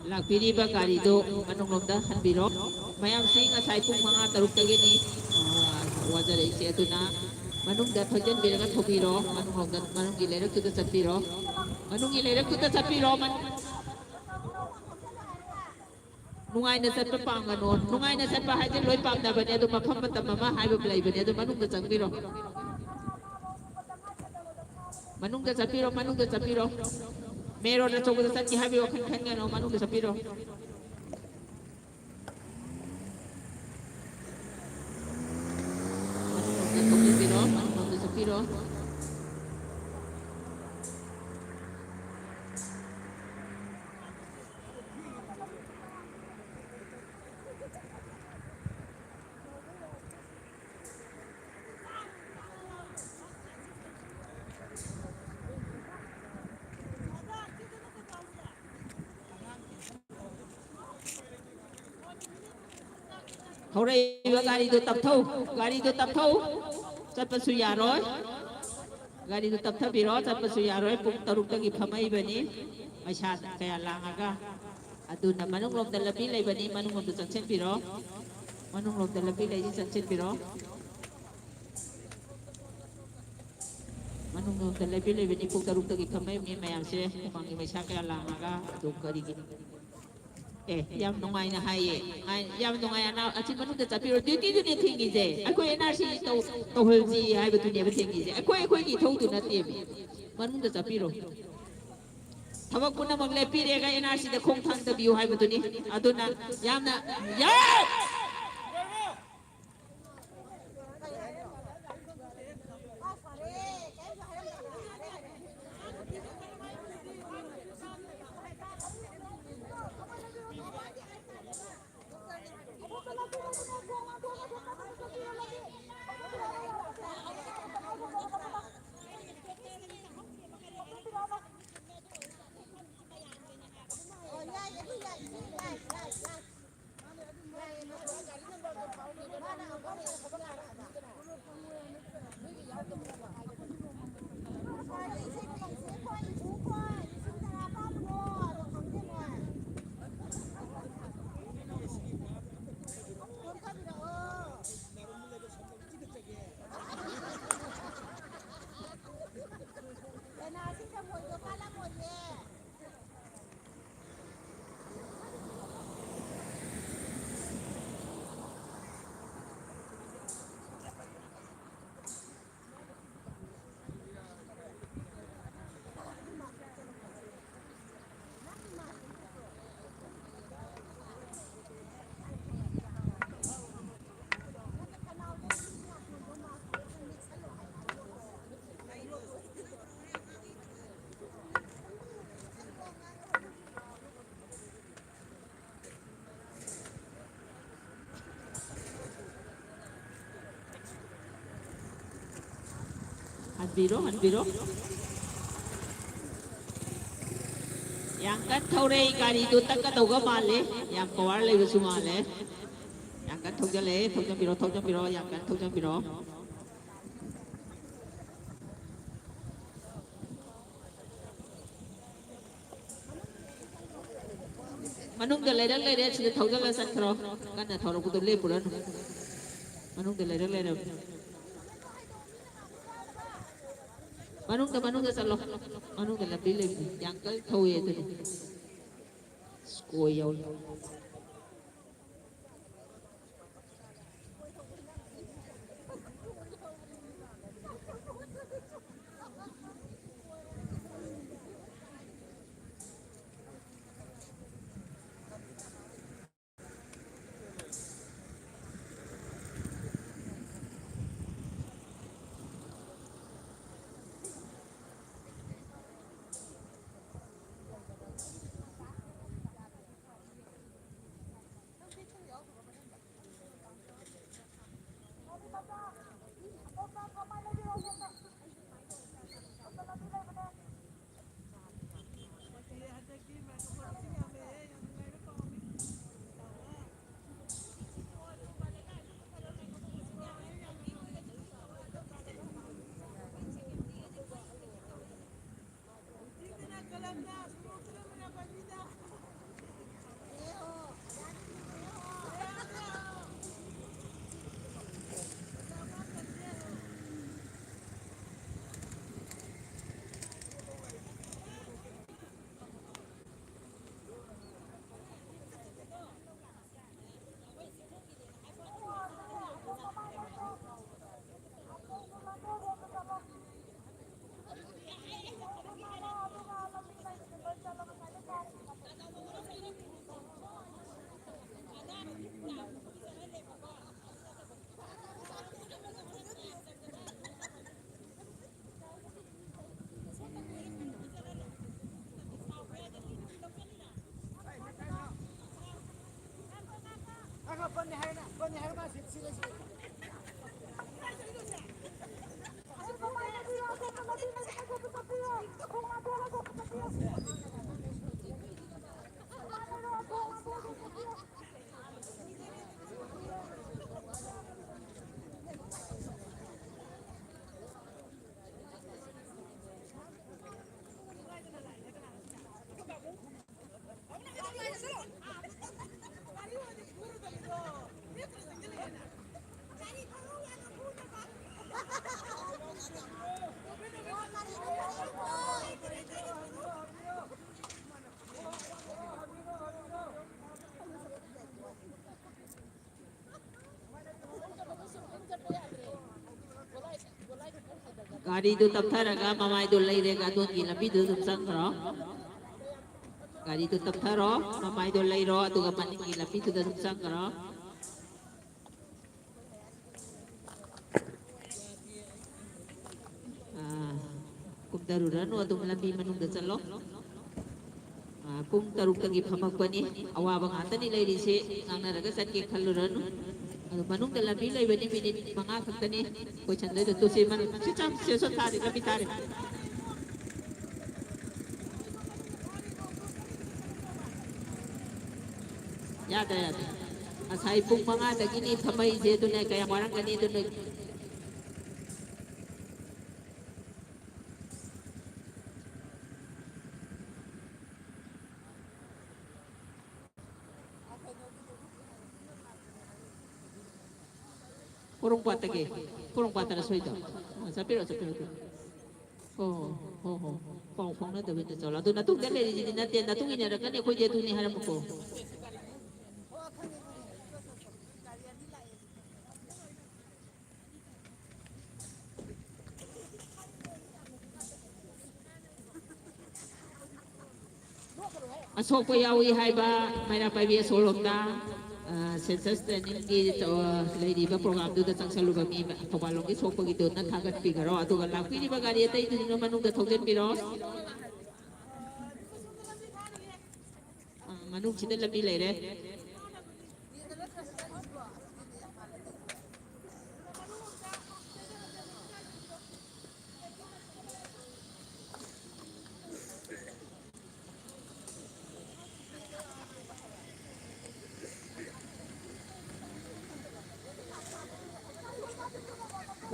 ꯂꯥꯛꯄꯤꯔꯤꯕ ꯒꯥꯔꯤꯗꯨ ꯃꯅꯨꯡꯂꯣꯝꯗ ꯍꯟꯕꯤꯔꯣ꯫ ꯃꯌꯥꯝꯁꯤ ꯉꯁꯥꯏ ꯄꯨꯡ ꯃꯉꯥ ꯇꯔꯨꯛꯇꯒꯤꯅꯤ, ꯑ, ꯋꯥꯖꯔꯛꯏꯁꯦ꯫ ꯑꯗꯨꯅ ꯃꯅꯨꯡꯗ ꯊꯧꯖꯤꯟꯕꯤꯔꯒ ꯊꯧꯕꯤꯔꯣ꯫ ꯃꯅꯨꯡꯂꯣꯝꯗ, ꯃꯅꯨꯡꯒꯤ ꯂꯩꯔꯛꯇꯨꯗ ꯆꯠꯄꯤꯔꯣ꯫ ꯃꯅꯨꯡꯒꯤ ꯂꯩꯔꯛꯇꯨꯗ ꯆꯠꯄꯤꯔꯣ꯫ ꯃꯅꯨꯡ-, ꯅꯨꯡꯉꯥꯏꯅ ꯆꯠꯄ ꯄꯥꯝꯒꯅꯣ꯫ ꯅꯨꯡꯉꯥꯏꯅ ꯆꯠꯄ ꯍꯥꯏꯁꯦ ꯂꯣꯏ ꯄꯥꯝꯅꯕꯅꯦ, ꯑꯗꯨ ꯃꯐꯝ ꯃꯇꯝ ꯑꯃ ꯍꯥꯏꯕ ꯑꯃ ꯂꯩꯕꯅꯦ꯫ ꯑꯗꯨ ꯃꯅꯨꯡꯗ ꯆꯪꯕꯤꯔꯣ꯫ ꯃꯅꯨꯡꯗ ꯆꯠꯄꯤꯔꯣ, ꯃꯅꯨꯡꯗ ꯆꯠꯄꯤꯔꯣ꯫ ꯃꯦꯟ ꯔꯣꯗ ꯑꯆꯧꯕꯗ ꯆꯠꯀꯦ ꯍꯥꯏꯕꯒꯤ ꯋꯥꯈꯜ ꯈꯟꯒꯅꯣ, ꯃꯅꯨꯡꯗ ꯆꯠꯄꯤꯔꯣ꯫ ꯃꯅꯨꯡꯂꯣꯝꯗ ꯊꯧꯖꯤꯟꯕꯤꯔꯣ, ꯃꯅꯨꯡꯂꯣꯝꯗ ꯆꯠꯄꯤꯔꯣ꯫ ꯍꯧꯔꯛꯏꯕ ꯒꯥꯔꯤꯗꯨ ꯇꯞꯊꯧ, ꯒꯥꯔꯤꯗꯨ ꯇꯞꯊꯧ꯫ ꯆꯠꯄꯁꯨ ꯌꯥꯔꯣꯏ꯫ ꯒꯥꯔꯤꯗꯨ ꯇꯞꯊꯕꯤꯔꯣ, ꯆꯠꯄꯁꯨ ꯌꯥꯔꯣꯏ꯫ ꯄꯨꯡ ꯇꯔꯨꯛꯇꯒꯤ ꯐꯝꯃꯛꯏꯕꯅꯤ, ꯃꯩꯁꯥ ꯀꯌꯥ ꯂꯥꯡꯉꯒ꯫ ꯑꯗꯨꯅ ꯃꯅꯨꯡꯂꯣꯝꯗ ꯂꯝꯕꯤ ꯂꯩꯕꯅꯤ, ꯃꯅꯨꯡꯂꯣꯝꯗ ꯆꯪꯁꯤꯟꯕꯤꯔꯣ꯫ ꯃꯅꯨꯡꯂꯣꯝꯗ ꯂꯝꯕꯤ ꯂꯩꯁꯤ, ꯆꯪꯁꯤꯟꯕꯤꯔꯣ꯫ ꯃꯅꯨꯡꯂꯣꯝꯗ ꯂꯝꯕꯤ ꯂꯩꯕꯅꯤ, ꯄꯨꯡ ꯇꯔꯨꯛꯇꯒꯤ ꯐꯝꯃꯛꯏꯕꯅꯤ ꯃꯌꯥꯝꯁꯦ꯫ ꯍꯨꯃꯥꯡꯒꯤ ꯃꯩꯁꯥ ꯀꯌꯥ ꯂꯥꯡꯉꯒ ꯑꯗꯨ ꯀꯔꯤꯒꯤ ꯑꯦ, ꯌꯥꯝ ꯅꯨꯡꯉꯥꯏꯅ ꯍꯥꯏꯌꯦ꯫ ꯉꯥꯏ-, ꯌꯥꯝ ꯅꯨꯡꯉꯥꯏ, ꯑꯅꯥ-, ꯑꯁꯤ ꯃꯅꯨꯡꯗ ꯆꯠꯄꯤꯔꯣ꯫ ꯗ꯭ꯌꯨꯇꯤꯗꯨꯅꯦ ꯊꯤꯡꯉꯤꯁꯦ꯫ ꯑꯩꯈꯣꯏ ꯑꯦꯟ ꯑꯥꯔ ꯁꯤ ꯇꯧ-, ꯇꯧꯍꯜꯁꯤ ꯍꯥꯏꯕꯗꯨꯅꯦꯕ ꯊꯤꯡꯉꯤꯁꯦ꯫ ꯑꯩꯈꯣꯏ, ꯑꯩꯈꯣꯏꯒꯤ ꯏꯊꯧꯗꯨ ꯅꯠꯇꯦꯃꯤ꯫ ꯃꯅꯨꯡꯗ ꯆꯠꯄꯤꯔꯣ꯫ ꯊꯕꯛ ꯄꯨꯝꯅꯃꯛ ꯂꯦꯞꯄꯤꯔꯦꯒ ꯑꯦꯟ ꯑꯥꯔ ꯁꯤꯗ ꯈꯣꯡ ꯊꯥꯡꯗꯕꯤꯌꯨ ꯍꯥꯏꯕꯗꯨꯅꯤ꯫ ꯑꯗꯨꯅ ꯌꯥꯝꯅ, ꯌꯥꯏ! ꯍꯟꯕꯤꯔꯣ, ꯍꯟꯕꯤꯔꯣ꯫ ꯌꯥꯝ ꯀꯟꯅ ꯊꯧꯔꯦ, ꯒꯥꯔꯤꯗꯨ ꯇꯛꯀꯗꯧꯕ ꯃꯥꯜꯂꯦ꯫ ꯌꯥꯝ ꯄꯋꯥꯔ ꯂꯩꯕꯁꯨ ꯃꯥꯜꯂꯦ꯫ ꯌꯥꯝ ꯀꯟꯅ ꯊꯧꯖꯜꯂꯛꯑꯦ꯫ ꯊꯧꯖꯟꯕꯤꯔꯣ, ꯊꯧꯖꯟꯕꯤꯔꯣ, ꯌꯥꯝ ꯀꯟꯅ ꯊꯧꯖꯟꯕꯤꯔꯣ꯫ ꯃꯅꯨꯡꯗ ꯂꯩꯔꯛ ꯂꯩꯔꯦ, ꯁꯤꯗ ꯊꯧꯖꯤꯜꯂ ꯆꯠꯈ꯭ꯔꯣ꯫ ꯀꯟꯅ ꯊꯧꯔꯛꯄꯗꯣ ꯂꯦꯞꯄꯨꯔꯅꯨ꯫ ꯃꯅꯨꯡꯗ ꯂꯩꯔꯛ ꯂꯩꯔꯕꯅꯤ꯫ ꯃꯅꯨꯡꯗ, ꯃꯅꯨꯡꯗ ꯆꯠꯂꯣ꯫ ꯃꯅꯨꯡꯗ ꯂꯝꯕꯤ ꯂꯩꯕꯅꯤ꯫ ꯌꯥꯝ ꯀꯟꯅ ꯊꯧꯋꯦ ꯑꯗꯨꯅꯤ꯫ ꯁ꯭ꯀꯣꯏ ꯌꯧꯔꯦ꯫ ꯒꯥꯔꯤꯗꯨ ꯇꯞꯊꯔꯒ ꯃꯃꯥꯏꯗꯨ ꯂꯩꯔꯦ, ꯒꯥꯗꯣꯟꯒꯤ ꯂꯝꯕꯤꯗꯨ ꯑꯗꯨꯝ ꯆꯪꯈ꯭ꯔꯣ꯫ ꯒꯥꯔꯤꯗꯨ ꯇꯞꯊꯔꯣ, ꯃꯃꯥꯏꯗꯣ ꯂꯩꯔꯣ, ꯑꯗꯨꯒ ꯃꯅꯤꯡꯒꯤ ꯂꯝꯕꯤꯗꯨꯗ ꯑꯗꯨꯝ ꯆꯪꯈ꯭ꯔꯣ꯫ ꯑꯥ, ꯀꯨꯝꯊꯔꯨꯔꯅꯨ, ꯑꯗꯨꯝ ꯂꯝꯕꯤ ꯃꯅꯨꯡꯗ ꯆꯠꯂꯣ꯫ ꯑꯥ, ꯄꯨꯡ ꯇꯔꯨꯛꯇꯒꯤ ꯐꯝꯃꯛꯄꯅꯤ꯫ ꯑꯋꯥꯕ ꯉꯥꯛꯇꯅꯤ ꯂꯩꯔꯤꯁꯤ꯫ ꯉꯥꯡꯅꯔꯒ ꯆꯠꯀꯦ ꯈꯜꯂꯨꯔꯅꯨ꯫ ꯑꯗꯨ ꯃꯅꯨꯡꯗ ꯂꯝꯕꯤ ꯂꯩꯕꯅꯤ, ꯃꯤꯅꯤꯠ ꯃꯉꯥ ꯈꯛꯇꯅꯤ꯫ ꯑꯩꯈꯣꯏ ꯁꯟꯗꯣꯏꯗ ꯇꯨꯁꯤ ꯃꯅꯨꯡ ꯁꯤ ꯆꯪ-, ꯁꯤ ꯁꯣ ꯊꯥꯔꯤ ꯂꯝꯕꯤ ꯊꯥꯔꯤ꯫ ꯌꯥꯗ꯭ꯔꯦ, ꯌꯥꯗ꯭ꯔꯦ꯫ ꯉꯁꯥꯏ ꯄꯨꯡ ꯃꯉꯥꯗꯒꯤꯅꯤ ꯐꯝꯃꯛꯏꯁꯦ, ꯑꯗꯨꯅ ꯀꯌꯥꯝ ꯋꯥꯔꯝꯒꯅꯤ, ꯑꯗꯨꯅ ꯄꯣꯔꯣꯝꯄꯥꯠꯇꯒꯤ, ꯄꯣꯔꯣꯝꯄꯥꯠꯇꯔ ꯁꯣꯏꯗꯣ? ꯑ, ꯆꯠꯄꯤꯔꯣ, ꯆꯠꯄꯤꯔꯣ, ꯆꯠꯄꯤꯔꯣ꯫ ꯑꯣ, ꯍꯣ, ꯍꯣ, ꯍꯣ꯫ ꯄꯥꯎ ꯐꯥꯎꯅꯗꯕꯤꯗ ꯆꯠꯂꯣ꯫ ꯑꯗꯨ ꯅꯇꯨꯡꯗ ꯂꯩꯔꯤꯁꯤꯗꯤ ꯅꯠꯇꯦ, ꯅꯇꯨꯡ ꯏꯟꯅꯔꯛꯀꯅꯤ, ꯑꯩꯈꯣꯏꯗꯤ ꯑꯗꯨꯅꯤ ꯍꯥꯏꯔꯝꯃꯨꯀꯣ꯫ ꯑꯁꯣꯛꯄ ꯌꯥꯎꯏ ꯍꯥꯏꯕ ꯃꯩꯔꯥ ꯄꯥꯏꯕꯤ ꯑꯁꯣꯛꯂꯣꯝꯗ, ꯑ, census trainingꯒꯤ, ꯑ, ꯂꯩꯔꯤꯕ programꯗꯨꯗ ꯆꯪꯁꯜꯂꯨꯕ ꯃꯤ ꯊꯧꯕꯥꯜꯂꯣꯝꯒꯤ ꯁꯣꯛꯄꯒꯤꯗꯨꯅ ꯊꯥꯒꯠꯄꯤꯈꯔꯣ꯫ ꯑꯗꯨꯒ ꯂꯥꯛꯄꯤꯔꯤꯕ ꯒꯥꯔꯤ ꯑꯇꯩꯗꯨꯁꯨ ꯃꯅꯨꯡꯗ ꯊꯧꯖꯤꯟꯕꯤꯔꯣ꯫ ꯑ, ꯃꯅꯨꯡꯁꯤꯗ ꯂꯝꯕꯤ ꯂꯩꯔꯦ꯫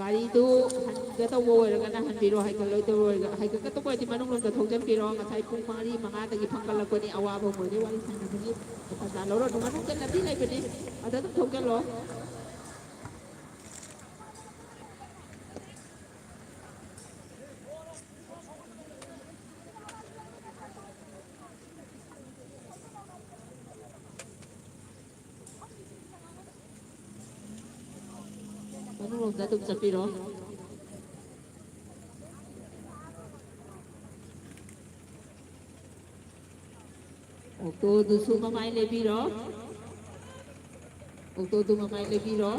ꯒꯥꯔꯤꯗꯨ ꯍꯟꯒꯗꯧꯕ ꯑꯣꯏꯔꯒꯅ ꯍꯟꯕꯤꯔꯣ, ꯍꯥꯏꯒꯠꯂꯣꯏꯗꯧꯕ ꯑꯣꯏꯔꯒ, ꯍꯥꯏꯒꯠꯀꯗꯧꯕ ꯑꯣꯏꯔꯗꯤ ꯃꯅꯨꯡꯂꯣꯝꯗ ꯊꯧꯖꯤꯟꯕꯤꯔꯣ꯫ ꯉꯁꯥꯏ ꯄꯨꯡ ꯃꯔꯤ ꯃꯉꯥꯗꯒꯤ ꯐꯝꯒꯠꯂꯛꯄꯅꯤ, ꯑꯋꯥꯕ ꯑꯣꯏꯔꯦ ꯋꯥꯔꯤ ꯁꯥꯟꯅꯕꯒꯤ꯫ ꯃꯇꯝ ꯂꯧꯔꯣ, ꯑꯗꯨꯝ ꯃꯅꯨꯡꯗ ꯂꯝꯕꯤ ꯂꯩꯕꯅꯤ, ꯑꯗ ꯑꯗꯨꯝ ꯊꯧꯖꯤꯜꯂꯣ꯫ ꯃꯅꯨꯡꯂꯣꯝꯗ ꯑꯗꯨꯝ ꯆꯠꯄꯤꯔꯣ꯫ ꯑꯣꯛꯇꯣꯗꯨꯁꯨ ꯃꯃꯥꯏ ꯂꯩꯕꯤꯔꯣ꯫ ꯑꯣꯛꯇꯣꯗꯨ ꯃꯃꯥꯏ ꯂꯩꯕꯤꯔꯣ꯫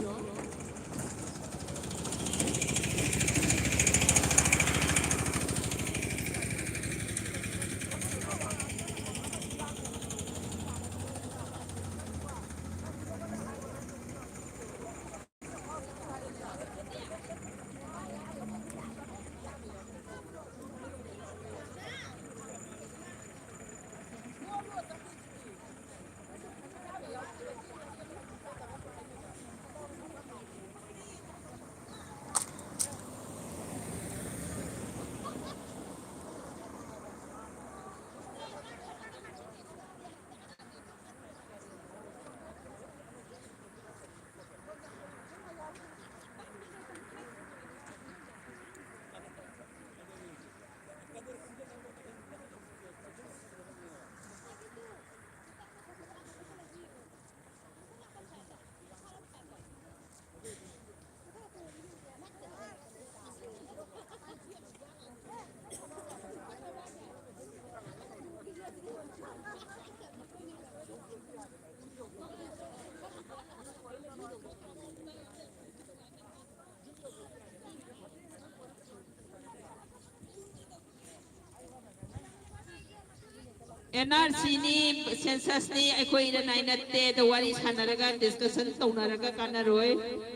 ꯑꯦꯟ ꯑꯥꯔ ꯁꯤꯅꯤ, ꯁꯦꯟꯁꯁꯅꯤ, ꯑꯩꯈꯣꯏ ꯏꯔꯟ ꯑꯥꯏ ꯅꯠꯇꯦ꯫ ꯑꯗ ꯋꯥꯔꯤ ꯁꯥꯟꯅꯔꯒ, ꯗꯤꯁꯀꯁꯟ ꯇꯧꯅꯔꯒ ꯀꯥꯟꯅꯔꯣꯏ꯫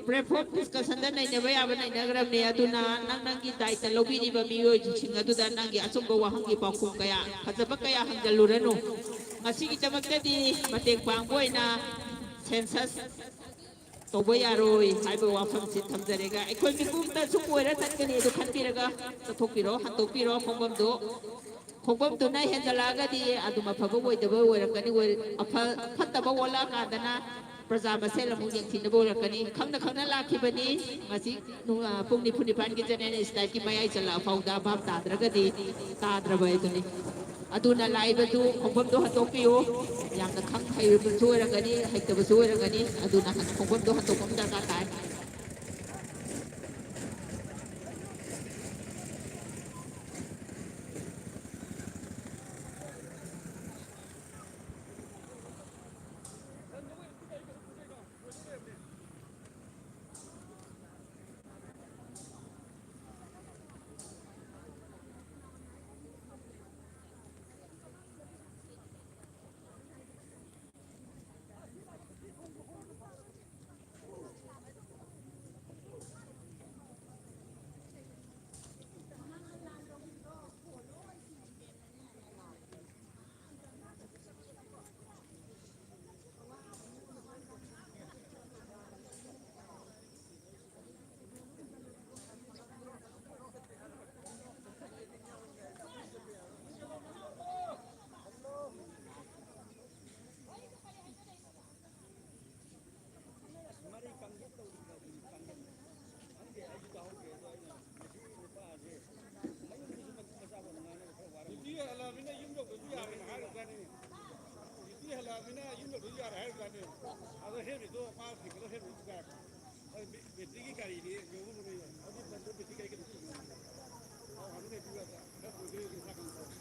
ꯄ꯭ꯂꯦꯠꯐꯣꯝ ꯗꯤꯁꯀꯁꯟꯗ ꯅꯩꯅꯕ ꯌꯥꯕ ꯅꯩꯅꯈ꯭ꯔꯕꯅꯦ꯫ ꯑꯗꯨꯅ ꯅꯪ ꯅꯪꯒꯤ ꯗꯥꯏꯇ ꯂꯧꯕꯤꯔꯤꯕ ꯃꯤꯑꯣꯏꯁꯤꯡ ꯑꯗꯨꯗ ꯅꯪꯒꯤ ꯑꯆꯨꯝꯕ ꯋꯥꯍꯪꯒꯤ ꯄꯥꯎꯈꯨꯝ ꯀꯌꯥ, ꯐꯖꯕ ꯀꯌꯥ ꯍꯪꯖꯜꯂꯨꯔꯅꯨ꯫ ꯉꯁꯤꯒꯤꯗꯃꯛꯇꯗꯤ ꯃꯇꯦꯡ ꯄꯥꯡꯕ ꯑꯣꯏꯅ ꯁꯦꯟꯁꯁ ꯇꯧꯕ ꯌꯥꯔꯣꯏ ꯍꯥꯏꯕ ꯋꯥꯐꯝꯁꯤ ꯊꯝꯖꯔꯒ, ꯑꯩꯈꯣꯏ ꯃꯤꯄꯨꯝꯇ ꯁꯨꯝ ꯑꯣꯏꯔ ꯆꯠꯀꯅꯤ, ꯑꯗꯨ ꯈꯟꯕꯤꯔꯒ ꯆꯠꯊꯣꯛꯄꯤꯔꯣ, ꯍꯟꯗꯣꯛꯄꯤꯔꯣ ꯈꯣꯡꯐꯝꯗꯨ꯫ ꯈꯣꯡꯐꯝꯗꯨꯅ ꯍꯦꯟꯖꯜꯂꯛꯑꯒꯗꯤ ꯑꯗꯨꯝ ꯑꯐꯕ ꯑꯣꯏꯗꯕ ꯑꯣꯏꯔꯛꯀꯅꯤ, ꯑꯣꯏ-, ꯑꯐ-, ꯐꯠꯇꯕ ꯑꯣꯜꯂꯛꯑꯀꯥꯟꯗꯅ ꯄ꯭ꯔꯖꯥ ꯃꯁꯦꯜ ꯑꯃꯨꯛ ꯌꯦꯡꯊꯤꯅꯕ ꯑꯣꯏꯔꯛꯀꯅꯤ꯫ ꯈꯪꯅ ꯈꯪꯅ ꯂꯥꯛꯈꯤꯕꯅꯤ꯫ ꯉꯁꯤ ꯅꯨ-, ꯑ, ꯄꯨꯡ ꯅꯤꯐꯨ ꯅꯤꯄꯥꯟꯒꯤ general strikeꯀꯤ ꯃꯌꯥꯏ ꯆꯜꯂꯛꯑ ꯐꯥꯎꯗ ꯚꯥꯞ ꯇꯥꯗ꯭ꯔꯒꯗꯤ ꯇꯥꯗ꯭ꯔꯕ ꯍꯥꯏꯗꯨꯅꯤ꯫ ꯑꯗꯨꯅ ꯂꯥꯛꯏꯕꯗꯨ ꯈꯣꯡꯐꯝꯗꯣ ꯍꯟꯗꯣꯛꯄꯤꯌꯨ꯫ ꯌꯥꯝꯅ ꯈꯪ ꯍꯩꯕꯁꯨ ꯑꯣꯏꯔꯝꯒꯅꯤ, ꯍꯩꯇꯕꯁꯨ ꯑꯣꯏꯔꯝꯒꯅꯤ꯫ ꯑꯗꯨꯅ ꯍꯟ-, ꯈꯣꯡꯐꯝꯗꯣ ꯍꯟꯗꯣꯛꯄ ꯑꯃ ꯗꯔꯀꯥꯔ ꯇꯥꯏ꯫ ꯗ꯭ꯌꯨꯇꯤ ꯍꯜꯂꯛꯑꯃꯤꯅ ꯌꯨꯝ ꯌꯧꯗ꯭ꯔꯁꯨ ꯌꯥꯔꯦꯅ ꯍꯥꯏꯔꯤꯕꯖꯥꯠꯅꯤ꯫ ꯗ꯭ꯌꯨꯇꯤ ꯍꯜꯂꯛꯑꯃꯤꯅ ꯌꯨꯝ ꯌꯧꯗ꯭ꯔꯁꯨ ꯌꯥꯔꯦ ꯍꯥꯏꯔꯤꯕꯖꯥꯠꯅꯤ꯫ ꯑꯗꯣ ꯍꯦꯜꯃꯦꯠꯇꯣ ꯃꯥ ꯁꯤꯡꯀꯜꯗ ꯍꯦꯜꯃꯦꯠ ꯄꯨꯔꯛꯑꯦ꯫ ꯑꯗꯨ ꯕꯦ-, ꯕꯦꯇ꯭ꯔꯤꯒꯤ ꯒꯥꯔꯤꯅꯤ ꯌꯧꯕ ꯉꯝꯃꯣꯏ꯫ ꯑꯗꯨ ꯕꯦꯇ꯭ꯔꯤ ꯀꯔꯤ ꯀꯔꯤ ꯊꯥꯎ ꯍꯥꯟꯅ ꯂꯩꯕꯤꯌꯨ ꯌꯥꯗ꯭ꯔꯥ? ꯈꯔ ꯀꯨꯏꯗ꯭ꯔꯦ ꯏꯁꯥ ꯀꯩꯅꯣ ꯇꯧꯔꯦ꯫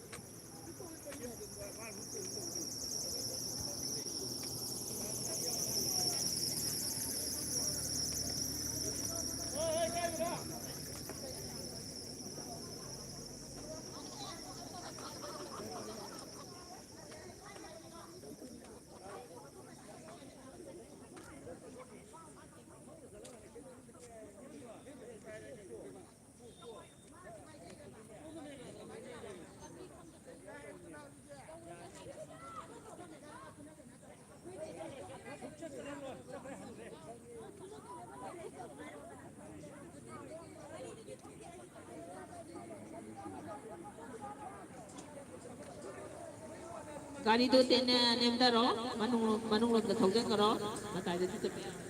ꯒꯥꯔꯤꯗꯨ ꯇꯦꯟꯅ ꯅꯦꯝꯊꯔꯣ, ꯃꯅꯨꯡ, ꯃꯅꯨꯡꯂꯣꯝꯗ ꯊꯧꯖꯟꯈꯔꯣ, ꯃꯇꯥꯏꯗꯗꯤ ꯆꯠꯄ ꯌꯥꯔꯣꯏ꯫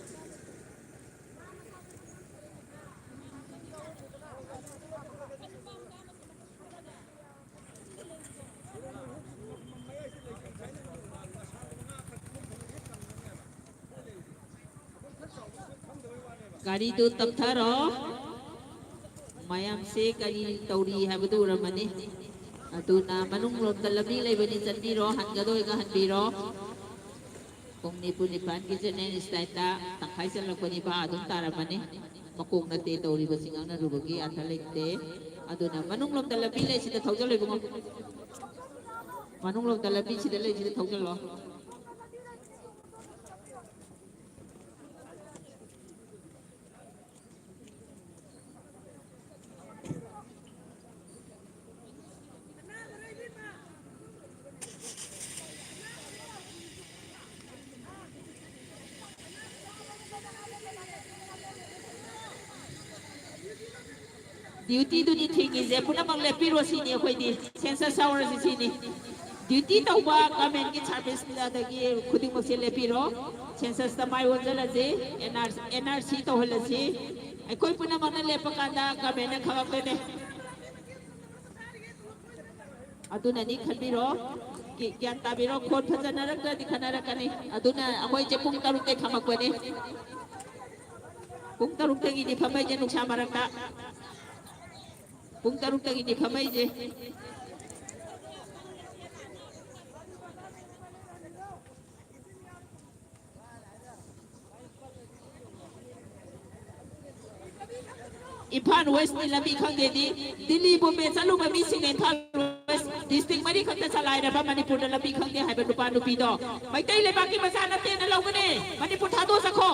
ꯒꯥꯔꯤꯗꯨ ꯇꯞꯊꯔꯣ꯫ ꯃꯌꯥꯝꯁꯦ ꯀꯔꯤ ꯇꯧꯔꯤ ꯍꯥꯏꯕꯗꯨ ꯎꯔꯝꯃꯅꯤ꯫ ꯑꯗꯨꯅ ꯃꯅꯨꯡꯂꯣꯝꯗ ꯂꯝꯕꯤ ꯂꯩꯕꯅꯤ, ꯆꯠꯄꯤꯔꯣ, ꯍꯟꯒꯗꯣꯏꯒ ꯍꯟꯕꯤꯔꯣ꯫ ꯄꯨꯡ ꯅꯤꯐꯨ ꯅꯤꯄꯥꯟꯒꯤ ꯖꯦꯅꯦꯔꯦꯜ ꯁ꯭ꯇꯥꯏꯜꯗ ꯇꯪꯈꯥꯏ ꯆꯜꯂꯛꯄꯅꯤ, ꯚꯥ ꯑꯗꯨꯝ ꯇꯥꯔꯝꯃꯅꯤ꯫ ꯃꯀꯣꯛ ꯅꯠꯇꯦ ꯇꯧꯔꯤꯕꯁꯤ ꯉꯥꯡꯅꯔꯨꯕꯒꯤ ꯑꯥꯔꯊ ꯂꯩꯇꯦ꯫ ꯑꯗꯨꯅ ꯃꯅꯨꯡꯂꯣꯝꯗ ꯂꯝꯕꯤ ꯂꯩꯁꯤꯗ ꯊꯧꯖꯜꯂꯣ ꯏꯕꯨꯡꯉꯣ꯫ ꯃꯅꯨꯡꯂꯣꯝꯗ ꯂꯝꯕꯤ ꯁꯤꯗ ꯂꯩꯁꯤꯗ ꯊꯧꯖꯜꯂꯣ꯫ ꯗ꯭ꯌꯨꯇꯤꯗꯨꯅꯤ ꯊꯤꯡꯉꯤꯁꯦ, ꯄꯨꯝꯅꯃꯛ ꯂꯦꯞꯄꯤꯔꯣ ꯁꯤꯅꯤ ꯑꯩꯈꯣꯏꯗꯤ꯫ ꯁꯦꯟꯁꯁ ꯍꯧꯔꯁꯤ ꯁꯤꯅꯤ꯫ ꯗ꯭ꯌꯨꯇꯤ ꯇꯧꯕ ꯒꯃꯦꯟꯒꯤ ꯁꯥꯔꯚꯤꯁ ꯑꯗꯒꯤ ꯈꯨꯗꯤꯡꯃꯛꯁꯦ ꯂꯦꯞꯄꯤꯔꯣ꯫ ꯁꯦꯟꯁꯁꯇ ꯃꯥꯏ ꯑꯣꯟꯁꯤꯜꯂꯁꯤ, ꯑꯦꯟ ꯑꯥꯔ ꯁꯤ ꯇꯧꯍꯜꯂꯁꯤ꯫ ꯑꯩꯈꯣꯏ ꯄꯨꯝꯅꯃꯛꯅ ꯂꯦꯞꯄ ꯀꯥꯟꯗ ꯒꯃꯦꯟꯅ ꯈꯪꯉꯛꯇꯣꯏꯅꯦ꯫ ꯑꯗꯨꯅꯅꯤ ꯈꯟꯕꯤꯔꯣ, ꯒ꯭ꯌꯥꯟ ꯇꯥꯕꯤꯔꯣ, ꯈꯣꯟ ꯐꯖꯅꯔꯛꯇ꯭ꯔꯗꯤ ꯈꯟꯅꯔꯛꯀꯅꯤ꯫ ꯑꯗꯨꯅ ꯑꯩꯈꯣꯏꯁꯦ ꯄꯨꯡ ꯇꯔꯨꯛꯇꯩ ꯐꯝꯃꯛꯄꯅꯤ꯫ ꯄꯨꯡ ꯇꯔꯨꯛꯇꯒꯤꯗꯤ ꯐꯝꯃꯛꯏꯁꯦ ꯅꯨꯡꯁꯥ ꯃꯔꯛꯇ꯫ ꯄꯨꯡ ꯇꯔꯨꯛꯇꯒꯤꯗꯤ ꯐꯝꯃꯛꯏꯁꯦ꯫ ꯏꯝꯐꯥꯜ ꯋꯦꯁꯀꯤ ꯂꯝꯕꯤ ꯈꯪꯗꯦꯗꯤ, ꯗꯤꯜꯂꯤ ꯕꯣꯝꯕꯦ ꯆꯠꯂꯨꯕ ꯃꯤꯁꯤꯡꯅ ꯏꯝꯐꯥꯜ ꯋꯦꯁ ꯗꯤꯁꯇ꯭ꯔꯤꯛ ꯃꯔꯤ ꯈꯛꯇ ꯆꯂꯥꯏꯔꯕ ꯃꯅꯤꯄꯨꯔꯗ ꯂꯝꯕꯤ ꯈꯪꯗꯦ ꯍꯥꯏꯕ ꯅꯨꯄꯥ ꯅꯨꯄꯤꯗꯣ ꯃꯩꯇꯩ ꯂꯩꯕꯥꯛꯀꯤ ꯃꯆꯥ ꯅꯠꯇꯦꯅ ꯂꯧꯒꯅꯤ꯫ ꯃꯅꯤꯄꯨꯔ ꯊꯥꯗꯣꯛꯑ ꯆꯠꯈꯣ꯫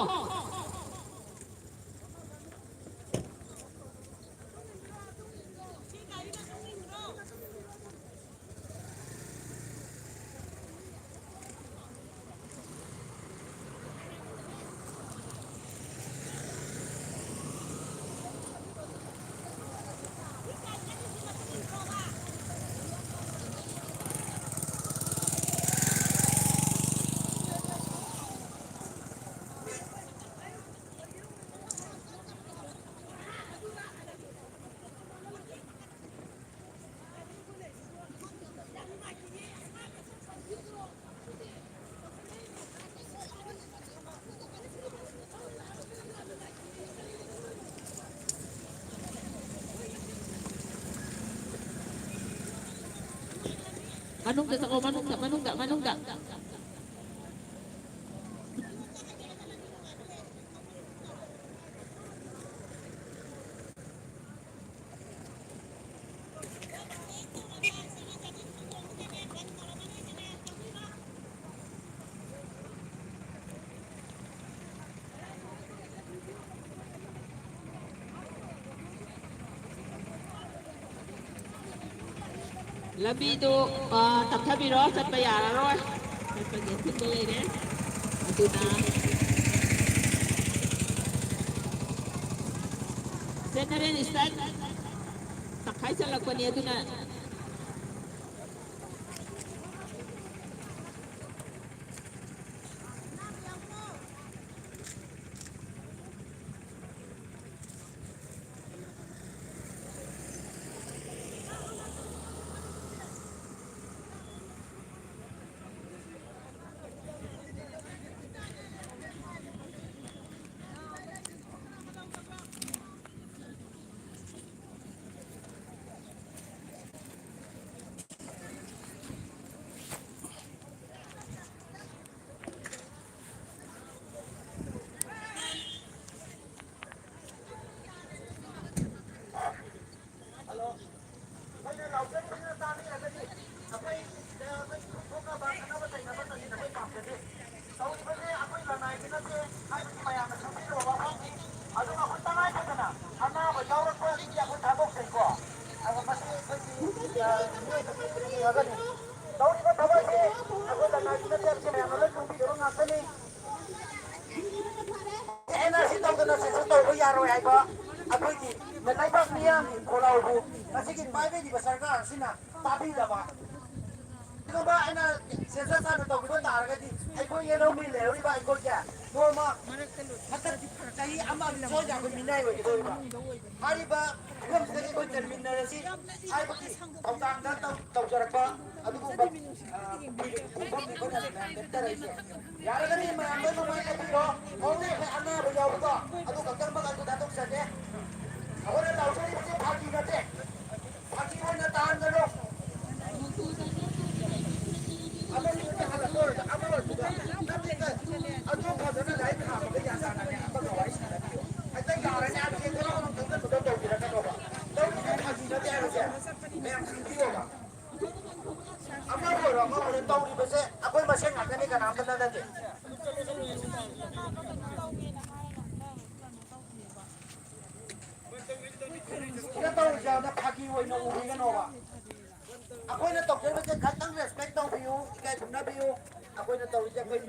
ꯃꯅꯨꯡꯗ ꯆꯪꯉꯣ, ꯃꯅꯨꯡꯗ, ꯃꯅꯨꯡꯗ, ꯃꯅꯨꯡꯗ꯫ ꯂꯝꯕꯤꯗꯨ, ꯑ, ꯇꯞꯊꯕꯤꯔꯣ, ꯆꯠꯄ ꯌꯥꯔꯔꯣꯏ꯫ ꯆꯠꯄꯒꯤ ꯑꯊꯤꯡꯕ ꯂꯩꯔꯦ꯫ ꯑꯗꯨꯅ general stand ꯇꯪꯈꯥꯏ ꯆꯠꯂꯛꯄꯅꯤ, ꯑꯗꯨꯅ ꯇꯧꯔꯤꯕꯁꯦ ꯑꯩꯈꯣꯏ ꯂꯅꯥꯏꯒꯤ ꯅꯠꯇꯦ ꯍꯥꯏꯕꯁꯤ ꯃꯌꯥꯝꯅ ꯈꯪꯕꯤꯔꯕ ꯋꯥꯐꯝꯅꯤ꯫ ꯑꯗꯨꯒ ꯑꯩꯈꯣꯏ ꯇꯉꯥꯏ ꯐꯗꯅ ꯑꯅꯥꯕ ꯌꯥꯎꯔꯛꯄ ꯑꯁꯤꯗꯤ ꯑꯩꯈꯣꯏ ꯊꯥꯗꯣꯛꯆꯩꯀꯣ꯫ ꯑꯗꯣ ꯃꯁꯤ ꯑꯩꯈꯣꯏꯒꯤ, ꯑ, ꯃꯤꯑꯣꯏꯕꯒꯤ ꯌꯦꯡꯉꯒꯅꯤ꯫ ꯇꯧꯔꯤꯕ ꯊꯕꯛꯁꯦ ꯑꯩꯈꯣꯏ ꯂꯅꯥꯏꯒꯤ ꯅꯠꯇꯦ ꯍꯥꯏꯕꯁꯤ ꯃꯌꯥꯝꯅ ꯂꯣꯏ ꯈꯪꯕꯤꯔꯕ ꯉꯥꯛꯇꯅꯤ꯫ ꯑꯦꯟ ꯑꯥꯔ ꯁꯤ ꯇꯧꯗꯅ ꯁꯦꯟꯁꯁ ꯇꯧꯕ ꯌꯥꯔꯣꯏ ꯍꯥꯏꯕ ꯑꯩꯈꯣꯏꯒꯤ ꯂꯩꯕꯥꯛ ꯃꯤꯌꯥꯝꯒꯤ ꯈꯣꯜꯂꯥꯎꯕꯨ ꯉꯁꯤꯒꯤ ꯄꯥꯏꯕꯤꯔꯤꯕ ꯁꯔꯀꯥꯔ ꯑꯁꯤꯅ ꯇꯥꯕꯤꯗꯕ꯫ ꯀꯔꯤꯒꯨꯝꯕ ꯑꯩꯅ ꯁꯦꯟꯁꯁ ꯍꯥꯟꯅ ꯇꯧꯈꯤꯕ ꯇꯥꯔꯒꯗꯤ ꯑꯩꯈꯣꯏ ꯌꯦꯜꯍꯧꯃꯤ ꯂꯩꯍꯧꯔꯤꯕ ꯑꯩꯈꯣꯏꯁꯦ ꯅꯣꯡꯃ ꯍꯟꯗꯛ ꯆꯍꯤ ꯑꯃ ꯁꯣꯏꯗꯅ ꯑꯩꯈꯣꯏ ꯃꯤꯅꯥꯏ ꯑꯣꯏꯒꯗꯧꯔꯤꯕ꯫ ꯍꯥꯏꯔꯤꯕ ꯐꯤꯕꯝꯁꯤꯗꯒꯤ ꯑꯩꯈꯣꯏ ꯆꯟꯃꯤꯟꯅꯔꯁꯤ ꯍꯥꯏꯕꯒꯤ ꯊꯧꯗꯥꯡꯗ ꯇꯧ-, ꯇꯧꯖꯔꯛꯄ ꯑꯗꯨꯒꯨꯝꯕ, ꯑ, ꯈꯣꯡꯐꯝꯅꯤ ꯑꯩꯈꯣꯏꯅ ꯂꯦꯞꯆꯔꯛꯏꯁꯦ꯫ ꯌꯥꯔꯒꯗꯤ ꯃꯌꯥꯝ ꯂꯣꯏꯅ ꯃꯥꯏ ꯂꯩꯕꯤꯔꯣ꯫ ꯍꯧꯖꯤꯛ ꯑꯩꯈꯣꯏ ꯑꯅꯥꯕ ꯌꯥꯎꯕꯗꯣ ꯑꯗꯨ ꯈꯛꯇꯃꯛ ꯑꯩꯈꯣꯏ ꯊꯥꯗꯣꯛꯆꯒꯦ꯫ ꯑꯩꯈꯣꯏꯅ ꯂꯥꯎꯖꯔꯤꯕꯁꯤ ꯐꯥꯒꯤ ꯅꯠꯇꯦ꯫ ꯐꯥꯒꯤ ꯑꯣꯏꯅ ꯇꯥꯍꯟꯒꯅꯨ꯫ ꯑꯃ ꯑꯣꯏꯅ ꯇꯧꯔꯤꯕꯁꯦ ꯑꯩꯈꯣꯏ ꯃꯁꯦꯟ ꯉꯥꯛꯇꯅꯤ, ꯀꯅꯥꯝꯇꯅ ꯅꯠꯇꯦ꯫ ꯁꯤꯗ ꯇꯧꯔꯤꯁꯦ ꯑꯗ ꯐꯥꯒꯤ ꯑꯣꯏꯅ ꯎꯕꯤꯒꯅꯣꯕ꯫ ꯑꯩꯈꯣꯏꯅ ꯇꯧꯖꯔꯤꯕꯁꯦ ꯈꯇꯪ respect ꯇꯧꯕꯤꯌꯨ, ꯏꯀꯥꯏ ꯈꯨꯝꯅꯕꯤꯌꯨ꯫ ꯑꯩꯈꯣꯏꯅ ꯇꯧꯔꯤꯁꯦ ꯑꯩꯈꯣꯏ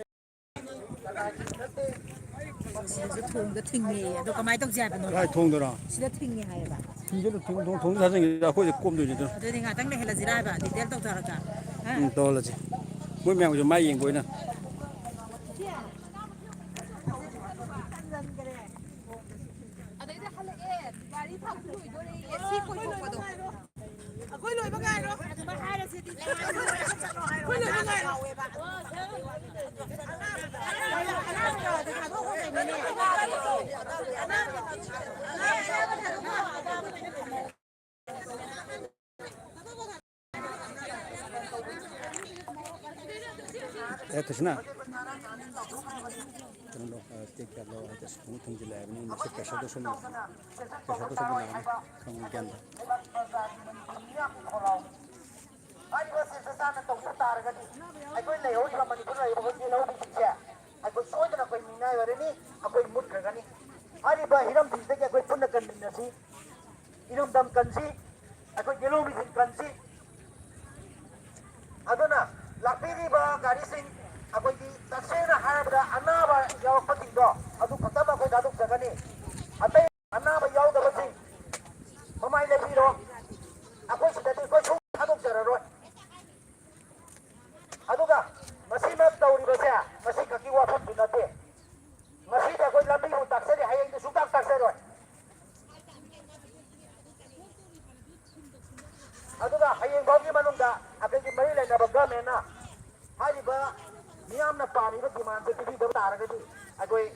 ꯁꯤꯗꯁꯨ ꯊꯣꯡꯗ ꯊꯤꯡꯉꯦ꯫ ꯑꯗꯣ ꯀꯃꯥꯏꯅ ꯇꯧꯁꯦ ꯍꯥꯏꯕꯅꯣ? ꯀꯥꯏ ꯊꯣꯡꯗꯔꯣ? ꯁꯤꯗ ꯊꯤꯡꯉꯦ ꯍꯥꯏꯌꯦꯕ꯫ ꯊꯤꯡꯖꯤꯜꯂꯨ, ꯊꯣꯡ, ꯊꯣꯡ, ꯊꯣꯡꯗ ꯊꯥꯖꯤꯟꯒꯦ, ꯑꯩꯈꯣꯏꯗ ꯀꯣꯝꯗꯣꯏꯅꯦ ꯑꯗꯨꯅ꯫ ꯑꯗꯨꯗꯤ ꯉꯥꯛꯇꯪ ꯂꯩꯍꯜꯂꯁꯤꯔꯥ ꯍꯥꯏꯕ, detail ꯇꯧꯊꯔꯒ? ꯍꯥ? ꯎꯝ, ꯇꯧꯍꯜꯂꯁꯤ꯫ ꯃꯣꯏ ꯃꯌꯥꯝꯒꯤꯁꯨ ꯃꯥꯏ ꯌꯦꯡꯕ ꯑꯣꯏꯅ꯫ ꯑꯗꯩꯗ ꯍꯜꯂꯛꯑꯦ, ꯒꯥꯔꯤ ꯊꯥꯎꯁꯨ ꯂꯣꯏꯗꯣꯔꯦꯌꯦ, ꯁꯤ ꯀꯣꯏꯊꯣꯛꯄꯗꯣ꯫ ꯑꯩꯈꯣꯏ ꯂꯣꯏꯕ ꯉꯥꯏꯔꯣ꯫ ꯑꯗꯨꯃꯥꯏ ꯍꯥꯏꯔꯁꯤꯗꯤ꯫ ꯑꯩꯈꯣꯏ ꯂꯣꯏꯕ ꯉꯥꯏꯔꯣ꯫ ꯑꯦ, ꯀ꯭ꯔꯤꯁꯅ꯫ ꯀꯩꯅꯣ ꯂꯧ-, ꯑ, ꯇꯦꯛ ꯀꯌꯥ ꯂꯧ ꯍꯥꯏꯗꯣ, ꯑꯃꯨꯛ ꯊꯣꯡꯖꯤꯜꯂꯛꯑꯕꯅꯤꯅ ꯃꯁꯤ pressure-ꯗ ꯁꯨꯝ, pressure-ꯗ ꯁꯨꯝ ꯂꯥꯛꯑꯅꯤ꯫ ꯈꯪꯉꯨ ꯒ꯭ꯌꯥꯟ ꯇꯥ꯫ ꯍꯥꯏꯔꯤꯕ ꯁꯦꯟꯁꯁ ꯍꯥꯟꯅ ꯇꯧꯕ ꯇꯥꯔꯒꯗꯤ ꯑꯩꯈꯣꯏ ꯂꯩꯍꯧꯔꯤꯕ ꯃꯅꯤꯄꯨꯔ ꯂꯩꯔꯤꯕ ꯑꯩꯈꯣꯏ ꯂꯧꯃꯤꯁꯤꯡꯁꯦ ꯑꯩꯈꯣꯏ ꯁꯣꯏꯗꯅ ꯑꯩꯈꯣꯏ ꯃꯤꯅꯥꯏ ꯑꯣꯏꯔꯅꯤ, ꯑꯩꯈꯣꯏ ꯃꯨꯠꯈ꯭ꯔꯒꯅꯤ꯫ ꯍꯥꯏꯔꯤꯕ ꯍꯤꯔꯝꯁꯤꯡꯗꯒꯤ ꯑꯩꯈꯣꯏ ꯄꯨꯟꯅ ꯀꯟꯃꯤꯟꯅꯁꯤ, ꯏꯔꯝꯗꯝ ꯀꯟꯁꯤ, ꯑꯩꯈꯣꯏ ꯂꯧꯃꯤꯁꯤꯡ ꯀꯟꯁꯤ꯫ ꯑꯗꯨꯅ ꯂꯥꯛꯄꯤꯔꯤꯕ ꯒꯥꯔꯤꯁꯤꯡ ꯑꯩꯈꯣꯏꯒꯤ ꯇꯁꯦꯡꯅ ꯍꯥꯏꯔꯕꯗ ꯑꯅꯥꯕ ꯌꯥꯎꯔꯛꯄꯁꯤꯡꯗꯣ ꯑꯗꯨ ꯈꯛꯇꯃꯛ ꯑꯩꯈꯣꯏ ꯊꯥꯗꯣꯛꯆꯒꯅꯤ꯫ ꯑꯇꯩ ꯑꯅꯥꯕ ꯌꯥꯎꯗꯕꯁꯤꯡ ꯃꯃꯥꯏ ꯂꯩꯕꯤꯔꯣ꯫ ꯑꯩꯈꯣꯏ ꯁꯤꯗꯗꯤ ꯑꯩꯈꯣꯏ ꯁꯨꯡ ꯊꯥꯗꯣꯛꯆꯔꯔꯣꯏ꯫ ꯑꯗꯨꯒ ꯃꯁꯤꯃꯛ ꯇꯧꯔꯤꯕꯁꯦ ꯉꯁꯤ ꯈꯛꯀꯤ ꯋꯥꯐꯝꯁꯨ ꯅꯠꯇꯦ꯫ ꯉꯁꯤꯗꯤ ꯑꯩꯈꯣꯏ ꯂꯝꯕꯤꯕꯨ ꯇꯥꯛꯆꯔꯤ, ꯍꯌꯦꯡꯗꯤ ꯁꯨꯡꯇꯥꯛ ꯇꯥꯛꯆꯔꯣꯏ꯫ ꯑꯗꯨꯒ ꯍꯌꯦꯡ ꯐꯥꯎꯒꯤ ꯃꯅꯨꯡꯗ ꯑꯩꯈꯣꯏꯒꯤ ꯃꯔꯤ ꯂꯩꯅꯕ government-ꯅ ꯍꯥꯏꯔꯤꯕ ꯃꯤꯌꯥꯝꯅ ꯄꯥꯝꯃꯤꯕ demand-ꯁꯦ ꯄꯤꯕꯤꯗꯕ ꯇꯥꯔꯒꯗꯤ ꯑꯩꯈꯣꯏ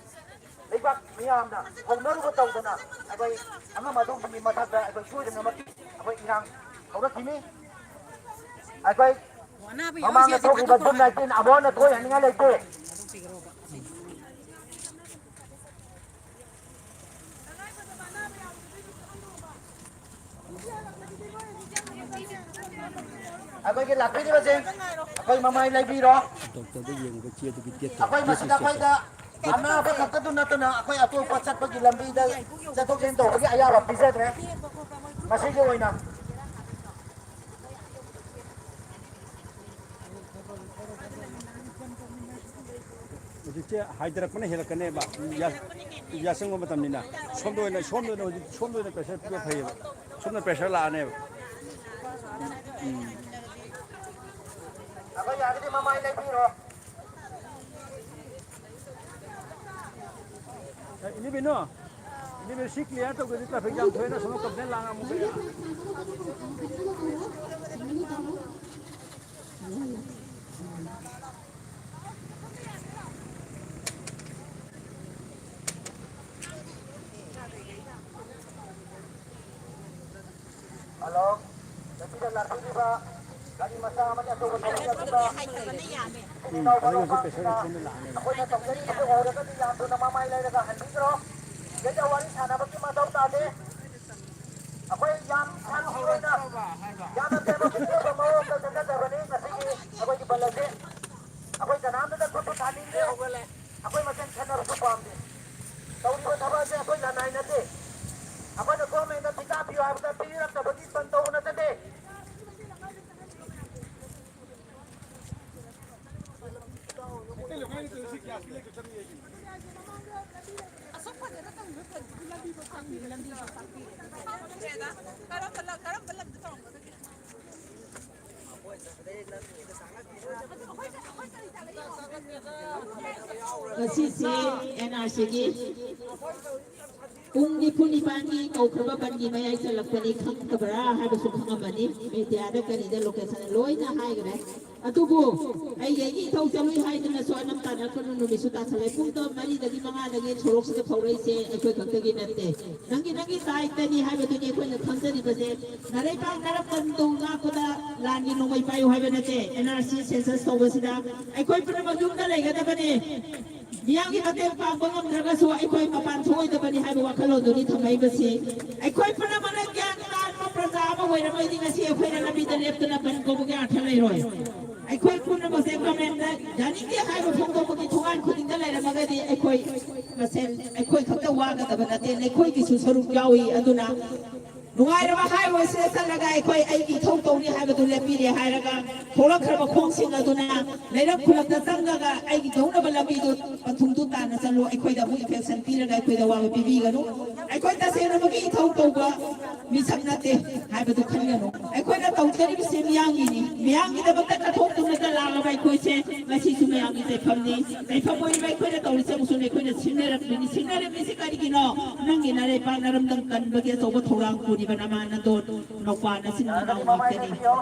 ꯂꯩꯕꯥꯛ ꯃꯤꯌꯥꯝꯅ ꯍꯧꯅꯔꯨꯕ ꯇꯧꯗꯅ ꯑꯩꯈꯣꯏ ꯑꯉꯝ ꯑꯊꯧꯁꯤꯡꯒꯤ ꯃꯊꯛꯇ ꯑꯩꯈꯣꯏ ꯁꯣꯏꯗꯅꯃꯛꯀꯤ ꯑꯩꯈꯣꯏ ꯏꯔꯥꯡ ꯍꯧꯔꯛꯈꯤꯅꯤ꯫ ꯑꯩꯈꯣꯏ ꯃꯃꯥꯡꯗ ꯊꯣꯛꯈꯤꯕ June nineteen ꯑꯃꯨꯛ ꯍꯟꯅ ꯊꯣꯛꯍꯟꯅꯤꯡꯉꯥꯏ ꯂꯩꯇꯦ꯫ ꯑꯩꯈꯣꯏꯒꯤ ꯂꯥꯛꯄꯤꯔꯤꯕꯁꯤꯡ ꯑꯩꯈꯣꯏ ꯃꯃꯥꯏ ꯂꯩꯕꯤꯔꯣ꯫ ꯗꯣꯛꯇꯔꯗ ꯌꯦꯡꯕ ꯆꯦꯗꯨꯒꯤ ꯗꯦꯠꯇꯣ, ꯑꯩꯈꯣꯏ ꯗꯦꯠꯁꯦ ꯃꯁꯤꯗ ꯆꯦꯛ ꯑꯩꯈꯣꯏꯗ ꯇꯧ꯫ ꯑꯅꯥꯕ ꯈꯛꯇꯗꯨ ꯅꯠꯇꯅ ꯑꯩꯈꯣꯏ ꯑꯇꯣꯞꯄ ꯆꯠꯄꯒꯤ ꯂꯝꯕꯤꯗ ꯆꯠꯊꯣꯛ ꯆꯠꯁꯤꯟ ꯇꯧꯕꯒꯤ ꯑꯌꯥꯕ ꯄꯤꯖꯗ꯭ꯔꯦ꯫ ꯃꯁꯤꯒꯤ ꯑꯣꯏꯅ ꯍꯧꯖꯤꯛꯁꯦ ꯍꯥꯏꯊꯔꯛꯄꯅ ꯍꯦꯜꯂꯛꯀꯅꯦꯕ꯫ ꯌꯥ-, ꯌꯥꯆꯪꯕ ꯃꯇꯝꯅꯤꯅ꯫ ꯁꯣꯝꯗ ꯑꯣꯏꯅ, ꯁꯣꯝꯗ ꯑꯣꯏꯅ, ꯍꯧꯖꯤꯛ ꯁꯣꯝꯗ ꯑꯣꯏꯅ pressure ꯄꯤꯕ ꯐꯩꯌꯦꯕ꯫ ꯁꯣꯝꯗ pressure ꯂꯥꯛꯑꯅꯦꯕ꯫ ꯎꯝ꯫ ꯑꯩꯈꯣꯏ ꯌꯥꯔꯒꯗꯤ ꯃꯃꯥꯏ ꯂꯩꯕꯤꯔꯣ꯫ ꯑꯦ, ꯏꯅꯦ ꯕꯤꯅꯨ, ꯏꯅꯦ ꯕꯤꯅꯨ, ꯁꯤ clear ꯇꯧꯗ꯭ꯔꯗꯤ traffic jam ꯊꯣꯛꯑꯦꯅ ꯁꯣꯝꯗ complain ꯂꯥꯡꯉꯝꯃꯨ ꯀꯩꯅꯣ꯫ ꯍꯜꯂꯣ, ꯂꯝꯕꯤꯗ ꯂꯥꯛꯄꯤꯔꯤꯕ ꯒꯥꯔꯤ ꯃꯆꯥ ꯑꯃꯗꯤ ꯑꯆꯧꯕ ꯊꯧꯕ ꯌꯥꯕꯤꯕ ꯏꯆꯤꯟ ꯏꯅꯥꯎ ꯃꯔꯨꯞꯁꯤꯡꯅ ꯑꯩꯈꯣꯏꯅ ꯇꯧꯖꯔꯤꯕꯁꯤ ꯎꯔꯒꯗꯤ ꯌꯥꯝ ꯊꯨꯅ ꯃꯃꯥꯏ ꯂꯩꯔꯒ ꯍꯟꯕꯤꯈ꯭ꯔꯣ꯫ ꯁꯤꯗꯩꯗ ꯋꯥꯔꯤ ꯁꯥꯟꯅꯕꯒꯤ ꯃꯊꯧ ꯇꯥꯗꯦ꯫ ꯑꯩꯈꯣꯏ ꯌꯥꯝ ꯁꯥꯟꯇꯤ ꯑꯣꯏꯅ, ꯌꯥꯝꯅ ꯗꯦꯃꯣꯀ꯭ꯔꯦꯁꯤ ꯑꯣꯏꯕ ꯃꯑꯣꯡꯗ ꯆꯠꯅꯖꯕꯅꯤ ꯉꯁꯤꯒꯤ ꯑꯩꯈꯣꯏꯒꯤ ꯕꯟ ꯑꯁꯤ꯫ ꯑꯩꯈꯣꯏ ꯀꯅꯥꯝꯇꯗ ꯈꯨꯠꯁꯨ ꯊꯥꯅꯤꯡꯗꯦ꯫ ꯑꯩꯈꯣꯏ ꯃꯁꯦꯟ ꯈꯠꯅꯕꯁꯨ ꯄꯥꯝꯗꯦ꯫ ꯇꯧꯔꯤꯕ ꯊꯕꯛ ꯑꯁꯤ ꯑꯩꯈꯣꯏ ꯂꯅꯥꯏ ꯅꯠꯇꯦ꯫ ꯑꯩꯈꯣꯏꯅ ꯒꯣꯔꯃꯦꯟꯗ ꯄꯤꯇꯥ ꯄꯤꯌꯨ ꯍꯥꯏꯕꯗ ꯄꯤꯔꯛꯇꯕꯒꯤ ꯕꯟ ꯇꯧꯕ ꯅꯠꯆꯗꯦ꯫ ꯉꯁꯤꯁꯦ ꯑꯦꯟ ꯑꯥꯔ ꯁꯤꯒꯤ ꯄꯨꯡ ꯅꯤꯐꯨ ꯅꯤꯄꯥꯟꯒꯤ ꯀꯧꯈ꯭ꯔꯕ ꯕꯟꯒꯤ ꯃꯌꯥꯏ ꯆꯜꯂꯛꯄꯅꯤ ꯈꯪꯗꯕ꯭ꯔꯥ ꯍꯥꯏꯕꯁꯨ ꯈꯪꯉꯝꯃꯅꯤ꯫ ꯃꯦꯗꯤꯌꯥꯗ ꯀꯔꯤꯗ ꯂꯣꯀꯦꯁꯟ ꯂꯣꯏꯅ ꯍꯥꯏꯈ꯭ꯔꯦ꯫ ꯑꯗꯨꯕꯨ ꯑꯩ ꯑꯩꯒꯤ ꯏꯊꯧ ꯆꯠꯂꯨꯏ ꯍꯥꯏꯗꯅꯁꯨ ꯑꯅꯝ ꯇꯥꯅꯔꯛꯄꯅ ꯅꯨꯃꯤꯠꯁꯨ ꯇꯥꯁꯜꯂꯛꯑꯦ꯫ ꯄꯨꯡ ꯇꯔꯥ ꯃꯔꯤꯗꯒꯤ ꯃꯉꯥꯗꯒꯤ ꯁꯣꯔꯣꯛꯁꯤꯗ ꯐꯧꯔꯛꯏꯁꯦ ꯑꯩꯈꯣꯏ ꯈꯛꯇꯒꯤ ꯅꯠꯇꯦ꯫ ꯅꯪꯒꯤ ꯅꯪꯒꯤ ꯗꯥꯏꯇꯅꯤ ꯍꯥꯏꯕꯗꯨꯅꯤ ꯑꯩꯈꯣꯏꯅ ꯈꯪꯖꯔꯤꯕꯁꯦ꯫ ꯅꯥꯔꯩ ꯄꯥꯛ ꯅꯥꯔꯛ ꯀꯟ ꯇꯧ ꯂꯥꯛꯄꯗ ꯂꯥꯟꯒꯤ ꯅꯣꯡꯃꯩ ꯄꯥꯏꯌꯨ ꯍꯥꯏꯕ ꯅꯠꯇꯦ꯫ ꯑꯦꯟ ꯑꯥꯔ ꯁꯤ ꯁꯦꯟꯁꯁ ꯇꯧꯕꯁꯤꯗ ꯑꯩꯈꯣꯏ ꯄꯨꯝꯅꯃꯛ ꯌꯨꯝꯗ ꯂꯩꯒꯗꯕꯅꯤ꯫ ꯃꯤꯌꯥꯝꯒꯤ ꯃꯇꯦꯡ ꯄꯥꯡꯕ ꯉꯝꯗ꯭ꯔꯒꯁꯨ ꯑꯩꯈꯣꯏ ꯃꯄꯥꯟ ꯊꯣꯛꯑꯣꯏꯗꯕꯅꯤ ꯍꯥꯏꯕ ꯋꯥꯈꯜꯂꯣꯟꯗꯨꯅꯤ ꯊꯝꯃꯛꯏꯕꯁꯤ꯫ ꯑꯩꯈꯣꯏ ꯄꯨꯝꯅꯃꯛꯅ ꯒ꯭ꯌꯥꯟ ꯇꯥꯅ ꯄ꯭ꯔꯖꯥ ꯑꯃ ꯑꯣꯏꯔꯝꯃꯗꯤ ꯉꯁꯤ ꯑꯩꯈꯣꯏꯅ ꯂꯝꯕꯤꯗ ꯂꯦꯞꯇꯨꯅ ꯕꯟ ꯀꯧꯕꯒꯤ ꯑꯔꯊ ꯂꯩꯔꯣꯏ꯫ ꯑꯩꯈꯣꯏ ꯄꯨꯝꯅꯃꯛꯁꯦ ꯒꯣꯔꯃꯦꯟꯗ ꯌꯥꯅꯤꯡꯗꯦ ꯍꯥꯏꯕ ꯐꯣꯡꯗꯣꯛꯄꯒꯤ ꯊꯣꯡꯒꯥꯟ ꯈꯨꯗꯤꯡꯗ ꯂꯩꯔꯝꯃꯒꯗꯤ ꯑꯩꯈꯣꯏ ꯃꯁꯦꯟ ꯑꯩꯈꯣꯏ ꯈꯛꯇ ꯋꯥꯒꯗꯕ ꯅꯠꯇꯦ, ꯅꯈꯣꯏꯒꯤꯁꯨ ꯁꯔꯨꯛ ꯌꯥꯎꯏ꯫ ꯑꯗꯨꯅ ꯅꯨꯡꯉꯥꯏꯔꯕ ꯍꯥꯏꯋꯦꯁꯤꯗ ꯆꯠꯂꯒ ꯑꯩꯈꯣꯏ ꯑꯩꯒꯤ ꯏꯊꯧ ꯇꯧꯅꯤ ꯍꯥꯏꯕꯗꯨ ꯂꯦꯞꯄꯤꯔꯦ ꯍꯥꯏꯔꯒ ꯊꯣꯛꯂꯛꯈ꯭ꯔꯕ ꯈꯣꯡꯁꯤꯡ ꯑꯗꯨꯅ ꯂꯩꯔꯛ ꯈꯨꯂꯛꯇ ꯆꯪꯉꯒ ꯑꯩꯒꯤ ꯇꯧꯅꯕ ꯂꯝꯕꯤꯗꯨ ꯄꯟꯊꯨꯡꯗꯨ ꯇꯥꯟꯅ ꯆꯠꯂꯨ꯫ ꯑꯩꯈꯣꯏꯗ ꯑꯃꯨꯛ ꯏꯟꯐꯦꯛꯁꯟ ꯄꯤꯔꯒ ꯑꯩꯈꯣꯏꯗ ꯑꯋꯥꯕ ꯄꯤꯕꯤꯒꯅꯨ꯫ ꯑꯩꯈꯣꯏ ꯇꯁꯦꯡꯅꯃꯛꯀꯤ ꯏꯊꯧ ꯇꯧꯕ ꯃꯤꯁꯛ ꯅꯠꯇꯦ ꯍꯥꯏꯕꯗꯨ ꯈꯟꯒꯅꯨ꯫ ꯑꯩꯈꯣꯏꯅ ꯇꯧꯖꯔꯤꯕꯁꯤ ꯃꯤꯌꯥꯝꯒꯤꯅꯤ꯫ ꯃꯤꯌꯥꯝꯒꯤꯗꯃꯛꯇ ꯀꯠꯊꯣꯛꯇꯨꯅꯇ ꯂꯥꯛꯂꯕ ꯑꯩꯈꯣꯏꯁꯦ ꯉꯁꯤꯁꯨ ꯃꯌꯥꯝꯒꯤ ꯆꯩꯐꯝꯅꯤ꯫ ꯆꯩꯐꯝ ꯑꯣꯏꯔꯤꯕ ꯑꯩꯈꯣꯏꯅ ꯇꯧꯔꯤꯁꯦ ꯑꯃꯨꯛꯁꯨ ꯑꯩꯈꯣꯏꯅ ꯁꯤꯡꯅꯔꯛꯂꯤꯅꯤ꯫ ꯁꯤꯡꯅꯔꯛꯂꯤꯁꯤ ꯀꯔꯤꯒꯤꯅꯣ? ꯅꯪꯒꯤ ꯅꯔꯩꯄꯥꯛ ꯅꯔꯝꯗꯝ ꯀꯟꯕꯒꯤ ꯑꯆꯧꯕ ꯊꯧꯔꯥꯡ ꯄꯨꯔꯤꯕ ꯅꯃꯥ ꯅꯗꯣꯟ ꯅꯧꯄꯥ ꯅꯆꯤꯟ ꯅꯅꯥꯎ ꯉꯥꯛꯇꯅꯤ꯫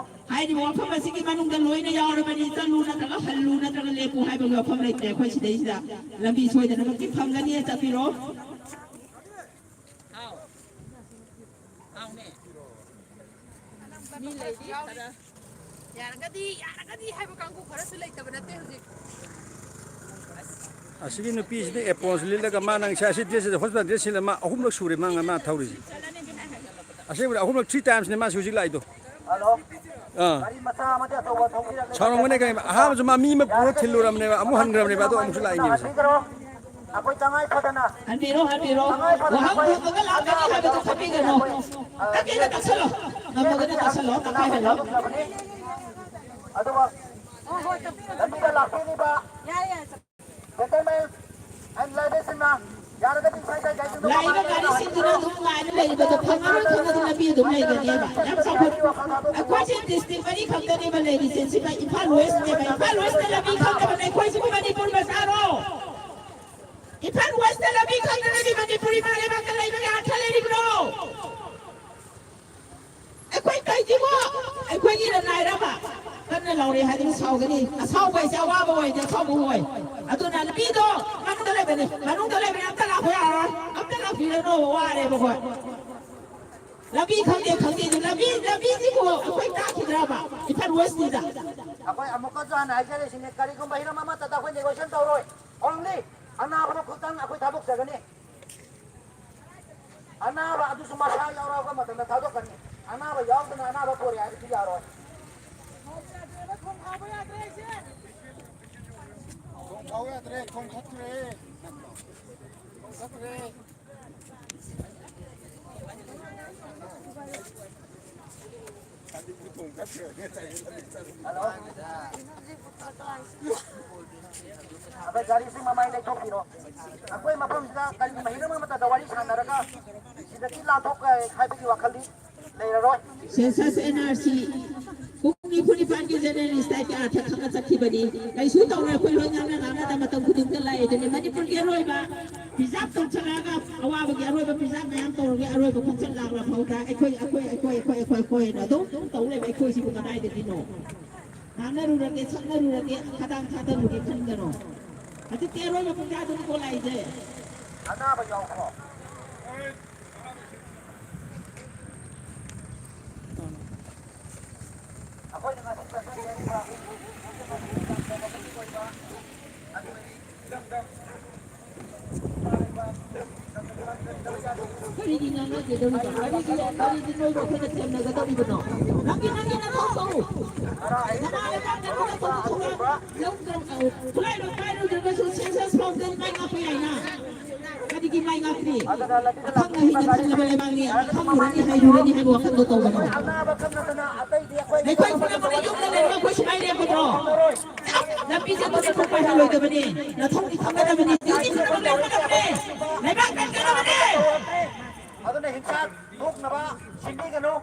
ꯍꯥꯏꯔꯤꯕ ꯋꯥꯐꯝ ꯑꯁꯤꯒꯤ ꯃꯅꯨꯡꯗ ꯂꯣꯏꯅ ꯌꯥꯎꯔꯕꯅꯤ꯫ ꯆꯠꯂꯨ ꯅꯠꯇ꯭ꯔꯒ ꯍꯜꯂꯨ ꯅꯠꯇ꯭ꯔꯒ ꯂꯦꯞꯄꯨ ꯍꯥꯏꯕꯒꯤ ꯋꯥꯐꯝ ꯂꯩꯇ꯭ꯔꯦ꯫ ꯑꯩꯈꯣꯏ ꯁꯤꯗꯩꯁꯤꯗ ꯂꯝꯕꯤ ꯁꯣꯏꯗꯅꯃꯛꯀꯤ ꯐꯪꯒꯅꯤ, ꯆꯠꯄꯤꯔꯣ꯫ ꯍꯥꯎ꯫ ꯍꯥꯎꯅꯦ꯫ ꯃꯤ ꯂꯩꯔꯤ ꯈꯔ꯫ ꯌꯥꯔꯒꯗꯤ, ꯌꯥꯔꯒꯗꯤ ꯍꯥꯏꯕ ꯀꯥꯡꯕꯨ ꯈꯔꯁꯨ ꯂꯩꯇꯕ ꯅꯠꯇꯦ ꯍꯧꯖꯤꯛ꯫ ꯑꯁꯤꯒꯤ ꯅꯨꯄꯤꯁꯤꯗꯤ ꯑꯦꯄꯣꯟꯁ ꯂꯤꯠꯂꯒ ꯃꯥ ꯅꯪ ꯁꯤ ꯗ꯭ꯔꯦꯁꯁꯤꯗ ꯍꯣꯁꯄꯤꯇꯥꯜ ꯗ꯭ꯔꯦꯁ ꯁꯤꯜꯂ ꯃꯥ ꯑꯍꯨꯝꯂꯛ ꯁꯨꯔꯦ ꯃꯥ ꯃꯥ ꯊꯧꯔꯤꯁꯦ꯫ ꯑꯁꯦꯡꯕꯗꯤ ꯑꯍꯨꯝꯂꯛ, ꯊ꯭ꯔꯤ ꯇꯥꯏꯝꯁꯅꯦ ꯃꯥ ꯍꯧꯖꯤꯛ ꯂꯥꯛꯏꯗꯣ꯫ ꯍꯜꯂꯣ꯫ ꯑꯥ꯫ ꯒꯥꯔꯤ ꯃꯆꯥ ꯑꯃꯗꯤ ꯑꯆꯧꯕ ꯊꯧꯕꯤꯔꯒꯦ꯫ ꯁꯥꯎꯔꯝꯒꯅꯤ ꯀꯩꯅꯣ, ꯑꯍꯥꯟꯕꯁꯨ ꯃꯥ ꯃꯤ ꯑꯃ ꯄꯨꯔ ꯊꯤꯜꯂꯨꯔꯕꯅꯦꯕ, ꯑꯃꯨꯛ ꯍꯟꯈ꯭ꯔꯕꯅꯦꯕ, ꯑꯗꯣ ꯑꯃꯨꯛꯁꯨ ꯂꯥꯛꯏꯅꯦꯕꯁꯦ꯫ ꯍꯟꯕꯤꯔꯣ꯫ ꯑꯩꯈꯣꯏ ꯇꯉꯥꯏ ꯐꯗꯅ ꯍꯟꯕꯤꯔꯣ, ꯍꯟꯕꯤꯔꯣ꯫ ꯇꯉꯥꯏ ꯐꯗꯅ ꯋꯥꯍꯪ ꯑꯩꯈꯣꯏ ꯈꯨꯝꯃꯒ ꯂꯥꯛꯀꯅꯤ ꯑꯅꯥꯕꯗꯣ ꯍꯥꯏꯕꯗꯨ ꯈꯟꯕꯤꯒꯅꯨ꯫ ꯑꯩꯈꯣꯏ, ꯑ, ꯇꯛꯀꯦꯅ ꯇꯛꯁꯜꯂꯣ꯫ ꯉꯝꯃꯒꯅ ꯇꯛꯁꯜꯂꯣ, ꯇꯛꯈꯥꯏꯍꯜꯂꯣ꯫ ꯑꯗꯨꯒ ꯂꯝꯕꯤꯗ ꯂꯥꯛꯄꯤꯔꯤꯕ ꯒꯦꯟꯇꯜꯃꯦꯟ ꯑꯦꯟ ꯂꯦꯗꯤꯁꯁꯤꯡꯅ ꯌꯥꯔꯒꯗꯤ ꯏꯁꯥ ꯏꯁꯥꯒꯤ ꯒꯥꯔꯤꯁꯤꯡꯗꯨꯅ ꯑꯗꯨꯝ ꯉꯥꯏꯅ ꯂꯩꯔꯤꯕꯗꯣ ꯐꯪꯉꯔꯣꯏ ꯈꯪꯉꯗꯤ ꯂꯝꯕꯤ ꯑꯗꯨꯝ ꯂꯩꯒꯅꯦꯕ꯫ ꯌꯥꯝ ꯆꯥꯎꯈꯠ-, ꯑꯩꯈꯣꯏꯁꯦ ꯗꯤꯁꯇ꯭ꯔꯤꯛ ꯃꯔꯤ ꯈꯛꯇꯅꯦꯕ ꯂꯩꯔꯤꯁꯦ꯫ ꯁꯤꯃ ꯏꯝꯐꯥꯜ ꯋꯦꯁꯅꯦꯕ꯫ ꯏꯝꯐꯥꯜ ꯋꯦꯁꯇ ꯂꯝꯕꯤ ꯈꯪꯗꯕ ꯅꯈꯣꯏꯁꯤꯕꯨ ꯃꯅꯤꯄꯨꯔ ꯃꯆꯥꯔꯣ? ꯏꯝꯐꯥꯜ ꯋꯦꯁꯇ ꯂꯝꯕꯤ ꯈꯪꯗ꯭ꯔꯗꯤ ꯃꯅꯤꯄꯨꯔ ꯏꯃꯥ ꯂꯩꯕꯥꯛꯇ ꯂꯩꯕꯒꯤ ꯑꯔꯊ ꯂꯩꯔꯤꯕ꯭ꯔꯣ? ꯑꯩꯈꯣꯏ ꯀꯩꯒꯤꯕꯨ ꯑꯩꯈꯣꯏꯒꯤ ꯂꯅꯥꯏꯔꯕ? ꯀꯟꯅ ꯂꯥꯎꯔꯦ ꯍꯥꯏꯗꯨꯅ ꯁꯥꯎꯒꯅꯤ꯫ ꯑꯁꯥꯎꯕ ꯍꯥꯏꯁꯦ ꯑꯋꯥꯕ ꯑꯣꯏꯗꯦ, ꯑꯁꯥꯎꯕ ꯑꯣꯏ꯫ ꯑꯗꯨꯅ ꯂꯝꯕꯤꯗꯣ ꯃꯅꯨꯡꯗ ꯂꯩꯕꯅꯤ, ꯃꯅꯨꯡꯗ ꯂꯩꯕꯅꯤ꯫ ꯑꯝꯇ ꯂꯥꯛꯄ ꯌꯥꯔꯔꯣꯏ, ꯑꯝꯇ ꯂꯥꯛꯄꯤꯔꯅꯣ, ꯋꯥꯔꯦꯕ ꯑꯩꯈꯣꯏ꯫ ꯂꯝꯕꯤ ꯈꯪꯗꯦ, ꯈꯪꯗꯦ꯫ ꯑꯗꯨ ꯂꯝꯕꯤ, ꯂꯝꯕꯤꯁꯤꯕꯨ ꯑꯩꯈꯣꯏ ꯇꯥꯛꯈꯤꯗ꯭ꯔꯕ ꯏꯝꯐꯥꯜ ꯋꯦꯁꯇꯤꯗ? ꯑꯩꯈꯣꯏ ꯑꯃꯨꯛꯀꯁꯨ ꯍꯥꯟꯅ ꯍꯥꯏꯖꯔꯤꯁꯤꯅꯤ, ꯀꯔꯤꯒꯨꯝꯕ ꯍꯤꯔꯝ ꯑꯃꯠꯇꯗ ꯑꯩꯈꯣꯏ ꯅꯦꯒꯣꯁꯤꯌꯦꯁꯟ ꯇꯧꯔꯣꯏ꯫ ꯑꯣꯟꯂꯤ ꯑꯅꯥꯕꯗꯨ ꯈꯛꯇꯪ ꯑꯩꯈꯣꯏ ꯊꯥꯗꯣꯛꯆꯒꯅꯤ꯫ ꯑꯅꯥꯕ ꯑꯗꯨꯁꯨ ꯃꯁꯥ ꯌꯥꯎꯔꯛꯄ ꯃꯇꯝꯗ ꯊꯥꯗꯣꯛꯀꯅꯤ꯫ ꯑꯅꯥꯕ ꯌꯥꯎꯗꯅ ꯑꯅꯥꯕ ꯄꯨꯔꯦ ꯍꯥꯏꯕꯗꯤ ꯌꯥꯔꯣꯏ꯫ ꯊꯣꯡ ꯐꯥꯎ ꯌꯥꯗ꯭ꯔꯦ, ꯏꯆꯦ꯫ ꯊꯣꯡ ꯐꯥꯎ ꯌꯥꯗ꯭ꯔꯦ, ꯊꯣꯡ ꯊꯠꯈ꯭ꯔꯦ꯫ ꯊꯣꯡ ꯊꯠꯈ꯭ꯔꯦ꯫ ꯊꯣꯡ ꯊꯠꯈ꯭ꯔꯦ꯫ ꯑꯩꯈꯣꯏ ꯒꯥꯔꯤꯁꯤ ꯃꯃꯥꯏ ꯂꯩꯊꯣꯛꯄꯤꯔꯣ꯫ ꯑꯩꯈꯣꯏ ꯃꯐꯝꯁꯤꯗ ꯀꯔꯤꯒꯨꯝꯕ ꯍꯤꯔꯝ ꯑꯃꯠꯇꯗ ꯋꯥꯔꯤ ꯁꯥꯟꯅꯔꯒ ꯁꯤꯗꯒꯤ ꯂꯥꯟꯊꯣꯛ ꯍꯥꯏꯕꯒꯤ ꯋꯥꯈꯜꯗꯤ ꯂꯩꯔꯔꯣꯏ꯫ Census N R C ꯄꯨꯡ ꯅꯤꯐꯨ ꯅꯤꯄꯥꯟꯒꯤ general strike ꯀꯤ ꯑꯥꯔꯊ ꯈꯪꯅ ꯆꯠꯈꯤꯕꯅꯤ꯫ ꯀꯩꯁꯨ ꯇꯧꯔꯣꯏ, ꯑꯩꯈꯣꯏ ꯂꯣꯏ ꯉꯥꯡꯅ ꯉꯥꯡꯅꯗ ꯃꯇꯝ ꯈꯨꯗꯤꯡꯗ ꯂꯥꯛꯑꯦ꯫ ꯑꯗꯨꯅꯤ ꯃꯅꯤꯄꯨꯔꯒꯤ ꯑꯔꯣꯏꯕ preserve ꯇꯧꯁꯜꯂꯛꯑꯒ ꯑꯋꯥꯕꯒꯤ ꯑꯔꯣꯏꯕ preserve ꯃꯌꯥꯝ ꯇꯧꯔꯒ ꯑꯔꯣꯏꯕ ꯈꯣꯡꯆꯠ ꯂꯥꯛꯂ ꯐꯥꯎꯗ ꯑꯩꯈꯣꯏ, ꯑꯩꯈꯣꯏ, ꯑꯩꯈꯣꯏ, ꯑꯩꯈꯣꯏ, ꯑꯩꯈꯣꯏꯅ ꯑꯗꯨꯝ ꯇꯧ ꯂꯩꯕ ꯑꯩꯈꯣꯏꯁꯤꯕꯨ ꯀꯗꯥꯏꯗꯒꯤꯅꯣ? ꯉꯥꯡꯅꯔꯨꯔꯒꯦ, ꯁꯛꯅꯔꯨꯔꯒꯦ, ꯈꯗꯥꯡ ꯊꯥꯗꯔꯨꯒꯦ ꯈꯟꯒꯅꯣ꯫ ꯍꯧꯖꯤꯛꯇꯤ ꯑꯔꯣꯏꯕ ꯄꯨꯡꯖꯥꯗꯨꯅꯤꯀꯣ ꯂꯥꯛꯏꯁꯦ꯫ ꯑꯅꯥꯕ ꯌꯥꯎꯈ꯭ꯔꯣ꯫ ꯑꯩꯈꯣꯏꯅ ꯉꯁꯤ ꯆꯠꯆꯔꯤꯕ ꯀꯔꯤꯒꯤ ꯉꯥꯡꯅꯒꯗꯧꯔꯤꯕ? ꯀꯔꯤꯒꯤ, ꯀꯔꯤꯒꯤ ꯅꯣꯏꯕꯨ ꯑꯩꯈꯣꯏꯅ ꯊꯦꯝꯅꯒꯗꯧꯔꯤꯕꯅꯣ? ꯅꯪꯒꯤ, ꯅꯪꯒꯤ ꯅꯊꯧ ꯇꯧ꯫ ꯅꯃꯥ ꯂꯩꯕꯥꯛ ꯅꯪꯒꯤ ꯅꯊꯧ ꯇꯧ꯫ ꯂꯧꯗ꯭ꯔ-, ꯈꯨꯠꯂꯥꯏ ꯂꯣꯏ ꯄꯥꯏꯔꯨꯗ꯭ꯔꯒꯁꯨ census ꯐꯥꯎꯗ ꯃꯥꯏ ꯉꯥꯛꯄ ꯌꯥꯏꯅ꯫ ꯀꯔꯤꯒꯤ ꯃꯥꯏ ꯉꯥꯛꯇ꯭ꯔꯤ? ꯑꯈꯪ ꯑꯍꯩꯅ ꯊꯜꯂꯕ ꯂꯩꯕꯥꯛꯅꯤ, ꯑꯈꯪ ꯎꯔꯅꯤ ꯍꯩꯔꯨꯔꯅꯤ ꯍꯥꯏꯕ ꯋꯥꯈꯜꯗꯣ ꯇꯧꯒꯅꯨ꯫ ꯑꯩꯈꯣꯏ ꯄꯨꯝꯅꯃꯛꯅ ꯌꯨꯝꯗ ꯂꯩꯔꯒ ꯑꯩꯈꯣꯏ ꯁꯨꯃꯥꯏꯅ ꯂꯦꯞꯀꯗ꯭ꯔꯣ? ꯂꯝꯕꯤꯁꯦ ꯊꯣꯛꯄ ꯍꯩꯔꯣꯏꯗꯕꯅꯤ꯫ ꯅꯊꯧꯗꯤ ꯈꯪꯒꯗꯕꯅꯤ꯫ ꯗ꯭ꯌꯨꯇꯤ ꯈꯨꯗꯤꯡꯃꯛ ꯂꯦꯞꯀꯗꯕꯅꯤ꯫ ꯂꯩꯕꯥꯛ ꯀꯟꯒꯗꯕꯅꯤ꯫ ꯑꯗꯨꯅ ꯍꯤꯡꯁꯥ ꯊꯣꯛꯅꯕ ꯁꯤꯟꯕꯤꯒꯅꯨ꯫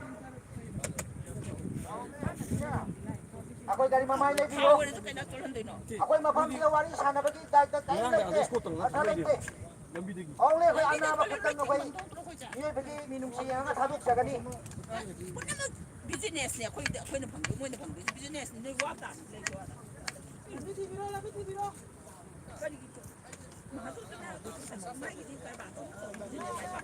ꯑꯩꯈꯣꯏ ꯒꯥꯔꯤ ꯃꯃꯥꯏ ꯂꯩꯕꯤꯌꯨ꯫ ꯑꯩꯈꯣꯏ ꯃꯐꯝꯁꯤꯗ ꯋꯥꯔꯤ ꯁꯥꯟꯅꯕꯒꯤ ꯗꯥꯏꯇ ꯀꯔꯤꯝ ꯂꯩꯇꯦ꯫ ꯄꯩꯁꯥ ꯂꯩꯇꯦ꯫ Only ꯑꯩꯈꯣꯏ ꯑꯅꯥꯕ ꯈꯛꯇꯪ ꯑꯩꯈꯣꯏ ꯃꯤꯑꯣꯏꯕꯒꯤ ꯃꯤꯅꯨꯡꯁꯤ ꯌꯦꯡꯉꯒ ꯊꯥꯗꯣꯛꯆꯒꯅꯤ꯫ ꯄꯨꯝꯅꯃꯛ business ꯅꯦ꯫ ꯑꯩꯈꯣꯏꯗ, ꯑꯩꯈꯣꯏꯅ ꯐꯪꯗꯣꯏ, ꯃꯣꯏꯅ ꯐꯪꯗꯣꯏꯁꯦ business ꯅꯦ꯫ ꯅꯣꯏ ꯋꯥ ꯇꯥꯅ ꯂꯩꯕ ꯋꯥꯗ꯫ ꯂꯝꯕꯤ ꯊꯤꯕꯤꯔꯣ, ꯂꯝꯕꯤ ꯊꯤꯕꯤꯔꯣ꯫ ꯀꯔꯤꯒꯤ? ꯃꯥꯒꯤꯗꯤ ꯀꯔꯕꯥꯔ ꯇꯧ-, ꯇꯧꯕꯅꯤꯅ ꯍꯥꯏꯕ꯫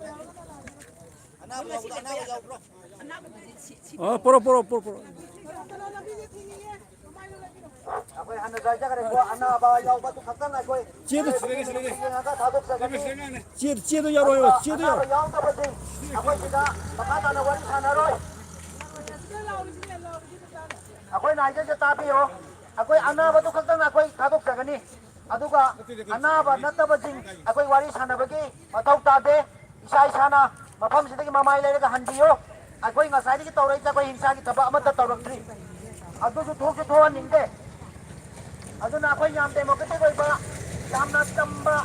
ꯑꯅꯥꯕ ꯌꯥꯎꯕ꯭ꯔꯣ? ꯑꯅꯥꯕ ꯌꯥꯎꯕ꯭ꯔꯣ? ꯑꯅꯥꯕꯗꯨꯗꯤ ꯁꯤ, ꯁꯤ ꯑ, ꯄꯣꯔꯛꯑꯣ, ꯄꯣꯔꯛꯑꯣ, ꯄꯣꯔꯛꯑꯣ, ꯄꯣꯔꯛꯑꯣ꯫ ꯑꯩꯈꯣꯏ ꯍꯥꯟꯅ ꯆꯥꯏꯖꯈ꯭ꯔꯦꯀꯣ, ꯑꯅꯥꯕ ꯌꯥꯎꯕꯗꯨ ꯈꯛꯇꯪ ꯑꯩꯈꯣꯏ ꯆꯦꯗꯨ ꯌꯦꯡꯉꯒ ꯊꯥꯗꯣꯛꯆꯒꯅꯤ꯫ ꯆꯦꯗꯨ, ꯆꯦꯗꯨ ꯌꯥꯎꯔꯣꯏ, ꯑꯗꯨꯒ ꯆꯦꯗꯨ ꯌꯥꯎꯔꯣꯏ꯫ ꯑꯅꯥꯕ ꯌꯥꯎꯗꯕꯁꯤꯡ ꯑꯩꯈꯣꯏ ꯁꯤꯗ ꯃꯈꯥ ꯇꯥꯅ ꯋꯥꯔꯤ ꯁꯥꯟꯅꯔꯣꯏ꯫ ꯑꯩꯈꯣꯏꯅ ꯍꯥꯏꯖꯔꯤꯁꯦ ꯇꯥꯕꯤꯌꯣ꯫ ꯑꯩꯈꯣꯏ ꯑꯅꯥꯕꯗꯨ ꯈꯛꯇꯪ ꯑꯩꯈꯣꯏ ꯊꯥꯗꯣꯛꯆꯒꯅꯤ꯫ ꯑꯗꯨꯒ ꯑꯅꯥꯕ ꯅꯠꯇꯕꯁꯤꯡ ꯑꯩꯈꯣꯏ ꯋꯥꯔꯤ ꯁꯥꯟꯅꯕꯒꯤ ꯃꯊꯧ ꯇꯥꯗꯦ꯫ ꯏꯁꯥ ꯏꯁꯥꯅ ꯃꯐꯝꯁꯤꯗꯒꯤ ꯃꯃꯥꯏ ꯂꯩꯔꯒ ꯍꯟꯕꯤꯌꯨ꯫ ꯑꯩꯈꯣꯏ ꯉꯁꯥꯏꯗꯒꯤ ꯇꯧꯔꯛꯏꯁꯦ ꯑꯩꯈꯣꯏ ꯍꯤꯡꯁꯥꯒꯤ ꯊꯕꯛ ꯑꯃꯠꯇ ꯇꯧꯔꯛꯇ꯭ꯔꯤ꯫ ꯑꯗꯨꯁꯨ ꯊꯣꯛꯁꯨ ꯊꯣꯛꯍꯟꯅꯤꯡꯗꯦ꯫ ꯑꯗꯨꯅ ꯑꯩꯈꯣꯏ ꯌꯥꯝ democratic ꯑꯣꯏꯕ, ꯌꯥꯝꯅ ꯆꯝꯕ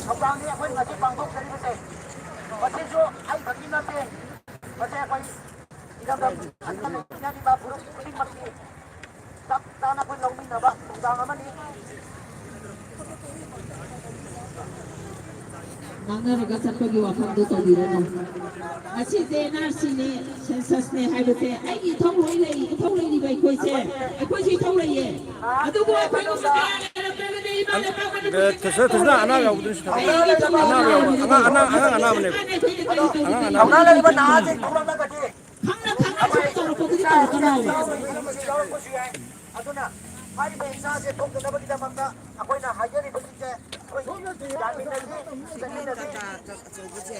ꯊꯧꯗꯥꯡꯅꯤ ꯑꯩꯈꯣꯏ ꯉꯁꯤ ꯄꯥꯡꯊꯣꯛꯆꯔꯤꯕꯁꯦ꯫ ꯃꯁꯤꯁꯨ ꯑꯩ ꯈꯛꯀꯤ ꯅꯠꯇꯦ꯫ ꯃꯁꯤ ꯑꯩꯈꯣꯏ ꯏꯔꯝꯗꯝ ꯏꯟꯅꯔꯤꯕ ꯐꯨꯔꯨꯞ ꯈꯨꯗꯤꯡꯃꯛꯀꯤ ꯆꯞ ꯆꯥꯅ ꯑꯩꯈꯣꯏ ꯂꯧꯃꯤꯟꯅꯕ ꯊꯧꯗꯥꯡ ꯑꯃꯅꯤ꯫ ꯉꯥꯡꯅꯔꯒ ꯆꯠꯄꯒꯤ ꯋꯥꯐꯝꯗꯨ ꯇꯧꯕꯤꯔꯅꯨ꯫ ꯉꯁꯤꯁꯦ N R Cꯅꯦ, censusꯅꯦ ꯍꯥꯏꯕꯁꯦ ꯑꯩꯒꯤ ꯏꯊꯧ ꯂꯣꯏ ꯂꯩ, ꯏꯊꯧ ꯂꯩꯔꯤꯕ ꯑꯩꯈꯣꯏꯁꯦ, ꯑꯩꯈꯣꯏꯁꯨ ꯏꯊꯧ ꯂꯩꯌꯦ꯫ ꯑꯗꯨꯕꯨ ꯑꯩꯈꯣꯏꯒꯨꯝꯕ ꯀꯌꯥ ꯂꯩꯔꯝꯗ꯭ꯔꯒꯗꯤ ꯏꯃꯥ ꯂꯩꯄꯥꯛ ꯃꯅꯤꯄꯨꯔ ꯑꯦ, ꯊꯣꯏꯁꯅꯥ, ꯊꯣꯏꯁꯅꯥ ꯑꯅꯥꯕ ꯌꯥꯎꯕꯗꯨꯅ ꯁꯤꯗ꯫ ꯑꯩꯒꯤ ꯏꯊꯧ ꯑꯅꯥꯕ ꯌꯥꯎꯕ꯫ ꯑꯉꯥꯡ, ꯑꯉꯥꯡ, ꯑꯉꯥꯡ ꯑꯅꯥꯕꯅꯦꯕ꯫ ꯏꯃꯥ ꯂꯩꯄꯥꯛ ꯃꯅꯤꯄꯨꯔ ꯊꯧꯅꯥ ꯂꯩꯕ ꯅꯍꯥꯁꯤꯡ ꯊꯣꯛꯂꯛꯂꯒꯗꯤ ꯈꯪꯅ ꯈꯪꯅ ꯁꯨꯝ ꯇꯧꯔꯛꯄꯗꯨꯗꯤ ꯇꯧꯔꯛꯀꯅꯣ ꯍꯥꯏꯕ꯫ ꯌꯥꯎꯔꯛꯄꯁꯨ ꯌꯥꯏ꯫ ꯑꯗꯨꯅ ꯍꯥꯏꯔꯤꯕ ꯍꯤꯡꯁꯥꯁꯦ ꯊꯣꯛꯇꯅꯕꯒꯤꯗꯃꯛꯇ ꯑꯩꯈꯣꯏꯅ ꯍꯥꯏꯖꯔꯤꯕꯁꯤꯡꯁꯦ ꯑꯩꯈꯣꯏ ꯌꯥꯃꯤꯟꯅꯁꯤ, ꯆꯠꯃꯤꯟꯅꯁꯤ꯫ ꯇꯥꯇꯥ ꯑꯆꯧꯕꯁꯦ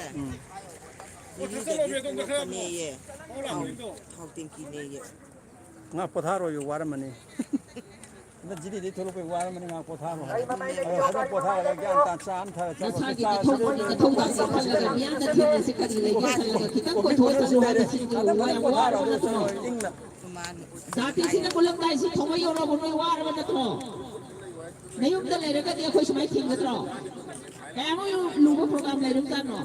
ꯖꯤꯔꯤꯗꯒꯤ ꯊꯣꯛꯂꯛꯄꯅꯦꯌꯦ꯫ ꯊꯥꯎ, ꯊꯥꯎ ꯇꯦꯡꯀꯤꯅꯦꯌꯦ꯫ ꯉꯥ ꯄꯣꯊꯥꯔꯣꯏꯌꯨ, ꯋꯥꯔꯝꯃꯅꯤ꯫ ꯍꯟꯗꯛ ꯖꯤꯔꯤꯗꯩ ꯊꯣꯛꯂꯛꯄꯩ ꯋꯥꯔꯝꯃꯅꯤ, ꯉꯥꯏꯍꯥꯛ ꯄꯣꯊꯥꯔꯣ ꯍꯥꯏ꯫ ꯉꯥꯏꯍꯥꯛ ꯄꯣꯊꯥꯔꯒ ꯒ꯭ꯌꯥꯟ ꯇꯥ ꯆꯥ ꯑꯃ ꯊꯛꯑ ꯆꯠꯂꯣ꯫ ꯅꯁꯥꯒꯤ ꯆꯥ ꯅꯊꯧ ꯁꯤꯗ ꯈꯪꯅ ꯅꯊꯧꯗꯥꯡꯗꯣ ꯈꯜꯂꯒ ꯃꯤꯌꯥꯝꯅ ꯊꯦꯡꯅꯁꯤ ꯀꯔꯤ ꯂꯩꯒꯦ ꯈꯜꯂꯒ ꯈꯤꯇꯪ ꯀꯣꯏꯊꯣꯛꯑ ꯆꯠꯂꯨ ꯍꯥꯏꯕꯁꯤꯗꯤ ꯋꯥ ꯌꯥꯝ ꯋꯥꯔꯕ ꯅꯠꯇ꯭ꯔꯣ? ꯏꯪꯅ꯫ ꯖꯥꯇꯤꯁꯤꯅ ꯃꯨꯜꯂꯝꯗꯥꯏꯁꯤ ꯊꯣꯡꯕ ꯌꯧꯔꯕ ꯅꯣꯏ ꯋꯥꯔꯕ ꯅꯠꯇ꯭ꯔꯣ? ꯅꯌꯨꯝꯗ ꯂꯩꯔꯒꯗꯤ ꯑꯩꯈꯣꯏ ꯁꯨꯃꯥꯏꯅ ꯊꯦꯡꯒꯗ꯭ꯔꯣ? ꯀꯌꯥꯃꯨꯛ ꯂꯨꯕ program ꯂꯩꯔꯝꯖꯥꯠꯅꯣ?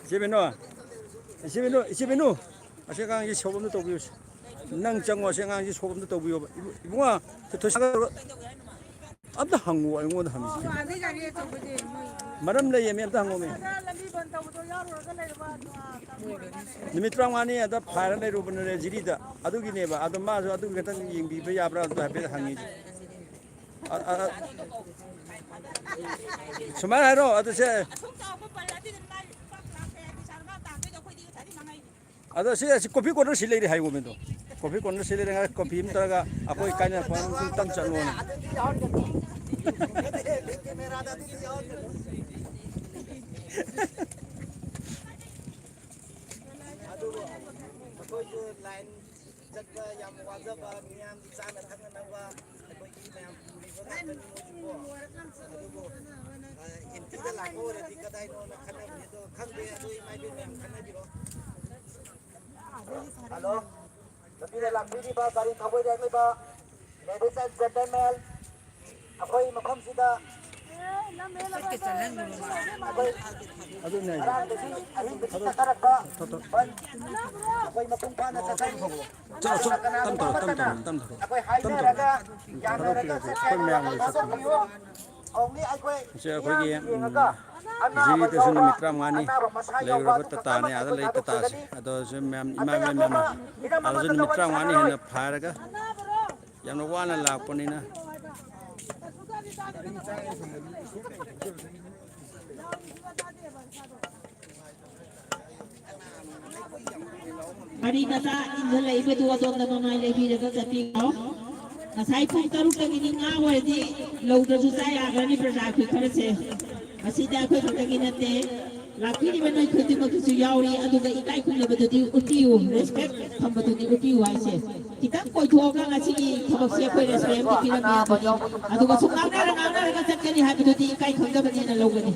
ꯏꯆꯦ ꯕꯦꯅꯨ, ꯏꯆꯦ ꯕꯦꯅꯨ, ꯏꯆꯦ ꯕꯦꯅꯨ, ꯑꯁꯤ ꯑꯉꯥꯡꯁꯤ ꯁꯣꯞ ꯑꯝꯇ ꯇꯧꯕꯤꯌꯨꯁꯦ꯫ ꯅꯪ ꯆꯪꯉꯣ, ꯑꯁꯤ ꯑꯉꯥꯡꯁꯤ ꯁꯣꯞ ꯑꯝꯇ ꯇꯧꯕꯤꯌꯣꯕ꯫ ꯏꯕꯨ-, ꯏꯕꯨꯡꯉꯣ, ꯁꯤ ꯊꯣꯏꯁꯥꯡ ꯑꯝꯇ ꯍꯪꯉꯨ, ꯑꯩꯉꯣꯟꯗ ꯍꯪꯉꯤꯁꯤ꯫ ꯃꯔꯝ ꯂꯩꯌꯦꯃꯤ, ꯑꯝꯇ ꯍꯪꯉꯣꯃꯤ꯫ ꯅꯨꯃꯤꯠ ꯇꯔꯥꯃꯉꯥꯅꯤ ꯑꯗ ꯐꯥꯏꯔ ꯂꯩꯔꯨꯕꯅꯦ ꯖꯤꯔꯤꯗ꯫ ꯑꯗꯨꯒꯤꯅꯦꯕ꯫ ꯑꯗꯣ ꯃꯥꯁꯨ ꯑꯗꯨ ꯈꯤꯇꯪ ꯌꯦꯡꯕꯤꯕ ꯌꯥꯕ꯭ꯔꯥ? ꯑꯗꯨ ꯍꯥꯏꯐꯦꯠ ꯍꯪꯉꯤꯁꯦ꯫ ꯑ, ꯑ, ꯑ꯫ ꯁꯨꯃꯥꯏꯅ ꯍꯥꯏꯔꯣ, ꯑꯗꯨꯁꯦ꯫ ꯑꯗꯣ ꯁꯤ, ꯑꯁꯤ coffee corner ꯁꯤ ꯂꯩꯔꯦ ꯍꯥꯏꯌꯣ ꯃꯤꯗꯣ꯫ Coffee corner ꯁꯤ ꯂꯩꯔꯦ, ꯉꯥꯏ coffee ꯑꯃ ꯇꯧꯔꯒ ꯑꯩꯈꯣꯏ ꯀꯥꯏꯅꯔꯛꯄ ꯑꯗꯨꯝ ꯇꯝ ꯆꯠꯂꯣꯅ꯫ ꯑꯗꯨꯕꯨ ꯑꯩꯈꯣꯏꯁꯨ line ꯆꯠꯄ ꯌꯥꯝ ꯋꯥꯖꯕ, ꯃꯤꯌꯥꯝꯒꯤ ꯆꯥꯅ ꯊꯛꯅꯅꯕ ꯑꯩꯈꯣꯏꯒꯤ ꯃꯌꯥꯝ ꯄꯨꯔꯤꯕ ꯉꯥꯛꯇꯅꯤ ꯃꯣꯏꯁꯨꯀꯣ꯫ ꯑꯗꯨꯕꯨ, ꯑ, ꯑꯦꯝꯇꯤꯗ ꯂꯥꯛꯄ ꯑꯣꯏꯔꯗꯤ ꯀꯗꯥꯏꯅꯣꯅ ꯈꯟꯅꯕꯅꯤ꯫ ꯑꯗꯣ ꯈꯪꯗꯦ, ꯑꯗꯨ ꯏꯃꯥ ꯏꯕꯦꯟ ꯃꯌꯥꯝ ꯈꯟꯅꯕꯤꯔꯣ꯫ ꯍꯜꯂꯣ, ꯂꯝꯕꯤꯗ ꯂꯥꯛꯄꯤꯔꯤꯕ ꯒꯥꯔꯤ ꯊꯧꯕ ꯌꯥꯏꯃꯤꯕ, ladies and gentlemen, ꯑꯩꯈꯣꯏ ꯃꯐꯝꯁꯤꯗ ꯑꯩꯈꯣꯏ ꯑꯗꯨꯅꯦ ꯍꯥꯏꯁꯦ꯫ ꯉꯔꯥꯡꯗꯒꯤ ꯑꯍꯤꯡꯗꯒꯤ ꯊꯥꯗꯣꯛ-, ꯆꯠꯊꯔꯛꯄ ꯊꯥꯗꯣꯛ-, ꯕꯟ ꯑꯩꯈꯣꯏ ꯃꯄꯨꯡ ꯐꯥꯅ ꯆꯠꯊꯔꯤ꯫ ꯆꯠꯂꯣ, ꯆꯠꯂꯣ, ꯑꯗꯨꯅ ꯇꯞ ꯀꯅꯥꯒꯨꯝꯕ ꯇꯧꯔꯣ, ꯇꯞ ꯑꯃꯠꯇꯅ ꯇꯧꯔꯣ, ꯇꯞ ꯇꯧꯔꯣ, ꯑꯩꯈꯣꯏ ꯇꯞ ꯇꯧꯔꯣ꯫ ꯍꯥꯏꯅꯔꯒ, ꯌꯥꯅꯔꯒ ꯊꯥꯗꯣꯛꯄꯤꯔꯒꯦ, ꯆꯠꯁꯦ ꯑꯩꯈꯣꯏ ꯍꯥꯏꯕꯗꯣ ꯃꯌꯥꯝ ꯂꯩ, ꯆꯠꯄꯤꯔꯣ꯫ ꯊꯥꯗꯣꯛꯄꯤꯌꯨ꯫ Only ꯑꯩꯈꯣꯏ ꯉꯁꯤ ꯑꯩꯈꯣꯏꯒꯤ, ꯃꯤꯌꯥꯝ ꯎꯝ, ꯌꯦꯡꯉꯒ ꯑꯅꯥꯕ ꯖꯤꯔꯤꯗꯁꯨ ꯌꯥꯎꯕ ꯅꯨꯃꯤꯠ ꯇꯔꯥꯃꯉꯥꯅꯤ ꯑꯅꯥꯕ ꯃꯁꯥ ꯌꯥꯎꯕ ꯂꯩꯔꯨꯔꯕ ꯑꯗꯨ ꯈꯛꯇꯃꯛ ꯇꯥꯇꯥꯅꯤ, ꯑꯥꯗ ꯑꯩꯈꯣꯏ ꯂꯩ ꯇꯥꯇꯥꯁꯦ꯫ ꯊꯥꯗꯣꯛꯆꯒꯅꯤ꯫ ꯑꯗꯣ ꯁꯨꯝ ꯃꯌꯥꯝ, ꯏꯃꯥ ꯑꯇꯩ ꯏꯕꯦꯟ ꯃꯌꯥꯝꯅ ꯑꯇꯣꯞꯄ ꯍꯤꯔꯝ ꯑꯥꯗꯁꯨ ꯑꯃꯠꯇꯗ ꯅꯨꯃꯤꯠ ꯋꯥꯔꯤ ꯇꯔꯥꯃꯉꯥꯅꯤ ꯁꯥꯟꯅꯔꯣꯏ꯫ ꯍꯦꯟꯅ ꯐꯥꯔꯒ ꯌꯥꯝꯅ ꯋꯥꯅ ꯂꯥꯛꯄꯅꯤꯅ꯫ ꯒꯥꯔꯤ ꯃꯆꯥ ꯏꯟꯖꯜꯂꯛꯏꯕꯗꯨ ꯑꯗꯣꯝꯅ ꯃꯃꯥꯏ ꯂꯩꯕꯤꯔꯒ ꯆꯠꯄꯤꯈꯣ꯫ ꯉꯁꯥꯏ ꯄꯨꯡ ꯇꯔꯨꯛꯇꯒꯤꯗꯤ ꯉꯥ ꯑꯣꯏꯔꯗꯤ ꯂꯧꯗ꯭ꯔꯁꯨ ꯆꯥ ꯌꯥꯈ꯭ꯔꯅꯤ ꯄ꯭ꯔꯖꯥ ꯑꯩꯈꯣꯏ ꯈꯔꯁꯦ꯫ ꯃꯁꯤꯗ ꯑꯩꯈꯣꯏ ꯈꯛꯇꯒꯤ ꯅꯠꯇꯦ꯫ ꯂꯥꯛꯄꯤꯔꯤꯕ ꯅꯣꯏ ꯈꯨꯗꯤꯡꯃꯛꯀꯤꯁꯨ ꯌꯥꯎꯔꯤ꯫ ꯑꯗꯨꯒ ꯏꯀꯥꯏ ꯈꯨꯝꯅꯕꯗꯨꯗꯤ ꯎꯠꯄꯤꯌꯨ, respect ꯊꯝꯕꯗꯨꯗꯤ ꯎꯠꯄꯤꯌꯨ ꯍꯥꯏꯁꯦ꯫ ꯈꯤꯇꯪ ꯀꯣꯏꯊꯣꯛꯑꯒ ꯉꯁꯤꯒꯤ ꯊꯕꯛꯁꯦ ꯑꯩꯈꯣꯏ respect ꯑꯃ ꯄꯤꯔꯝꯃꯦ ꯑꯗꯨꯅꯤ꯫ ꯑꯗꯨꯒ ꯁꯨꯝ ꯉꯥꯡꯅꯔ ꯉꯥꯡꯅꯔꯒ ꯆꯠꯀꯅꯤ ꯍꯥꯏꯕꯗꯨꯗꯤ ꯏꯀꯥꯏ ꯈꯪꯗꯕꯅꯦꯅ ꯂꯧꯒꯅꯤ꯫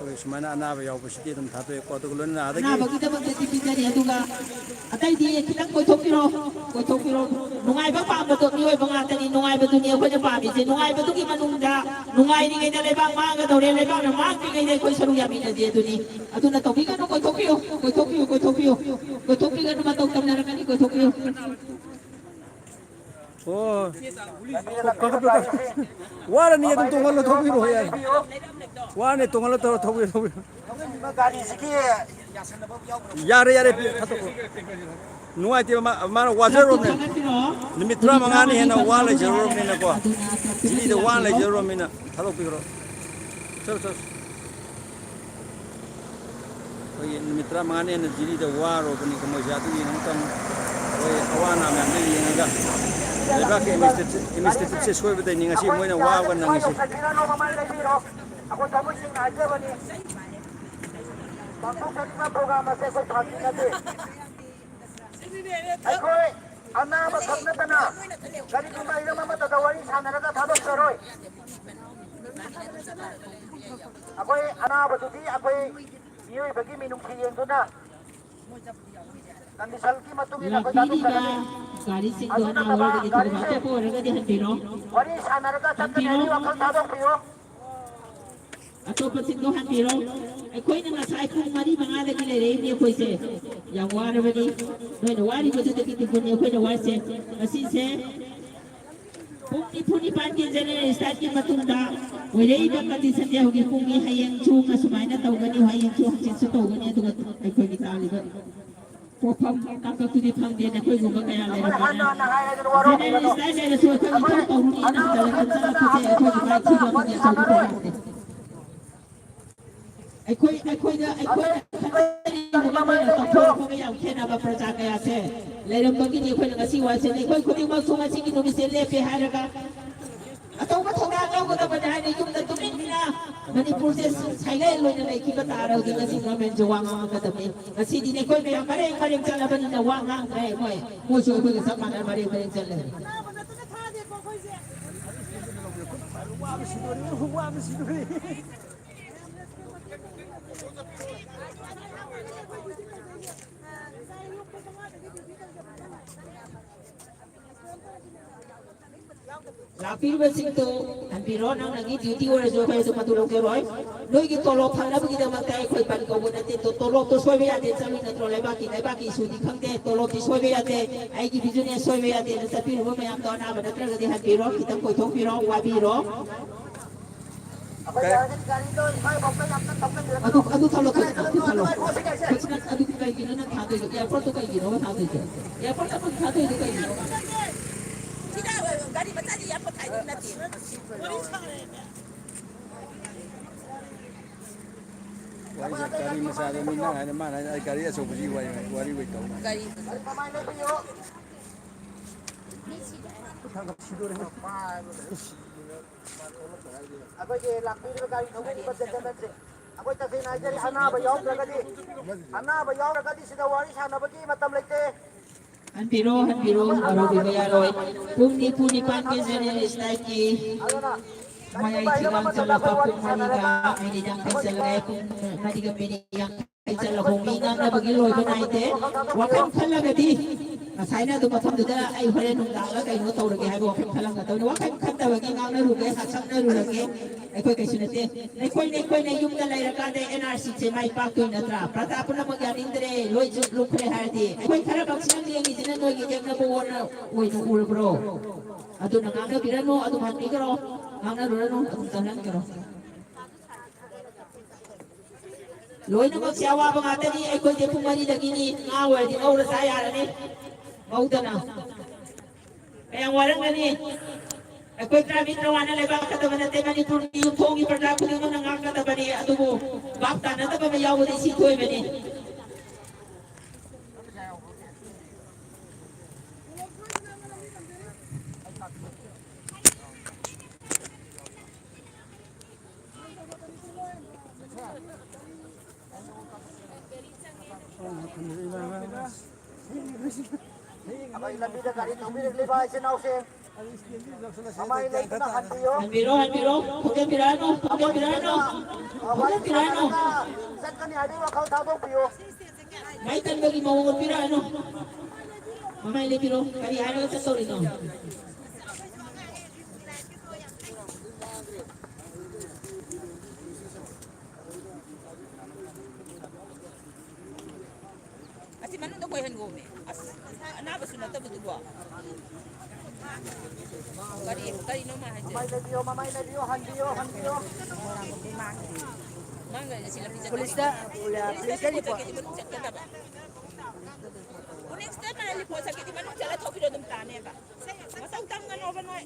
ꯑꯩꯈꯣꯏ ꯁꯨꯃꯥꯏꯅ ꯑꯅꯥꯕ ꯌꯥꯎꯕꯁꯤꯗꯤ ꯑꯗꯨꯝ ꯊꯥꯗꯣꯛꯑꯦꯀꯣ꯫ ꯑꯗꯨꯒ ꯂꯣꯏꯅꯅ ꯑꯥꯗꯒꯤ ꯑꯅꯥꯕꯒꯤꯗꯃꯛꯇꯗꯤ ꯄꯤꯖꯔꯤ꯫ ꯑꯗꯨꯒ ꯑꯇꯩꯗꯤ ꯈꯤꯇꯪ ꯀꯣꯏꯊꯣꯛꯄꯤꯔꯣ, ꯀꯣꯏꯊꯣꯛꯄꯤꯔꯣ꯫ ꯅꯨꯡꯉꯥꯏꯕ ꯄꯥꯝꯕꯗꯣ ꯃꯤꯑꯣꯏꯕ ꯉꯥꯛꯇꯅꯤ꯫ ꯅꯨꯡꯉꯥꯏꯕꯗꯨꯅꯤ ꯑꯩꯈꯣꯏꯅ ꯄꯥꯝꯃꯤꯁꯦ꯫ ꯅꯨꯡꯉꯥꯏꯕꯗꯨꯒꯤ ꯃꯅꯨꯡꯗ ꯅꯨꯡꯉꯥꯏꯔꯤꯉꯩꯗ ꯂꯩꯕꯥꯛ ꯃꯥꯡꯒꯗꯧꯔꯦ, ꯂꯩꯕꯥꯛꯅ ꯃꯥꯡꯗ꯭ꯔꯤꯉꯩꯗ ꯑꯩꯈꯣꯏ ꯁꯔꯨꯛ ꯌꯥꯃꯤꯟꯅꯁꯦ ꯑꯗꯨꯅꯤ꯫ ꯑꯗꯨꯅ ꯇꯧꯕꯤꯒꯅꯨ, ꯀꯣꯏꯊꯣꯛꯄꯤꯌꯨ, ꯀꯣꯏꯊꯣꯛꯄꯤꯌꯨ, ꯀꯣꯏꯊꯣꯛꯄꯤꯌꯨ꯫ ꯀꯣꯏꯊꯣꯛꯄꯤꯒꯅꯨ, ꯃꯇꯧ ꯇꯝꯅꯔꯛꯀꯅꯤ, ꯀꯣꯏꯊꯣꯛꯄꯤꯌꯨ꯫ ꯑꯣ꯫ ꯀꯥꯈꯠꯄꯤꯌꯨ, ꯀꯥꯈꯠꯄꯤꯌꯨ꯫ ꯋꯥꯔꯅꯤ, ꯑꯗꯨꯝ ꯇꯣꯡꯍꯜꯂꯣ, ꯊꯧꯕꯤꯔꯣ, ꯌꯥꯔꯦ꯫ ꯋꯥꯔꯅꯤ, ꯇꯣꯡꯍꯜꯂꯣ, ꯊꯧ-, ꯊꯧꯕꯤꯔꯣ, ꯊꯧꯕꯤꯔꯣ꯫ ꯒꯥꯔꯤꯁꯤꯒꯤ ꯌꯥꯔꯦ, ꯌꯥꯔꯦ, ꯊꯥꯗꯣꯛꯈ꯭ꯔꯣ꯫ ꯅꯨꯡꯉꯥꯏꯇꯦꯕ, ꯃꯥ, ꯃꯥꯅ ꯋꯥꯖꯔꯨꯔꯕꯅꯦ꯫ ꯅꯨꯃꯤꯠ ꯇꯔꯥꯃꯉꯥꯅꯤ ꯍꯦꯟꯅ ꯋꯥ ꯂꯩꯖꯔꯨꯔꯕꯅꯤꯅꯀꯣ, ꯖꯤꯔꯤꯗ ꯋꯥꯅ ꯂꯩꯖꯔꯨꯔꯕꯅꯤꯅ, ꯊꯥꯗꯣꯛꯄꯤꯈ꯭ꯔꯣ꯫ ꯆꯠꯂꯣ, ꯆꯠꯂꯣ꯫ ꯑꯩꯈꯣꯏꯒꯤ ꯅꯨꯃꯤꯠ ꯇꯔꯥꯃꯉꯥꯅꯤ ꯍꯦꯟꯅ ꯖꯤꯔꯤꯗ ꯋꯥꯔꯨꯕꯅꯤ ꯃꯣꯏꯁꯦ꯫ ꯑꯗꯨꯒꯤ ꯑꯃꯨꯛꯇꯪ ꯑꯩꯈꯣꯏ ꯑꯋꯥ ꯑꯅꯥ ꯃꯌꯥꯝꯗꯣ ꯌꯦꯡꯉꯒ, ꯂꯩꯕꯥꯛꯀꯤ ꯑꯦꯗꯃꯤꯅꯤꯁꯇ꯭ꯔꯦꯇꯤꯞ, ꯑꯦꯗꯃꯤꯅꯤꯁꯇ꯭ꯔꯦꯇꯤꯞꯁꯦ ꯁꯣꯏꯕꯗꯩꯅꯤ ꯉꯁꯤ ꯃꯣꯏꯅ ꯋꯥꯕ ꯅꯪꯉꯤꯁꯦ꯫ ꯑꯩꯈꯣꯏ ꯊꯃꯣꯏ ꯁꯦꯡꯅ ꯍꯥꯏꯖꯕꯅꯤ꯫ ꯄꯥꯡꯊꯣꯛꯆꯔꯤꯕ ꯄ꯭ꯔꯣꯒ꯭ꯔꯥꯝ ꯑꯁꯦ ꯑꯩꯈꯣꯏ ꯐꯥꯒꯤ ꯅꯠꯇꯦ꯫ ꯑꯩꯈꯣꯏ ꯑꯅꯥꯕ ꯈꯛ ꯅꯠꯇꯅ ꯀꯔꯤꯒꯨꯝꯕ ꯍꯤꯔꯝ ꯑꯃꯠꯇꯗ ꯋꯥꯔꯤ ꯁꯥꯟꯅꯔꯒ ꯊꯥꯗꯣꯛꯆꯔꯣꯏ꯫ ꯑꯩꯈꯣꯏ ꯑꯅꯥꯕꯗꯨꯗꯤ ꯑꯩꯈꯣꯏ ꯃꯤꯑꯣꯏꯕꯒꯤ ꯃꯤꯅꯨꯡꯁꯤ ꯌꯦꯡꯗꯨꯅ ꯀꯟꯗꯤꯁꯟꯒꯤ ꯃꯇꯨꯡ ꯏꯟꯅ ꯑꯩꯈꯣꯏ ꯂꯥꯛꯄꯤꯔꯤꯕ ꯊꯥꯗꯣꯛꯆꯒꯅꯤ꯫ ꯒꯥꯔꯤꯁꯤꯡꯗꯣ ꯑꯗꯨ ꯑꯅꯥꯕ ꯅꯠꯇꯕ ꯑꯣꯏꯔꯒꯗꯤ ꯊꯣꯡꯕ ꯒꯥꯔꯤꯁꯦ ꯑꯇꯣꯞꯄ ꯑꯣꯏꯔꯒꯗꯤ ꯍꯟꯕꯤꯔꯣ꯫ ꯋꯥꯔꯤ ꯁꯥꯟꯅꯔꯒ ꯆꯠꯀꯅꯤ ꯍꯟꯕꯤꯔꯣ꯫ ꯍꯥꯏꯕꯒꯤ ꯋꯥꯈꯜ ꯊꯥꯗꯣꯛꯄꯤꯌꯨ꯫ ꯑꯇꯣꯞꯄꯁꯤꯡꯗꯣ ꯍꯟꯕꯤꯔꯣ꯫ ꯑꯩꯈꯣꯏꯅ ꯉꯁꯥꯏ ꯄꯨꯡ ꯃꯔꯤ ꯃꯉꯥꯗꯒꯤ ꯂꯩꯔꯛꯏꯅꯤ ꯑꯩꯈꯣꯏꯁꯦ꯫ ꯌꯥꯝ ꯋꯥꯔꯕꯅꯤ꯫ ꯅꯣꯏꯅ ꯋꯥꯔꯤꯕꯗꯨꯗꯒꯤ ꯇꯤꯡꯒꯨꯅꯤ ꯑꯩꯈꯣꯏꯅ ꯋꯥꯔꯤꯁꯦ꯫ ꯉꯁꯤꯁꯦ ꯄꯨꯡ ꯅꯤꯐꯨ ꯅꯤꯄꯥꯟꯒꯤ ꯖꯦꯅꯦꯔꯦꯜ ꯁ꯭ꯇ꯭ꯔꯥꯏꯛꯀꯤ ꯃꯇꯨꯡꯗ ꯑꯣꯏꯔꯛꯏꯕ ꯀꯟꯗꯤꯁꯟꯁꯦ ꯍꯧꯖꯤꯛ ꯄꯨꯡꯒꯤ ꯍꯌꯦꯡꯁꯨ ꯑꯁꯨꯃꯥꯏꯅ ꯇꯧꯒꯅꯤ, ꯍꯌꯦꯡꯁꯨ ꯍꯪꯆꯤꯠꯁꯨ ꯇꯧꯒꯅꯤ꯫ ꯑꯗꯨꯒ ꯑꯩꯈꯣꯏꯒꯤ ꯇꯥꯔꯤꯕ ꯄꯣꯠꯐꯝ ꯀꯥꯡꯀꯛꯇꯨꯗꯤ ꯐꯪꯗꯦ, ꯅꯈꯣꯏꯒꯨꯝꯕ ꯀꯌꯥ ꯂꯩꯔꯝꯕꯅ꯫ ꯖꯦꯅꯦꯔꯦꯜ ꯁ꯭ꯇ꯭ꯔꯥꯏꯛ ꯂꯩꯔꯁꯨ ꯑꯩꯈꯣꯏꯒꯤ ꯏꯊꯧ ꯇꯧꯔꯨꯅꯤ ꯅꯠꯇ꯭ꯔꯒ ꯆꯠꯂꯛꯄꯁꯦ ꯑꯩꯈꯣꯏꯒꯤ ꯃꯥꯏꯊꯤꯕ ꯑꯃꯒꯤ ꯑꯆꯧꯕ ꯄꯣꯠ ꯉꯥꯛꯇꯅꯤ꯫ ꯑꯩꯈꯣꯏ, ꯑꯩꯈꯣꯏꯗ, ꯑꯩꯈꯣꯏꯅ ꯈꯟꯖꯔꯤꯕꯒ ꯃꯣꯏꯅ ꯇꯧꯊꯣꯔꯛꯄꯒ ꯌꯥꯝ ꯈꯦꯠꯅꯕ ꯄ꯭ꯔꯖꯥ ꯀꯌꯥꯁꯦ ꯂꯩꯔꯝꯕꯒꯤꯅꯤ ꯑꯩꯈꯣꯏꯅ ꯉꯁꯤ ꯋꯥꯁꯦ꯫ ꯑꯩꯈꯣꯏ ꯈꯨꯗꯤꯡꯃꯛꯁꯨ ꯉꯁꯤꯒꯤ ꯅꯨꯃꯤꯠꯁꯦ ꯂꯦꯞꯄꯦ ꯍꯥꯏꯔꯒ ꯑꯆꯧꯕ ꯊꯧꯗꯥꯡ ꯂꯧꯒꯗꯕꯅꯤ ꯍꯥꯏꯅ ꯌꯨꯝꯗ ꯇꯨꯃꯤꯟꯅ ꯃꯅꯤꯄꯨꯔꯁꯦ ꯁꯥꯏꯂꯦꯟ ꯑꯣꯏꯅ ꯂꯩꯈꯤꯕ ꯇꯥꯔꯒꯗꯤ ꯉꯁꯤ ꯒꯣꯔꯃꯦꯟꯁꯦ ꯋꯥ ꯉꯥꯡꯉꯛꯀꯗꯕꯅꯤ꯫ ꯉꯁꯤꯗꯤ ꯑꯩꯈꯣꯏ ꯃꯌꯥꯝ ꯃꯔꯦꯡ ꯃꯔꯦꯡ ꯆꯠꯂꯕꯅꯤꯅ ꯋꯥ ꯉꯥꯡꯗ꯭ꯔꯦ꯫ ꯃꯣꯏ, ꯃꯣꯏꯁꯨ ꯑꯩꯈꯣꯏꯒ ꯆꯞ ꯃꯥꯟꯅꯅ ꯃꯔꯦꯡ ꯃꯔꯦꯡ ꯆꯠꯂꯦ꯫ ꯂꯥꯛꯄꯤꯔꯤꯕꯁꯤꯡꯗꯨ ꯍꯟꯕꯤꯔꯣ꯫ ꯅꯪ ꯅꯪꯒꯤ ꯗ꯭ꯌꯨꯇꯤ ꯑꯣꯏꯔꯁꯨ ꯑꯩꯈꯣꯏ ꯑꯗꯨꯝ ꯃꯗꯨ ꯂꯧꯖꯔꯣꯏ꯫ ꯅꯣꯏꯒꯤ ꯇꯣꯂꯣꯞ ꯐꯪꯅꯕꯒꯤꯗꯃꯛꯇ ꯑꯩꯈꯣꯏ ꯕꯟ ꯀꯧꯕ ꯅꯠꯇꯦ꯫ ꯇꯣ-, ꯇꯣꯂꯣꯞꯇꯣ ꯁꯣꯏꯕ ꯌꯥꯗꯦ꯫ ꯆꯠꯂꯤ ꯅꯠꯇ꯭ꯔꯣ? ꯂꯩꯕꯥꯛꯀꯤ, ꯂꯩꯕꯥꯛꯀꯤ ꯏꯁꯨꯗꯤ ꯈꯪꯗꯦ꯫ ꯇꯣꯂꯣꯞꯇꯤ ꯁꯣꯏꯕ ꯌꯥꯗꯦ꯫ ꯑꯩꯒꯤ ꯕꯤꯖꯤꯅꯦꯁ ꯁꯣꯏꯕ ꯌꯥꯗꯦꯅ ꯆꯠꯄꯤꯔꯨꯕ ꯃꯌꯥꯝꯗꯣ ꯑꯅꯥꯕ ꯅꯠꯇ꯭ꯔꯒꯗꯤ ꯍꯟꯕꯤꯔꯣ꯫ ꯈꯤꯇꯪ ꯀꯣꯏꯊꯣꯛꯄꯤꯔꯣ, ꯋꯥꯕꯤꯔꯣ꯫ ꯑꯗꯨ, ꯑꯗꯨ ꯊꯥꯂꯣ, ꯊꯥꯂꯣ, ꯑꯗꯨ ꯊꯥꯂꯣ꯫ ꯍꯧꯖꯤꯛ ꯑꯗꯨ ꯀꯩꯒꯤꯅꯣ ꯅꯪ ꯊꯥꯗꯣꯏꯗꯣ? ꯑꯦꯌꯥꯔꯄꯣꯔꯠꯇꯣ ꯀꯩꯒꯤꯅꯣꯕ ꯊꯥꯗꯣꯏꯗꯣ? ꯑꯦꯌꯥꯔꯄꯣꯔꯠ ꯆꯠꯄꯒꯤ ꯊꯥꯗꯣꯏꯗꯣ ꯀꯩꯒꯤꯅꯣꯕ? ꯁꯤꯗ ꯒꯥꯔꯤ ꯃꯆꯥꯗꯤ ꯑꯦꯌꯥꯔꯄꯣꯔꯠ ꯊꯥꯗꯣꯏ ꯅꯠꯇꯦ꯫ ꯋꯥꯔꯤ ꯒꯥꯔꯤ ꯃꯆꯥꯗ ꯃꯤ ꯅꯪ ꯍꯥꯏꯅ ꯃꯥꯅ ꯍꯥꯏꯅ ꯑꯩ ꯒꯥꯔꯤ ꯑꯆꯧꯕꯒꯤ ꯋꯥꯔꯤ, ꯋꯥꯔꯤ ꯑꯣꯏ ꯇꯧ꯫ ꯒꯥꯔꯤ ꯑꯩꯈꯣꯏꯒꯤ ꯂꯥꯛꯄꯤꯔꯤꯕ ꯒꯥꯔꯤ ꯊꯧꯕꯤꯔꯤꯕ ꯖꯦꯟꯇꯜꯃꯦꯟꯁꯦ, ꯑꯩꯈꯣꯏ ꯇꯁꯦꯡꯅ ꯍꯥꯏꯖꯔꯤ, ꯑꯅꯥꯕ ꯌꯥꯎꯗ꯭ꯔꯒꯗꯤ, ꯑꯅꯥꯕ ꯌꯥꯎꯔꯒꯗꯤ ꯁꯤꯗ ꯋꯥꯔꯤ ꯁꯥꯟꯅꯕꯒꯤ ꯃꯇꯝ ꯂꯩꯇꯦ꯫ ꯍꯟꯕꯤꯔꯣ, ꯍꯟꯕꯤꯔꯣ, ꯋꯥꯔꯧꯕꯤꯕ ꯌꯥꯔꯣꯏ꯫ ꯄꯨꯡ ꯅꯤꯐꯨ ꯅꯤꯄꯥꯟꯒꯤ ꯖꯦꯅꯦꯔꯦꯜ ꯁ꯭ꯇ꯭ꯔꯥꯏꯛꯀꯤ ꯃꯌꯥꯏ ꯊꯤꯒꯥꯡ ꯆꯜꯂꯛꯄ ꯄꯨꯡ ꯃꯔꯤꯒ ꯃꯤꯅꯤꯠ ꯌꯥꯡꯈꯩ ꯆꯜꯂꯛꯑꯦ꯫ ꯄꯨꯡ ꯃꯔꯤꯒ ꯃꯤꯅꯤꯠ ꯌꯥꯡꯈꯩ ꯆꯜꯂꯛꯄ ꯃꯤ ꯉꯥꯡꯅꯕꯒꯤ ꯂꯣꯏꯕ ꯅꯥꯏꯗꯦ꯫ ꯋꯥꯈꯜ ꯈꯜꯂꯒꯗꯤ ꯉꯁꯥꯏꯅ ꯑꯗꯨꯝ ꯃꯐꯝꯗꯨꯗ ꯑꯩ ꯍꯣꯔꯦꯟ ꯅꯨꯡꯗꯥꯡꯗ ꯀꯩꯅꯣ ꯇꯧꯔꯒꯦ ꯍꯥꯏꯕ ꯋꯥꯈꯜ ꯈꯜꯂꯝꯒꯗꯕꯅꯤ꯫ ꯋꯥꯈꯜ ꯈꯟꯗꯕꯒꯤ ꯉꯥꯡꯅꯔꯨꯒꯦ, ꯍꯥꯠꯆꯛꯅꯔꯨꯔꯒꯦ꯫ ꯑꯩꯈꯣꯏ ꯀꯩꯁꯨ ꯅꯠꯇꯦ꯫ ꯑꯩꯈꯣꯏꯅ, ꯑꯩꯈꯣꯏꯅ ꯌꯨꯝꯗ ꯂꯩꯔꯀꯥꯟꯗ ꯑꯦꯟ ꯑꯥꯔ ꯁꯤꯁꯦ ꯃꯥꯏ ꯄꯥꯛꯇꯣꯏ ꯅꯠꯇ꯭ꯔꯥ? ꯄ꯭ꯔꯖꯥ ꯄꯨꯝꯅꯃꯛ ꯌꯥꯅꯤꯡꯗ꯭ꯔꯦ, ꯂꯣꯏ ꯆꯨꯞ ꯂꯨꯞꯈ꯭ꯔꯦ ꯍꯥꯏꯔꯗꯤ ꯑꯩꯈꯣꯏ ꯈꯔ ꯈꯛꯁꯤꯅ ꯌꯦꯡꯉꯤꯁꯤꯅ ꯅꯣꯏꯒꯤ ꯌꯦꯛꯅꯕ ꯑꯣꯏꯅ, ꯑꯣꯏꯅ ꯎꯔꯕ꯭ꯔꯣ? ꯑꯗꯨꯅ ꯉꯥꯡꯅꯕꯤꯔꯅꯨ, ꯑꯗꯨꯝ ꯍꯟꯕꯤꯈ꯭ꯔꯣ, ꯉꯥꯡꯅꯔꯨꯔꯅꯨ, ꯑꯗꯨꯝ ꯆꯪꯍꯟꯈ꯭ꯔꯣ꯫ ꯂꯣꯏꯅꯃꯛꯁꯦ ꯑꯋꯥꯕ ꯉꯥꯛꯇꯅꯤ꯫ ꯑꯩꯈꯣꯏꯁꯦ ꯄꯨꯡ ꯃꯔꯤꯗꯒꯤꯅꯤ, ꯉꯥ ꯑꯣꯏꯔꯗꯤ ꯉꯧꯔ ꯆꯥ ꯌꯥꯔꯅꯤ, ꯉꯧꯗꯅ꯫ ꯀꯌꯥꯝ ꯋꯥꯔꯝꯒꯅꯤ? ꯑꯩꯈꯣꯏ ꯇꯔꯥꯃꯔꯤ ꯇꯔꯥꯃꯉꯥꯅ ꯂꯩꯕꯥꯛ ꯀꯠꯀꯗꯕ ꯅꯠꯇꯦ, ꯃꯅꯤꯄꯨꯔꯒꯤ ꯌꯨꯝꯊꯣꯡꯒꯤ ꯄ꯭ꯔꯖꯥ ꯈꯨꯗꯤꯡꯃꯛꯅ ꯉꯥꯛꯀꯗꯕꯅꯤ, ꯑꯗꯨꯕꯨ ꯚꯥꯞ ꯇꯥꯅꯗꯕ ꯑꯃ ꯌꯥꯎꯕꯗꯤ ꯁꯤ ꯊꯣꯛꯏꯕꯅꯤ꯫ ꯑꯩꯈꯣꯏ ꯂꯝꯕꯤꯗ ꯒꯥꯔꯤ ꯊꯧꯕꯤꯔꯛꯂꯤꯕ ꯏꯆꯤꯟ ꯏꯅꯥꯎꯁꯤꯡ, ꯃꯃꯥꯏ ꯂꯩꯇꯨꯅ ꯍꯟꯕꯤꯌꯨ꯫ ꯍꯟꯕꯤꯔꯣ, ꯍꯟꯕꯤꯔꯣ, ꯐꯨꯒꯠꯄꯤꯔꯛꯑꯅꯨ, ꯐꯨꯒꯠꯄꯤꯔꯛꯑꯅꯨ, ꯋꯥꯔꯤ ꯐꯨꯒꯠꯄꯤꯔꯛꯑꯅꯨ꯫ ꯁꯥꯟꯅꯔꯒ ꯆꯠꯀꯅꯤ ꯍꯥꯏꯕꯒꯤ ꯋꯥꯈꯜ ꯊꯥꯗꯣꯛꯄꯤꯌꯨ꯫ ꯃꯥꯏ ꯀꯟꯕꯒꯤ ꯃꯑꯣꯡ ꯎꯠꯄꯤꯔꯛꯑꯅꯨ꯫ ꯃꯃꯥꯏ ꯂꯦꯞꯄꯤꯔꯣ, ꯀꯔꯤ ꯍꯥꯏꯔꯒ ꯆꯠꯇꯧꯔꯤꯅꯣ? ꯑꯁꯤ ꯃꯅꯨꯡꯗ ꯀꯣꯏꯍꯟꯈꯣꯃꯦ꯫ ꯑꯁ, ꯑꯅꯥꯕꯁꯨ ꯅꯠꯇꯕꯗꯨꯕꯣ꯫ ꯀꯔꯤ, ꯀꯔꯤꯅꯣ ꯃꯥ ꯍꯥꯏꯁꯦ? ꯃꯃꯥꯏ ꯂꯩꯕꯤꯌꯣ, ꯃꯃꯥꯏ ꯂꯩꯕꯤꯌꯣ, ꯍꯟꯕꯤꯌꯣ, ꯍꯟꯕꯤꯌꯣ꯫ ꯃꯥꯡꯈ꯭ꯔꯦ꯫ ꯃꯥꯡꯈ꯭ꯔꯦ, ꯑꯁꯤ ꯂꯝꯕꯤ ꯆꯠꯄ ꯄꯨꯂꯤꯁꯇ, ꯌꯥꯗꯦ꯫ ꯄꯨꯂꯤꯁꯇ ꯄꯨꯂꯤꯁꯇ ꯂꯤꯐꯣꯠ ꯔꯤꯄꯣꯔꯠ ꯆꯠꯀꯦ ꯃꯅꯨꯡ ꯆꯠꯀꯗꯕ꯫ ꯄꯨꯂꯤꯁꯇ ꯃꯥ ꯔꯤꯄꯣꯔꯠ ꯆꯠꯀꯦꯗꯤ ꯃꯅꯨꯡ ꯆꯠꯂ ꯊꯧꯕꯤꯔꯣ ꯑꯗꯨꯝ ꯇꯥꯅꯦꯕ꯫ ꯃꯇꯧ ꯇꯝꯒꯅꯣꯕ ꯅꯣꯏ꯫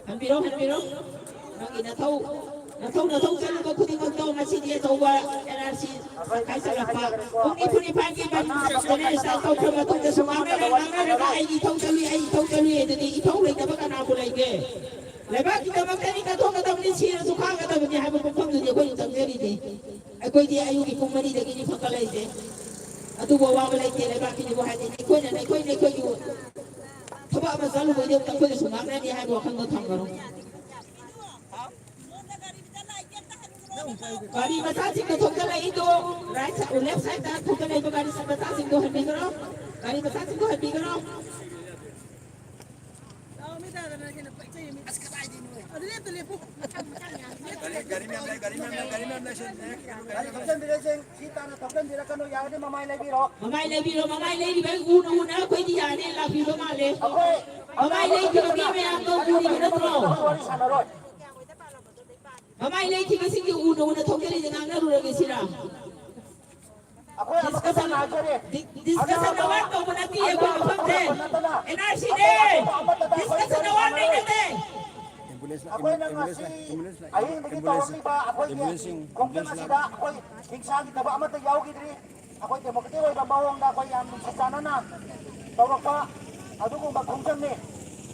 ꯍꯟꯕꯤꯔꯣ, ꯍꯟꯕꯤꯔꯣ꯫ ꯅꯪꯒꯤ ꯅꯊꯧ, ꯅꯊꯧ, ꯅꯊꯧ ꯆꯠꯂꯨꯕ ꯈꯨꯗꯤꯡꯃꯛꯇꯣ ꯉꯁꯤꯗꯤ ꯑꯆꯧꯕ ꯑꯦꯟ ꯑꯥꯔ ꯁꯤ ꯈꯥꯏꯖꯤꯜꯂꯛꯄ꯫ ꯄꯨꯡ ꯅꯤꯐꯨ ꯅꯤꯄꯥꯟꯒꯤ ꯃꯅꯨꯡꯗ ꯁꯦꯅꯤꯇꯥꯏꯁ ꯇꯧꯈ꯭ꯔ ꯃꯇꯨꯡꯗꯁꯨ ꯉꯥꯡꯅꯔ ꯉꯥꯡꯅꯔꯒ ꯑꯩꯒꯤ ꯏꯊꯧ ꯆꯠꯂꯨꯏ, ꯑꯩꯒꯤ ꯏꯊꯧ ꯆꯠꯂꯨꯏ ꯑꯗꯨꯗꯤ ꯏꯊꯧ ꯂꯩꯇꯕ ꯀꯅꯥꯕꯨ ꯂꯩꯒꯦ? ꯂꯩꯕꯥꯛꯀꯤꯗꯃꯛꯇꯅꯤ ꯀꯠꯊꯣꯛꯀꯗꯕꯅꯤ꯫ ꯆꯪꯒꯗꯕꯅꯤ ꯍꯥꯏꯕ ꯄꯨꯡꯐꯝꯗꯨꯗꯤ ꯑꯩꯈꯣꯏꯅ ꯆꯪꯖꯔꯤꯅꯤ꯫ ꯑꯩꯈꯣꯏꯗꯤ ꯑꯌꯨꯛꯀꯤ ꯄꯨꯡ ꯃꯔꯤꯗꯒꯤꯅꯤ ꯐꯒꯠꯂꯛꯏꯁꯦ꯫ ꯑꯗꯨꯕꯨ ꯑꯋꯥꯕ ꯂꯩꯇꯦ ꯂꯩꯕꯥꯛꯀꯤꯅꯤꯕꯨ ꯍꯥꯏꯗꯤ ꯑꯩꯈꯣꯏꯅ ꯑꯩꯈꯣꯏꯅ ꯑꯩꯈꯣꯏꯒꯤ ꯊꯕꯛ ꯑꯃ ꯆꯠꯂꯨꯕꯩꯗꯤ ꯑꯩꯈꯣꯏꯗꯁꯨ ꯉꯥꯡꯅꯅꯤ ꯍꯥꯏꯕ ꯋꯥꯈꯜꯗꯣ ꯊꯝꯒꯅꯨ꯫ ꯒꯥꯔꯤ ꯃꯆꯥꯁꯤꯡꯗ ꯊꯣꯛꯆꯜꯂꯛꯏꯗꯣ, right side, left sideꯇ ꯊꯣꯛꯆꯜꯂꯛꯏꯕ ꯒꯥꯔꯤ ꯃꯆꯥꯁꯤꯡꯗꯣ ꯍꯟꯕꯤꯈ꯭ꯔꯣ꯫ ꯒꯥꯔꯤ ꯃꯆꯥꯁꯤꯡꯗꯣ ꯍꯟꯕꯤꯈ꯭ꯔꯣ꯫ ꯒꯥꯔꯤ, ꯒꯥꯔꯤ ꯃꯌꯥꯝ ꯂꯩ, ꯒꯥꯔꯤ ꯃꯌꯥꯝ ꯂꯩ, ꯒꯥꯔꯤ ꯃꯌꯥꯝ ꯂꯩ, ꯁꯦ, ꯒꯥꯔꯤ ꯊꯧꯖꯟꯕꯤꯔꯣꯏꯁꯦ, ꯁꯤ ꯇꯥꯅ ꯊꯧꯖꯟꯕꯤꯔꯛꯀꯅꯨ, ꯌꯥꯔꯗꯤ ꯃꯃꯥꯏ ꯂꯩꯕꯤꯔꯣ꯫ ꯃꯃꯥꯏ ꯂꯩꯕꯤꯔꯣ, ꯃꯃꯥꯏ ꯂꯩꯔꯤꯕ ꯎꯅ ꯎꯅ ꯑꯩꯈꯣꯏꯗꯤ ꯌꯥꯔꯦ, ꯂꯥꯛꯄꯤꯕ ꯃꯥꯜꯂꯦ꯫ ꯑꯩꯈꯣꯏ ꯃꯃꯥꯏ ꯂꯩꯈꯤꯕ ꯃꯤ ꯃꯌꯥꯝꯗꯣ ꯎꯔꯤꯕ ꯅꯠꯇ꯭ꯔꯣ? ꯋꯥꯔꯤ ꯁꯥꯟꯅꯔꯣꯏ꯫ ꯃꯃꯥꯏ ꯂꯩꯈꯤꯕꯁꯤꯡꯗꯤ ꯎꯅ ꯎꯅ ꯊꯣꯛꯆꯔꯤꯁꯦ ꯉꯥꯡꯅꯔꯨꯔꯒꯦ ꯁꯤꯔꯥ? ꯑꯩꯈꯣꯏ ꯑꯃꯠꯇ ꯗꯤꯁꯀꯁꯟ, ꯉꯥꯏꯖꯔꯦ꯫ ꯗꯤ-, ꯗꯤꯁꯀꯁꯟ ꯑꯅꯥꯕ, ꯑꯋꯥꯔ ꯇꯧꯕ ꯅꯠꯇꯦ ꯑꯩꯈꯣꯏ ꯑꯅꯥꯕ ꯃꯐꯝꯁꯦ꯫ ꯄꯨꯝꯕ ꯅꯠꯇꯅ ꯑꯦꯟ ꯑꯥꯔ ꯁꯤꯅꯦ꯫ ꯑꯇꯣꯞꯄ ꯑꯃꯠꯇꯗ ꯑꯩꯈꯣꯏ ꯗꯤꯁꯀꯁꯟ ꯋꯥꯔꯤ ꯑꯋꯥꯔ ꯁꯥꯟꯅꯔꯣꯏ꯫ ꯂꯩꯅꯗꯦ꯫ ꯑꯩꯈꯣꯏꯅ ꯉꯁꯤ ꯑꯍꯤꯡꯗꯒꯤ ꯇꯧꯔꯛꯂꯤꯕ ꯑꯩꯈꯣꯏꯒꯤ ꯈꯣꯡꯖꯪ ꯑꯁꯤꯗ ꯑꯩꯈꯣꯏ ꯍꯤꯡꯁꯥꯒꯤ ꯊꯕꯛ ꯑꯃꯠꯇ ꯌꯥꯎꯈꯤꯗ꯭ꯔꯤ꯫ ꯑꯩꯈꯣꯏ ꯗꯦꯃꯣꯀ꯭ꯔꯦꯇꯤꯛ ꯑꯣꯏꯕ ꯃꯑꯣꯡꯗ ꯑꯩꯈꯣꯏ ꯌꯥꯝ ꯅꯨꯡꯁꯤ ꯆꯥꯟꯅꯅ ꯇꯧꯔꯛꯄ ꯑꯗꯨꯒꯨꯝꯕ ꯈꯣꯡꯖꯪꯅꯤ꯫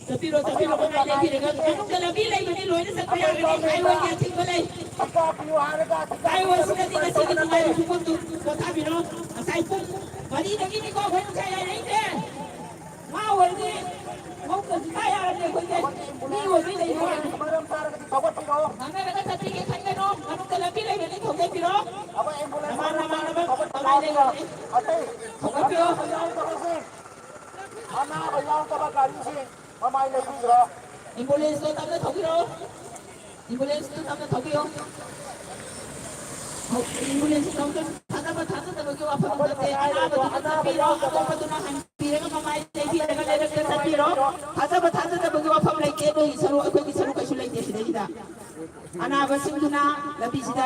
ꯆꯠꯄꯤꯔꯣ, ꯆꯠꯄꯤꯔꯣ, ꯃꯃꯥꯏ ꯂꯩꯕꯤꯔꯒ ꯃꯅꯨꯡꯗ ꯂꯝꯕꯤ ꯂꯩꯕꯅꯤ, ꯂꯣꯏꯅ ꯆꯠꯄ ꯌꯥꯒꯅꯤ꯫ ꯍꯥꯏꯋꯦꯒꯤ ꯑꯊꯤꯡꯕ ꯂꯩ꯫ ꯊꯤꯀꯥ ꯄꯤꯌꯨ ꯍꯥꯏꯔꯒ ꯊꯤꯀꯥ ꯍꯥꯏꯋꯦꯁꯤꯗꯗꯤ ꯉꯁꯤꯒꯤ ꯅꯨꯡꯉꯥꯏꯕ ꯐꯤꯕꯝꯗꯨ ꯄꯣꯊꯥꯕꯤꯔꯣ꯫ ꯉꯁꯥꯏ ꯄꯨꯡ ꯃꯔꯤꯗꯒꯤꯅꯤꯀꯣ ꯑꯩꯈꯣꯏ ꯅꯨꯡꯁꯥ ꯌꯥꯏꯔꯛꯏꯁꯦ꯫ ꯃꯥ ꯑꯣꯏꯔꯗꯤ ꯃꯧ ꯀꯩꯁꯨ ꯇꯥ ꯌꯥꯔꯗꯤ ꯑꯩꯈꯣꯏꯁꯦ ꯃꯤ ꯑꯣꯏꯕꯤ ꯂꯩꯕ ꯃꯔꯝ ꯆꯥꯔꯒꯗꯤ ꯊꯧꯒꯠꯄꯤꯔꯣ꯫ ꯉꯥꯡꯅꯔꯒ ꯆꯠꯄꯤꯒꯦ ꯈꯟꯒꯅꯣ꯫ ꯃꯅꯨꯡꯗ ꯂꯝꯕꯤ ꯂꯩꯕꯅꯤ, ꯊꯧꯒꯠꯄꯤꯔꯣ꯫ ꯑꯩꯈꯣꯏ ꯑꯦꯝꯕꯨꯂꯦꯟꯁ ꯅꯃꯥꯟ ꯃꯔꯝ ꯅꯃꯥꯟꯅꯕ ꯆꯥꯔꯒꯗꯤ ꯊꯧꯒꯠꯄꯤꯔꯣ꯫ ꯃꯃꯥꯏ ꯂꯩꯕꯅꯤ꯫ ꯑꯇꯩ ꯊꯧꯒꯠꯄꯤꯔꯣ꯫ ꯑꯅꯥꯕ ꯌꯥꯎꯗꯕꯁꯤꯡ, ꯑꯅꯥꯕ ꯌꯥꯎꯗꯕ ꯒꯥꯔꯤꯁꯤꯡ ꯃꯃꯥꯏ ꯂꯩꯕꯤꯈ꯭ꯔꯣ꯫ ꯑꯦꯝꯕꯨꯂꯦꯟꯁꯇꯣ ꯇꯞꯅ ꯊꯧꯕꯤꯔꯣ꯫ ꯑꯦꯝꯕꯨꯂꯦꯟꯁꯇꯣ ꯇꯞꯅ ꯊꯧꯕꯤꯌꯣ꯫ ꯑꯦꯝꯕꯨꯂꯦꯟꯁ ꯊꯧꯕꯤꯌꯣ꯫ ꯊꯥꯖꯕ ꯊꯥꯖꯗꯕꯒꯤ ꯋꯥꯐꯝ ꯅꯠꯇꯦ꯫ ꯑꯅꯥꯕꯗꯨꯅ ꯆꯠꯄꯤꯔꯣ, ꯑꯇꯣꯞꯄꯗꯨꯅ ꯍꯟꯕꯤꯔꯒ ꯃꯃꯥꯏ ꯂꯩꯕꯤꯔꯒ ꯂꯩꯔꯛꯇ ꯆꯠꯄꯤꯔꯣ꯫ ꯊꯥꯖꯕ ꯊꯥꯖꯗꯕꯒꯤ ꯋꯥꯐꯝ ꯂꯩꯇꯦ꯫ ꯅꯣꯏꯒꯤ ꯁꯔꯨꯛ, ꯑꯩꯈꯣꯏꯒꯤ ꯁꯔꯨꯛ ꯀꯩꯁꯨ ꯂꯩꯇꯦ ꯁꯤꯗꯩꯁꯤꯗ꯫ ꯑꯅꯥꯕꯁꯤꯡꯗꯨꯅ ꯂꯝꯕꯤꯁꯤꯗ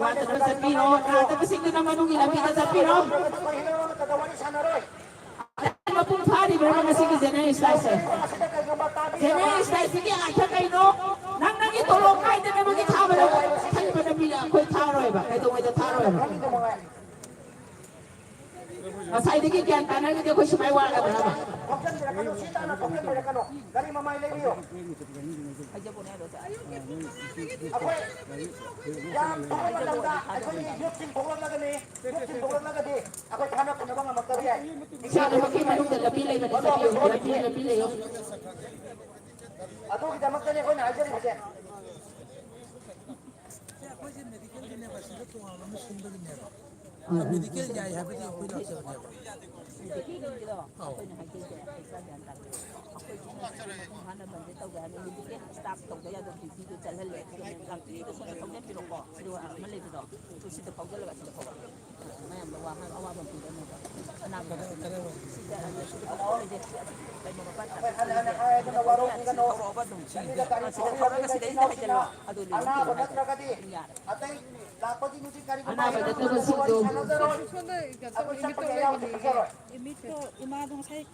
ꯋꯥꯗꯅ ꯆꯠꯄꯤꯔꯣ, ꯅꯥꯗꯕꯁꯤꯡꯗꯨꯅ ꯃꯅꯨꯡꯒꯤ ꯂꯝꯕꯤꯗ ꯆꯠꯄꯤꯔꯣ꯫ ꯃꯄꯨꯡ ꯐꯥꯔꯤꯕ꯭ꯔꯥ ꯉꯁꯤꯒꯤ ꯖꯦꯅꯦꯔꯦꯜ ꯁ꯭ꯇ꯭ꯔꯥꯏꯛꯁꯦ? ꯖꯦꯅꯦꯔꯦꯜ ꯁ꯭ꯇ꯭ꯔꯥꯏꯛꯁꯤꯒꯤ ꯑꯥꯔꯊ ꯀꯩꯅꯣ? ꯅꯪ ꯅꯪꯒꯤ ꯇꯣꯂꯣꯞ ꯀꯥꯏꯗꯅꯕꯒꯤ ꯊꯥꯕꯗꯣ ꯈꯟꯕꯗ ꯃꯤꯅ ꯑꯩꯈꯣꯏ ꯊꯥꯔꯣꯏꯕ, ꯀꯩꯗꯧꯉꯩꯗ ꯊꯥꯔꯣꯏꯕ? ꯉꯁꯥꯏꯗꯒꯤ ꯒ꯭ꯌꯥꯟ ꯇꯥꯅꯔꯒꯗꯤ ꯑꯩꯈꯣꯏ ꯁꯨꯃꯥꯏ ꯋꯥꯒꯗ꯭ꯔꯕ? ꯊꯣꯛꯆꯟꯕꯤꯔꯛꯀꯅꯨ, ꯁꯤ ꯇꯥꯅ ꯊꯣꯛꯆꯟꯕꯤꯔꯛꯀꯅꯨ꯫ ꯒꯥꯔꯤ ꯃꯃꯥꯏ ꯂꯩꯕꯤꯌꯨ꯫ ꯑꯩꯈꯣꯏ ꯌꯥꯝ ꯊꯨꯕ ꯃꯇꯝꯗ ꯑꯩꯈꯣꯏꯒꯤ ꯌꯨꯠꯁꯤꯡ ꯊꯣꯛꯂꯛꯂꯒꯅꯤ꯫ ꯌꯨꯠꯁꯤꯡ ꯊꯣꯛꯂꯛꯂꯒꯗꯤ ꯑꯩꯈꯣꯏ ꯊꯥꯅ ꯄꯨꯅꯕ ꯉꯝꯃꯛꯇꯕ ꯌꯥꯏ꯫ ꯏꯁꯥ ꯃꯅꯨꯡꯒꯤ ꯃꯅꯨꯡꯗ ꯂꯝꯕꯤ ꯂꯩꯕꯅꯤ, ꯆꯠꯄꯤꯌꯨ, ꯂꯝꯕꯤ, ꯂꯝꯕꯤ ꯂꯩꯌꯣ꯫ ꯑꯗꯨꯒꯤꯗꯃꯛꯇꯅꯤ ꯑꯩꯈꯣꯏꯅ ꯍꯥꯏꯖꯔꯤꯕꯁꯦ꯫ ꯁꯦ, ꯑꯩꯈꯣꯏꯁꯦ ꯃꯦꯗꯤꯀꯦꯜꯒꯤꯅꯦꯕ, ꯁꯤꯗ ꯇꯣꯉꯥꯟꯕ ꯑꯃ ꯁꯤꯟꯕꯒꯤꯅꯦꯕ꯫ ꯑꯥ, ꯃꯦꯗꯤꯀꯦꯜ ꯌꯥꯏ ꯍꯥꯏꯕꯗꯤ ꯑꯩꯈꯣꯏ ꯂꯥꯛꯆꯕꯅꯦꯕ꯫ ꯃꯦꯗꯤꯀꯦꯜꯒꯤꯗꯣ ꯑꯧ꯫ ꯑꯩꯈꯣꯏꯅ ꯍꯥꯏꯖꯩꯁꯦ, ꯑꯩꯈꯣꯏ ꯆꯥ ꯒ꯭ꯌꯥꯟ ꯇꯥꯗꯦ꯫ ꯑꯩꯈꯣꯏ ꯁꯤꯅ ꯍꯥꯟꯅ ꯕꯟꯗꯦ ꯇꯧꯒꯦ ꯍꯥꯏꯕ ꯃꯦꯗꯤꯀꯦꯜ ꯁ꯭ꯇꯥꯐ ꯇꯧꯗ ꯌꯥꯗꯕ ꯗ꯭ꯌꯨꯇꯤꯗꯣ ꯆꯠꯍꯜꯂꯦ꯫ ꯑꯗꯨꯒ ꯂꯝꯕꯤꯗ ꯁꯣꯝꯗ ꯊꯧꯖꯤꯟꯕꯤꯔꯣꯀꯣ꯫ ꯁꯤꯗ ꯑꯃ ꯂꯩꯕꯗꯣ, ꯑꯗꯨ ꯁꯤꯗ ꯐꯥꯎꯖꯜꯂꯒ ꯁꯤꯗ ꯐꯥꯎꯔꯛꯑꯣ꯫ ꯃꯌꯥꯝꯗ ꯋꯥꯍꯪ ꯑꯋꯥꯕ ꯑꯃ ꯄꯤꯔꯝꯃꯦꯕ꯫ ꯑꯅꯥꯕ ꯀꯗꯥꯏ-, ꯀꯗꯥꯏꯋꯥꯏꯒꯤ? ꯁꯤꯗ, ꯁꯤꯗ ꯂꯩꯕ ꯃꯄꯥ ꯍꯟꯅ ꯍꯟꯅ ꯍꯥꯏ ꯑꯗꯨꯅ ꯋꯥꯔꯧꯕꯤꯒꯅꯨ꯫ ꯊꯧꯔꯛꯑꯣꯕ ꯑꯗꯨꯝ꯫ ꯁꯤꯗ ꯒꯥꯔꯤ ꯁꯤꯗ ꯊꯧꯔꯒ ꯊꯧꯔꯒ ꯁꯤꯗꯩꯁꯤꯗ ꯂꯩꯕꯤꯔꯣ꯫ ꯍꯥꯏꯖꯤꯜꯂꯣ꯫ ꯑꯗꯨ ꯂꯣꯏꯔꯦ꯫ ꯑꯅꯥꯕ ꯅꯠꯇ꯭ꯔꯒꯗꯤ ꯑꯗꯨꯝ ꯌꯥꯔꯦ꯫ ꯑꯇꯩ ꯂꯥꯛꯄꯒꯤ ꯅꯨꯡꯁꯤꯠ ꯀꯔꯤꯒꯨꯝꯕ ꯑꯅꯥꯕ ꯅꯠꯇꯕꯁꯤꯡꯗꯣ꯫ ꯋꯥꯔꯤ ꯁꯥꯟꯅꯖꯔꯣꯏ꯫ ꯁꯣꯝꯗ ꯀꯩꯅꯣ ꯑꯩꯈꯣꯏ ꯏꯃꯤꯠ ꯆꯠꯄ ꯇꯧꯔ ꯌꯥꯎꯗꯤ ꯌꯦꯡꯉꯤꯅꯦ꯫ ꯈꯪꯖꯔꯣꯏ꯫ ꯏꯃꯤꯠꯇꯣ ꯏꯃꯥꯗꯣ ꯉꯁꯥꯏ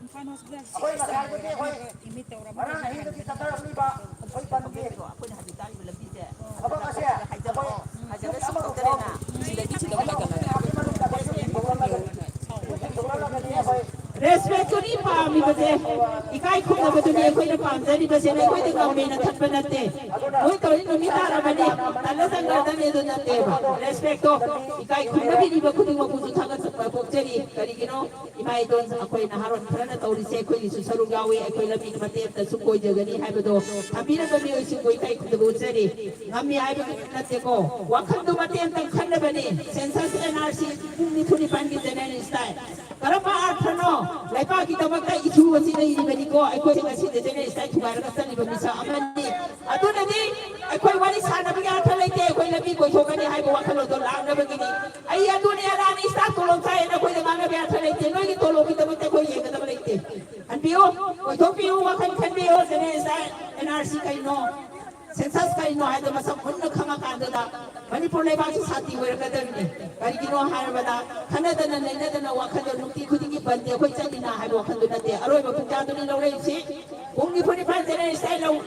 ꯏꯝꯐꯥꯜ ꯍꯣꯁꯄꯤꯇꯥꯜ ꯑꯩꯈꯣꯏ ꯉꯁꯥꯏꯗꯒꯤ ꯑꯩꯈꯣꯏ ꯏꯃꯤꯠ ꯇꯧꯔꯝꯃꯦ꯫ ꯉꯔꯥꯡ ꯑꯍꯤꯡꯗꯒꯤ ꯆꯠꯊꯔꯛꯂꯤꯕ ꯑꯩꯈꯣꯏ ꯕꯟꯒꯤ ꯑꯩꯈꯣꯏꯅ ꯍꯧꯖꯤꯛ ꯇꯥꯔꯤꯕ ꯂꯝꯕꯤꯁꯦ ꯊꯕꯛ ꯑꯁꯦ ꯑꯩꯈꯣꯏ ꯍꯥꯏꯖꯤꯜꯂꯛꯑꯣ꯫ ꯍꯥꯏꯖꯤꯜꯂ ꯁꯤ ꯈꯛꯇꯅꯦꯅ ꯁꯤꯗꯒꯤ ꯁꯤꯗ ꯂꯩꯇꯕꯅꯦ꯫ ꯔꯦꯁꯄꯦꯛꯇꯨꯅꯤ ꯄꯥꯝꯃꯤꯕꯁꯦ, ꯏꯀꯥꯏ ꯈꯨꯝꯅꯕꯗꯨꯅꯤ ꯑꯩꯈꯣꯏꯅ ꯄꯥꯝꯖꯔꯤꯕꯁꯦ, ꯅꯈꯣꯏꯗ ꯉꯝꯃꯦꯅ ꯈꯟꯕ ꯅꯠꯇꯦ꯫ ꯃꯣꯏ ꯇꯧꯔꯤ ꯅꯨꯃꯤꯠ ꯇꯥꯔꯕꯅꯤ, ꯇꯜꯂ ꯆꯪꯈ꯭ꯔꯗꯕꯅꯤ, ꯑꯗꯨ ꯅꯠꯇꯦꯕ꯫ ꯔꯦꯁꯄꯦꯛꯇꯣ, ꯏꯀꯥꯏ ꯈꯨꯝꯅꯕꯤꯔꯤꯕ ꯈꯨꯗꯤꯡꯃꯛꯄꯨꯁꯨ ꯊꯥꯒꯠꯆꯕ ꯐꯣꯡꯖꯔꯤ꯫ ꯀꯔꯤꯒꯤꯅꯣ? ꯏꯃꯥ ꯏꯗꯣꯟ ꯑꯩꯈꯣꯏ ꯅꯍꯥꯔꯣꯜ ꯈꯔꯅ ꯇꯧꯔꯤꯁꯦ ꯑꯩꯈꯣꯏꯒꯤꯁꯨ ꯁꯔꯨꯛ ꯌꯥꯎꯏ, ꯑꯩꯈꯣꯏ ꯂꯝꯕꯤ ꯃꯇꯦꯛ ꯑꯃꯇ ꯁꯨꯝ ꯀꯣꯏꯖꯒꯅꯤ ꯍꯥꯏꯕꯗꯣ ꯊꯝꯕꯤꯔꯝꯕ ꯃꯤꯑꯣꯏꯁꯤꯡꯕꯨ ꯏꯀꯥꯏ ꯈꯨꯝꯅꯕ ꯎꯠꯆꯔꯤ꯫ ꯉꯝꯃꯤ ꯍꯥꯏꯕꯒꯤ ꯅꯠꯇꯦꯀꯣ, ꯋꯥꯈꯜꯗꯨ ꯃꯇꯦꯛ ꯑꯃꯇꯪ ꯈꯟꯅꯕꯅꯤ꯫ ꯁꯦꯟꯁꯁ ꯑꯦꯟ ꯑꯥꯔ ꯁꯤ ꯄꯨꯡ ꯅꯤꯐꯨ ꯅꯤꯄꯥꯟꯒꯤ ꯖꯦꯅꯦꯔꯦꯜ ꯁ꯭ꯇ꯭ꯔꯥꯏꯛ꯫ ꯀꯔꯝꯕ ꯑꯥꯔꯊꯅꯣ? ꯂꯩꯕꯥꯛꯀꯤꯗꯃꯛꯇ ꯏꯊꯤꯜ ꯑꯁꯤ ꯂꯩꯔꯤꯕꯅꯤꯀꯣ, ꯑꯩꯈꯣꯏꯁꯦ ꯉꯁꯤꯗꯤ ꯖꯦꯅꯦꯔꯦꯜ ꯁ꯭ꯇ꯭ꯔꯥꯏꯛ ꯊꯨꯒꯥꯏꯔꯒ ꯆꯠꯂꯤꯕ ꯃꯤꯁꯛ ꯑꯃꯅꯤ꯫ ꯑꯗꯨꯅꯗꯤ ꯑꯩꯈꯣꯏ ꯋꯥꯔꯤ ꯁꯥꯟꯅꯕꯒꯤ ꯑꯥꯔꯊ ꯂꯩꯇꯦ, ꯑꯩꯈꯣꯏ ꯂꯝꯕꯤ ꯀꯣꯏꯊꯣꯛꯀꯅꯤ ꯍꯥꯏꯕ ꯋꯥꯈꯜꯂꯣꯟꯗꯣ ꯂꯥꯛꯅꯕꯒꯤꯅꯤ꯫ ꯑꯩ ꯑꯗꯨꯅꯤ ꯑꯗꯥꯅꯤ ꯁ꯭ꯇꯥꯐ ꯇꯣꯂꯣꯞ ꯆꯥꯏꯌꯦꯅ ꯑꯩꯈꯣꯏꯗ ꯉꯥꯡꯅꯕ ꯌꯥꯊꯪ ꯂꯩꯇꯦ꯫ ꯅꯣꯏꯒꯤ ꯇꯣꯂꯣꯞꯀꯤꯗꯃꯛꯇ ꯑꯩꯈꯣꯏ ꯌꯦꯡꯒꯗꯕ ꯂꯩꯇꯦ꯫ ꯍꯟꯕꯤꯌꯨ, ꯑꯣꯏꯊꯣꯛꯄꯤꯌꯨ, ꯋꯥꯈꯜ ꯈꯟꯕꯤꯌꯨ꯫ ꯖꯦꯅꯦꯔꯦꯜ ꯁ꯭ꯇ꯭ꯔꯥꯏꯛ, ꯑꯦꯟ ꯑꯥꯔ ꯁꯤ ꯀꯩꯅꯣ, ꯁꯦꯟꯁꯁ ꯀꯩꯅꯣ ꯍꯥꯏꯗꯣ ꯃꯁꯛ ꯃꯨꯟꯅ ꯈꯪꯉꯀꯥꯟꯗꯨꯗ ꯃꯅꯤꯄꯨꯔ ꯂꯩꯕꯥꯛꯁꯤ ꯁꯥꯟꯇꯤ ꯑꯣꯏꯔꯛꯀꯗꯕꯅꯤ꯫ ꯀꯔꯤꯒꯤꯅꯣ ꯍꯥꯏꯔꯕꯗ ꯈꯟꯅꯗꯅ ꯅꯩꯅꯗꯅ ꯋꯥꯈꯜꯗꯣ ꯅꯨꯡꯇꯤ ꯈꯨꯗꯤꯡꯒꯤ ꯕꯟꯗꯤ ꯑꯩꯈꯣꯏ ꯆꯠꯂꯤꯅ ꯍꯥꯏꯕ ꯋꯥꯈꯜꯗꯨ ꯅꯠꯇꯦ꯫ ꯑꯔꯣꯏꯕ ꯄꯨꯡꯖꯥꯗꯨꯅꯤ ꯂꯧꯔꯛꯏꯁꯤ꯫ ꯄꯨꯡ ꯅꯤꯐꯨ ꯅꯤꯄꯥꯟ ꯖꯦꯅꯦꯔꯦꯜ ꯁ꯭ꯇ꯭ꯔꯥꯏꯛ ꯂꯧ-,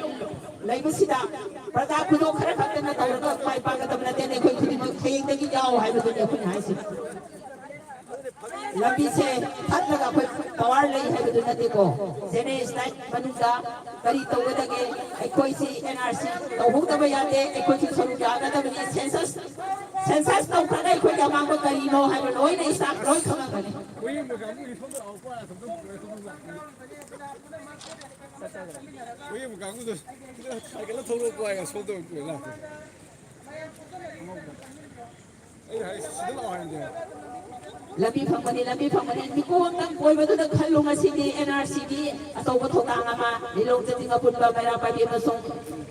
ꯂꯩꯕꯁꯤꯗ ꯄ꯭ꯔꯖꯥ ꯈꯨꯗꯣꯡ ꯈꯔ ꯈꯛꯇꯅ ꯇꯧꯔꯒ ꯃꯥꯏ ꯄꯥꯛꯀꯗꯕ ꯅꯠꯇꯦ꯫ ꯑꯩꯈꯣꯏ ꯈꯨꯗꯤꯡꯃꯛ ꯍꯌꯦꯡꯗꯒꯤ ꯌꯥꯎ ꯍꯥꯏꯕꯗꯨꯅꯤ ꯑꯩꯈꯣꯏꯅ ꯍꯥꯏꯁꯦ꯫ ꯂꯝꯕꯤꯁꯦ ꯊꯠꯂꯒ ꯑꯩꯈꯣꯏ ꯄꯋꯥꯔ ꯂꯩ ꯍꯥꯏꯕꯗꯨ ꯅꯠꯇꯦꯀꯣ, ꯖꯦꯅꯦꯔꯦꯜ ꯁ꯭ꯇ꯭ꯔꯥꯏꯛ ꯃꯅꯨꯡꯗ ꯀꯔꯤ ꯇꯧꯒꯗꯒꯦ? ꯑꯩꯈꯣꯏꯁꯤ ꯑꯦꯟ ꯑꯥꯔ ꯁꯤ ꯇꯧꯍꯧꯗꯕ ꯌꯥꯗꯦ, ꯑꯩꯈꯣꯏꯁꯤ ꯁꯔꯨꯛ ꯌꯥꯒꯗꯕꯅꯤ꯫ ꯁꯦꯟꯁꯁ, ꯁꯦꯟꯁꯁ ꯇꯧꯈ꯭ꯔꯒ ꯑꯩꯈꯣꯏꯒꯤ ꯑꯃꯥꯡꯕ ꯀꯔꯤꯅꯣ ꯍꯥꯏꯕ ꯂꯣꯏꯅ ꯏꯁꯇꯥꯐ ꯂꯣꯏ ꯈꯪꯉꯝꯒꯅꯤ꯫ ꯍꯣꯏ, ꯀꯥꯡꯕꯨꯗꯣ ꯈꯤꯇꯪ ꯍꯥꯏꯒꯠꯂ ꯊꯧꯔꯛꯄ ꯍꯥꯏꯒ ꯁꯣꯝꯗ ꯑꯣꯏꯅ ꯂꯥꯛꯇꯣꯏ꯫ ꯑꯩ ꯍꯥꯏ ꯁꯤꯗ ꯂꯥꯛꯑꯣ ꯍꯥꯏꯔꯗꯤ꯫ ꯂꯝꯕꯤ ꯐꯪꯕꯅꯤ, ꯂꯝꯕꯤ ꯐꯪꯕꯅꯤ꯫ ꯃꯤꯀꯨꯞ ꯑꯃꯇꯪ ꯀꯣꯏꯕꯗꯨꯗ ꯈꯜꯂꯨ, ꯉꯁꯤꯗꯤ ꯑꯦꯟ ꯑꯥꯔ ꯁꯤꯒꯤ ꯑꯆꯧꯕ ꯊꯧꯗꯥꯡ ꯑꯃ ꯂꯤꯂꯣꯡ ꯆꯤꯡ ꯑꯄꯨꯟꯕ ꯃꯩꯔꯥ ꯄꯥꯏꯕꯤ ꯑꯃꯁꯨꯡ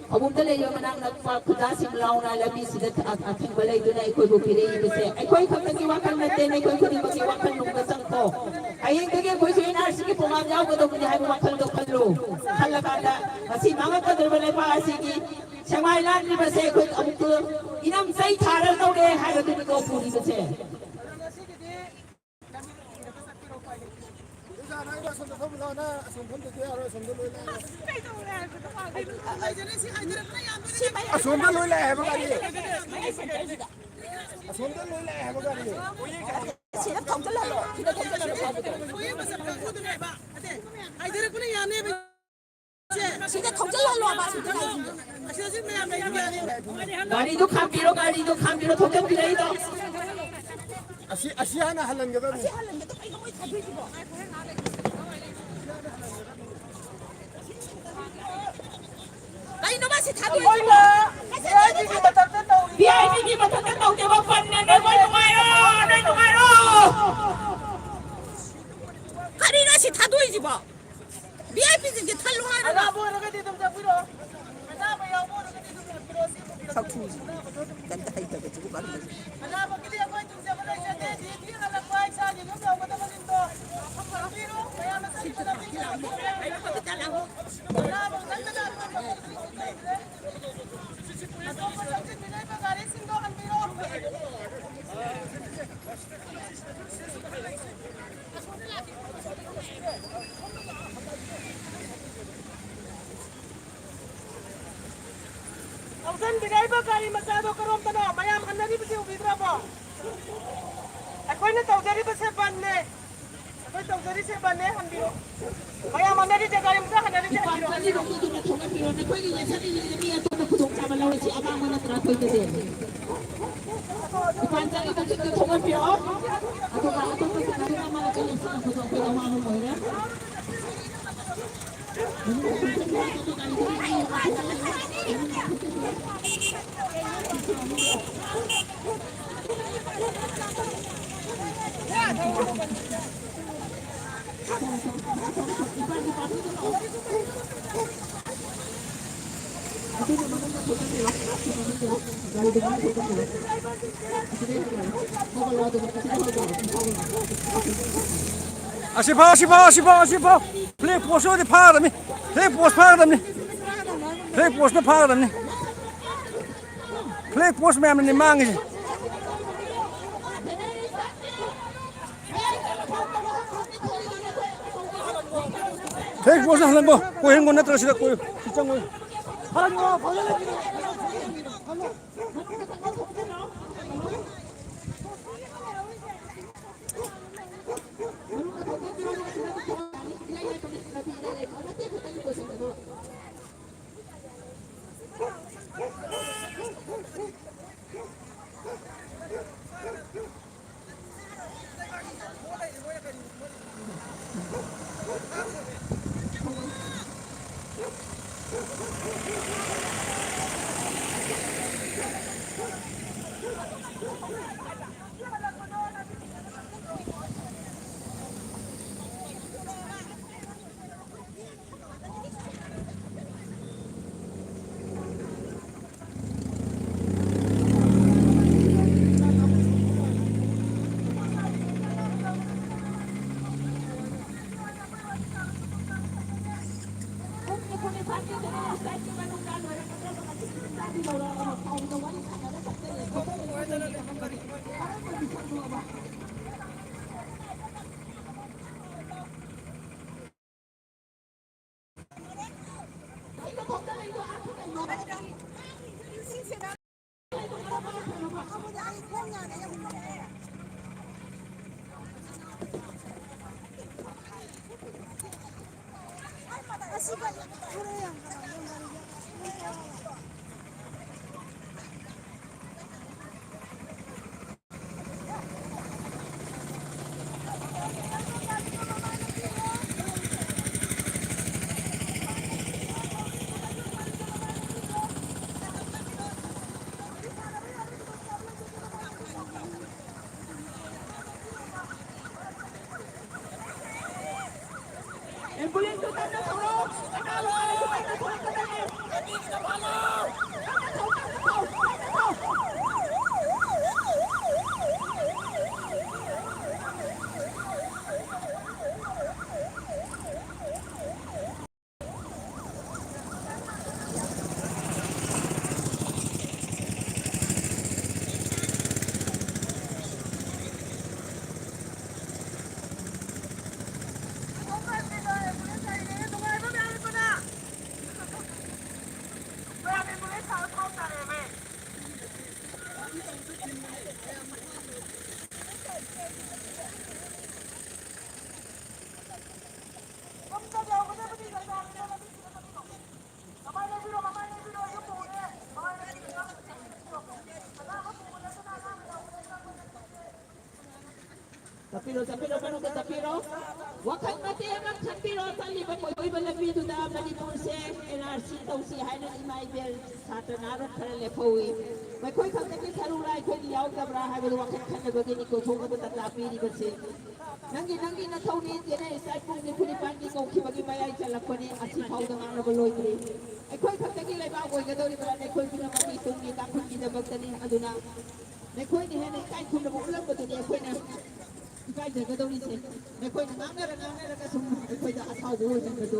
ꯈꯧꯕꯨꯝꯗ ꯂꯩꯔꯤꯕ ꯃꯅꯥꯛ ꯅꯛꯄ ꯈꯨꯟꯖꯥꯁꯤꯡ ꯌꯥꯎꯅ ꯂꯝꯕꯤꯁꯤꯗ ꯑ-, ꯑꯊꯤꯡꯕ ꯂꯩꯗꯨꯅ ꯑꯩꯈꯣꯏꯕꯨ ꯄꯤꯔꯛꯏꯕꯁꯦ ꯑꯩꯈꯣꯏ ꯈꯛꯇꯒꯤ ꯋꯥꯈꯜ ꯅꯠꯇꯦ, ꯑꯩꯈꯣꯏ ꯈꯨꯗꯤꯡꯃꯛꯀꯤ ꯋꯥꯈꯜ ꯂꯣꯝꯗ ꯆꯪꯉꯤ꯫ ꯍꯌꯦꯡꯗꯒꯤ ꯑꯩꯈꯣꯏꯁꯨ ꯑꯦꯟ ꯑꯥꯔ ꯁꯤꯒꯤ ꯄ꯭ꯔꯣꯒ꯭ꯔꯥꯝ ꯌꯥꯎꯒꯗꯧꯕꯅꯤ ꯍꯥꯏꯕ ꯋꯥꯈꯜꯗꯣ ꯈꯜꯂꯨ꯫ ꯈꯜꯂꯀꯥꯟꯗ ꯉꯁꯤ ꯃꯥꯡꯉꯛꯀꯗꯧꯔꯤꯕ ꯂꯩꯕꯥꯛ ꯑꯁꯤꯒꯤ ꯁꯦꯛꯃꯥꯏ ꯂꯥꯟꯈ꯭ꯔꯤꯕꯁꯦ ꯑꯩꯈꯣꯏ ꯑꯃꯨꯛꯇ ꯏꯅꯝ ꯆꯩ ꯊꯥꯔꯗꯧꯔꯦ ꯍꯥꯏꯕꯗꯨꯅꯤꯀꯣ ꯄꯨꯔꯤꯕꯁꯦ꯫ ꯑꯁꯣꯝꯗ ꯂꯣꯏ ꯂꯥꯛꯑꯦ ꯍꯥꯏꯕ ꯒꯥꯔꯤ꯫ ꯑꯁꯣꯝꯗ ꯂꯣꯏ ꯂꯥꯛꯑꯦ ꯍꯥꯏꯕ ꯒꯥꯔꯤ꯫ ꯁꯤꯗ ꯊꯧꯖꯤꯜꯍꯜꯂꯣ, ꯁꯤꯗ ꯊꯧꯖꯤꯜꯍꯜꯂꯣ꯫ ꯁꯤꯗ ꯊꯧꯖꯤꯜꯍꯜꯂꯣ ꯍꯥꯏꯕ꯫ ꯒꯥꯔꯤꯗꯣ ꯈꯥꯝꯕꯤꯔꯣ, ꯒꯥꯔꯤꯗꯣ ꯈꯥꯝꯕꯤꯔꯣ, ꯊꯧꯖꯤꯟꯕꯤꯔꯛꯏꯗꯣ꯫ ꯑꯁꯤ, ꯑꯁꯤ ꯍꯥꯟꯅ ꯍꯜꯍꯟꯒꯗꯕꯅꯤ꯫ ꯑꯁꯤ ꯍꯜꯍꯟꯒꯗꯕ ꯀꯩꯅꯣ ꯃꯣꯏ ꯊꯥꯗꯣꯏꯁꯤꯕꯣ? ꯀꯩꯅꯣ ꯃꯥ ꯁꯤ ꯊꯥꯗꯣꯏꯁꯤꯕꯣ? ꯑꯩꯈꯣꯏꯅ ꯚꯤ ꯑꯥꯏ ꯄꯤꯒꯤ ꯃꯊꯛꯇ ꯇꯧꯔꯤꯕ ꯚꯤ ꯑꯥꯏ ꯄꯤꯒꯤ ꯃꯊꯛꯇ ꯇꯧꯗꯦꯕ, ꯄꯟꯅ ꯅꯣꯏ ꯅꯨꯡꯉꯥꯏꯔꯣ, ꯅꯣꯏ ꯅꯨꯡꯉꯥꯏꯔꯣ꯫ ꯀꯔꯤꯅꯣ ꯁꯤ ꯊꯥꯗꯣꯛꯏꯁꯤꯕꯣ? ꯚꯤ ꯑꯥꯏ ꯄꯤꯁꯤꯡꯁꯦ ꯊꯜꯂꯨ ꯍꯥꯏꯔꯒ꯫ ꯑꯅꯥꯕ ꯑꯣꯏꯔꯒꯗꯤ ꯑꯗꯨꯝ ꯆꯪꯕꯤꯔꯛꯑꯣ꯫ ꯑꯅꯥꯕ ꯌꯥꯎꯕ ꯑꯣꯏꯔꯒꯗꯤ ꯑꯗꯨꯝ ꯂꯥꯛꯄꯤꯔꯣ꯫ ꯁꯤ ꯄꯨꯕꯤꯔꯣ꯫ ꯁꯛꯊꯨꯁꯤ꯫ ꯀꯩꯝꯇ ꯍꯩꯇꯕꯁꯤꯕꯨ ꯀꯔꯤꯅꯣ? ꯑꯅꯥꯕꯒꯤꯗꯤ ꯑꯩꯈꯣꯏ ꯇꯨꯡꯖꯕ ꯂꯩꯖꯗꯦ꯫ ꯗꯤ ꯍꯜꯂꯛꯄ ꯏꯁꯥꯒꯤ ꯑꯗꯨꯝ ꯌꯧꯒꯗꯕꯁꯤꯡꯗꯣ ꯂꯥꯛꯄꯤꯔꯣ꯫ ꯃꯌꯥꯝ ꯑꯁꯤꯒꯤꯗꯃꯛꯇ ꯑꯅꯥꯕ ꯈꯛꯇ ꯂꯥꯛꯄꯤꯔꯣ꯫ ꯑꯇꯣꯞꯄ ꯆꯪꯁꯤꯟꯕꯤꯅꯕ ꯒꯥꯔꯤꯁꯤꯡꯗꯣ ꯍꯟꯕꯤꯔꯣ꯫ ꯊꯧꯖꯤꯟꯕꯤꯔꯛꯏꯕ ꯒꯥꯔꯤ ꯃꯆꯥꯗꯣ ꯀꯔꯣꯝꯗꯅꯣ? ꯃꯌꯥꯝ ꯍꯟꯅꯔꯤꯕꯁꯤ ꯎꯕꯤꯗ꯭ꯔꯕꯣ? ꯑꯩꯈꯣꯏꯅ ꯇꯧꯖꯔꯤꯕꯁꯦ ꯕꯟꯅꯦ꯫ ꯇꯧꯖꯔꯤꯁꯦ ꯕꯟꯅꯦ, ꯍꯟꯕꯤꯔꯣ꯫ ꯃꯌꯥꯝ ꯃꯥꯟꯅꯔꯤꯁꯦ, ꯒꯥꯔꯤ ꯃꯆꯥ ꯍꯟꯅꯔꯤꯁꯦ, ꯂꯨꯄꯥ ꯍꯟꯕꯤꯔꯣ꯫ ꯆꯅꯤꯔꯣꯝꯗꯤ ꯑꯗꯨꯅ ꯊꯣꯛꯍꯟꯕꯤꯔꯣ꯫ ꯅꯈꯣꯏꯒꯤ ꯌꯦꯁꯠꯂꯤꯉꯩꯗ ꯃꯤ ꯑꯇꯣꯞꯄ ꯈꯨꯗꯣꯡꯆꯥꯕ ꯂꯧꯔꯁꯤ, ꯑꯃꯥꯡꯕ ꯅꯠꯇ꯭ꯔꯥ ꯑꯩꯈꯣꯏꯗꯗꯤ? ꯂꯨꯄꯥ ꯆꯅꯤꯗꯣ ꯈꯤꯇ ꯊꯣꯛꯍꯟꯕꯤꯔꯛꯑꯣ꯫ ꯑꯗꯨꯒ ꯑꯇꯣꯞꯄꯁꯤꯡ ꯑꯗꯨꯅ ꯑꯃꯅ ꯀꯩ ꯌꯦꯡꯁꯤꯜꯂꯛꯄꯗꯣ ꯑꯩꯈꯣꯏꯗ ꯑꯋꯥꯕ ꯑꯣꯏꯔꯦ꯫ ꯑꯁꯤꯐꯥꯎ, ꯑꯁꯤꯐꯥꯎ, ꯑꯁꯤꯐꯥꯎ, ꯑꯁꯤꯐꯥꯎ꯫ Flag post ꯑꯣꯏꯔꯗꯤ ꯐꯥꯒꯗꯕꯅꯤ꯫ Flag post ꯐꯥꯒꯗꯕꯅꯤ꯫ Flag postꯅ ꯐꯥꯒꯗꯕꯅꯤ꯫ Flag post ꯃꯌꯥꯝꯅꯅꯦ ꯃꯥꯡꯉꯤꯁꯦ꯫ Flag postꯅ ꯍꯜꯂꯝꯃꯣ꯫ ꯀꯣꯏꯍꯟꯒꯣ ꯅꯠꯇ꯭ꯔ ꯁꯤꯗ ꯀꯣꯏ-, ꯁꯤ ꯆꯪꯉꯣ꯫ ꯆꯠꯄꯤꯔꯣ, ꯆꯠꯄꯤꯔꯣ, ꯃꯅꯨꯡꯗ ꯆꯠꯄꯤꯔꯣ꯫ ꯋꯥꯈꯜ ꯃꯇꯦꯛ ꯑꯃ ꯈꯟꯕꯤꯔꯣ꯫ ꯆꯠꯂꯤꯕ ꯀꯣꯏꯕ ꯂꯝꯕꯤꯗꯨꯗ ꯃꯅꯤꯄꯨꯔꯁꯦ ꯑꯦꯟ ꯑꯥꯔ ꯁꯤ ꯇꯧꯁꯤ ꯍꯥꯏꯅ ꯏꯃꯥ ꯏꯕꯦꯜ ꯁꯥꯇ꯭ꯔ ꯅꯍꯥꯔꯣꯜ ꯈꯔ ꯂꯦꯞꯍꯧꯏ꯫ ꯃꯈꯣꯏ ꯈꯛꯇꯒꯤ ꯁꯔꯨꯛꯂ ꯑꯩꯈꯣꯏꯒꯤ ꯌꯥꯎꯗꯕ꯭ꯔꯥ ꯍꯥꯏꯕꯗꯨ ꯋꯥꯈꯜ ꯈꯟꯅꯕꯒꯤꯅꯤ ꯀꯣꯏꯊꯣꯛꯅꯕ ꯇꯥꯟꯖꯥ ꯄꯤꯔꯤꯕꯁꯦ꯫ ꯅꯪꯒꯤ, ꯅꯪꯒꯤ ꯅꯊꯧꯅꯤ꯫ ꯖꯦꯅꯦꯔꯦꯜ ꯁ꯭ꯇ꯭ꯔꯥꯏꯛ ꯄꯨꯡ ꯅꯤꯐꯨ ꯅꯤꯄꯥꯟꯒꯤ ꯀꯧꯈꯤꯕꯒꯤ ꯃꯌꯥꯏ ꯆꯜꯂꯛꯄꯅꯤ꯫ ꯑꯁꯤ ꯐꯥꯎꯗ ꯉꯥꯡꯅꯕ ꯂꯣꯏꯗ꯭ꯔꯤ꯫ ꯑꯩꯈꯣꯏ ꯈꯛꯇꯒꯤ ꯂꯩꯕꯥꯛ ꯑꯣꯏꯒꯗꯧꯔꯤꯕ ꯅꯈꯣꯏ ꯄꯨꯝꯅꯃꯛꯀꯤ ꯇꯨꯡꯒꯤ ꯀꯥꯡꯈꯨꯜꯒꯤꯗꯃꯛꯇꯅꯤ꯫ ꯑꯗꯨꯅ ꯅꯈꯣꯏꯅ ꯍꯦꯟꯅ ꯏꯀꯥꯏ ꯈꯨꯝꯅꯕ ꯎꯠꯂꯝꯕꯗꯨꯅꯤ ꯑꯩꯈꯣꯏꯅ ꯏꯀꯥꯏꯖꯒꯗꯧꯔꯤꯁꯦ꯫ ꯅꯈꯣꯏꯅ ꯉꯥꯡꯅꯔ ꯉꯥꯡꯅꯔꯒ ꯁꯨꯝ ꯑꯩꯈꯣꯏꯗ ꯑꯁꯥꯎꯕ ꯑꯣꯏꯍꯟꯕꯗꯣ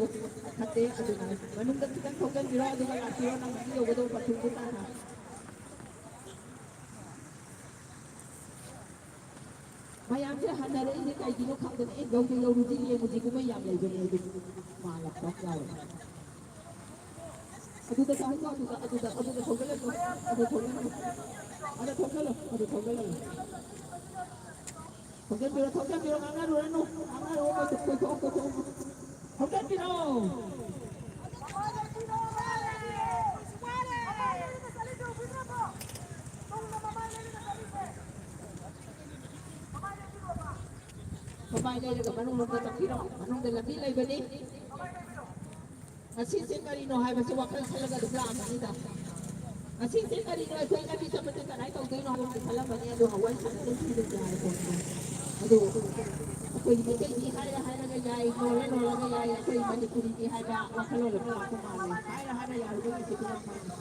ꯐꯠꯇꯦ꯫ ꯑꯗꯨꯅ ꯃꯅꯨꯡꯗ ꯈꯤꯇꯪ ꯊꯧꯖꯟꯕꯤꯔꯣ, ꯑꯗꯨꯒ ꯂꯥꯛꯄꯤꯔꯣ, ꯅꯪ ꯌꯧꯒꯗꯧꯕ ꯃꯐꯝꯗꯨ ꯇꯥꯟꯅ꯫ ꯃꯌꯥꯝꯁꯦ ꯍꯟꯅꯔꯛꯏꯁꯦ ꯀꯩꯒꯤꯅꯣ ꯈꯪꯗꯅ, ꯑꯦ, ꯌꯧꯗ ꯌꯧꯔꯨꯁꯤ, ꯌꯦꯡꯉꯨꯁꯤ, ꯀꯨꯝꯍꯩ ꯌꯥꯝ ꯂꯩꯕꯅꯦ ꯑꯗꯨ ꯃꯥꯜꯂꯛꯄ ꯌꯥꯎꯋꯦ꯫ ꯑꯗꯨꯗ ꯆꯪꯉꯣ, ꯑꯗꯨꯗ, ꯑꯗꯨꯗ, ꯑꯗꯨꯗ ꯊꯧꯒꯠꯂꯁꯤ, ꯑꯗꯨ ꯊꯧꯒꯠꯂꯁꯤ, ꯑꯗ ꯊꯧꯒꯠꯂꯣ, ꯑꯗꯨ ꯊꯧꯒꯠꯂꯣ꯫ ꯊꯧꯖꯟꯕꯤꯔꯣ, ꯊꯧꯖꯟꯕꯤꯔꯣ, ꯉꯥꯡꯅꯔꯨꯔꯅꯨ, ꯉꯥꯡꯅꯔꯨꯔꯅꯨ, ꯀꯣꯏꯊꯣꯛꯑꯣ, ꯀꯣꯏꯊꯣꯛꯑꯣ꯫ ꯊꯧꯖꯟꯕꯤꯔꯣ꯫ ꯃꯃꯥꯏ ꯂꯩꯔꯒ ꯃꯅꯨꯡ ꯂꯣꯝꯗ ꯆꯪꯕꯤꯔꯣ, ꯃꯅꯨꯡꯗ ꯂꯝꯕꯤ ꯂꯩꯕꯅꯤ꯫ ꯉꯁꯤꯁꯦ ꯀꯔꯤꯅꯣ ꯍꯥꯏꯕꯁꯦ ꯋꯥꯈꯜ ꯈꯜꯂꯒ ꯑꯗꯨꯝ ꯂꯥꯛꯑꯝꯒꯅꯤꯗ꯫ ꯉꯁꯤꯁꯦ ꯀꯔꯤꯅꯣ, ꯑꯩꯈꯣꯏ ꯂꯝꯕꯤ ꯆꯠꯄꯁꯦ ꯀꯃꯥꯏꯅ ꯇꯧꯗꯣꯏꯅꯣ ꯍꯥꯏꯕ ꯑꯃ ꯈꯜꯂꯝꯒꯅꯤ, ꯑꯗꯨꯒ ꯋꯥꯔꯤ ꯁꯥꯟꯅꯗꯣꯏꯁꯤꯡꯗꯨꯁꯨ ꯍꯥꯏꯕ ꯄꯣꯠꯁꯦ꯫ ꯑꯗꯨ ꯑꯩꯈꯣꯏꯒꯤ ꯃꯩꯇꯩꯒꯤ ꯍꯥꯏꯔ ꯍꯥꯏꯔꯒ ꯌꯥꯏ, ꯅꯣꯜꯂ ꯅꯣꯜꯂꯒ ꯌꯥꯏ, ꯑꯩꯈꯣꯏ ꯃꯅꯤꯄꯨꯔꯤꯒꯤ ꯍꯥꯏꯕ ꯋꯥꯈꯜꯂꯣꯟ ꯑꯃ ꯂꯥꯛꯄ ꯃꯥꯜꯂꯦ꯫ ꯍꯥꯏꯔ ꯍꯥꯏꯔ ꯌꯥꯔꯨꯕꯒꯤ ꯈꯨꯗꯤꯡꯃꯛ ꯃꯥꯜꯂꯦ꯫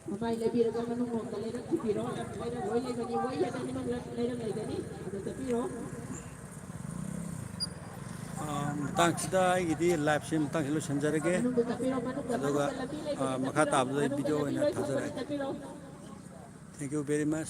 ꯃꯃꯥꯏ ꯂꯩꯕꯤꯔꯒ ꯃꯅꯨꯡ ꯂꯣꯝꯗ ꯂꯩꯔꯛ ꯊꯤꯕꯤꯔꯣ꯫ ꯂꯩꯔꯛ ꯂꯣꯏ ꯂꯩꯒꯅꯤ, ꯋꯥꯏ ꯍꯥꯏꯕ ꯃꯅꯨꯡꯗ ꯂꯩꯔꯛ ꯂꯩꯒꯅꯤ, ꯑꯗꯨ ꯆꯠꯄꯤꯔꯣ꯫ ꯑ, ꯃꯇꯥꯡꯁꯤꯗ ꯑꯩꯒꯤꯗꯤ ꯂꯥꯏꯐꯁꯦ ꯃꯇꯥꯡꯁꯤ ꯂꯣꯏꯁꯤꯟꯖꯔꯒꯦ꯫ ꯃꯅꯨꯡꯗ ꯆꯠꯄꯤꯔꯣ, ꯃꯅꯨꯡꯗ, ꯑꯗꯨꯒ, ꯃꯅꯨꯡꯗ ꯂꯝꯕꯤ ꯑ, ꯂꯩꯕꯅꯤ, ꯃꯈꯥ ꯆꯠꯄꯤꯔꯣ꯫ ꯇꯥꯕꯗ ꯑꯩ ꯃꯅꯨꯡꯗ ꯚꯤꯗꯤꯑꯣ ꯂꯝꯕꯤ ꯑꯣꯏꯅ ꯂꯣꯏ ꯊꯥꯖꯔꯛꯑꯒꯦ꯫ ꯐꯪꯕꯅꯤ, ꯆꯠꯄꯤꯔꯣ꯫ Thank you very much.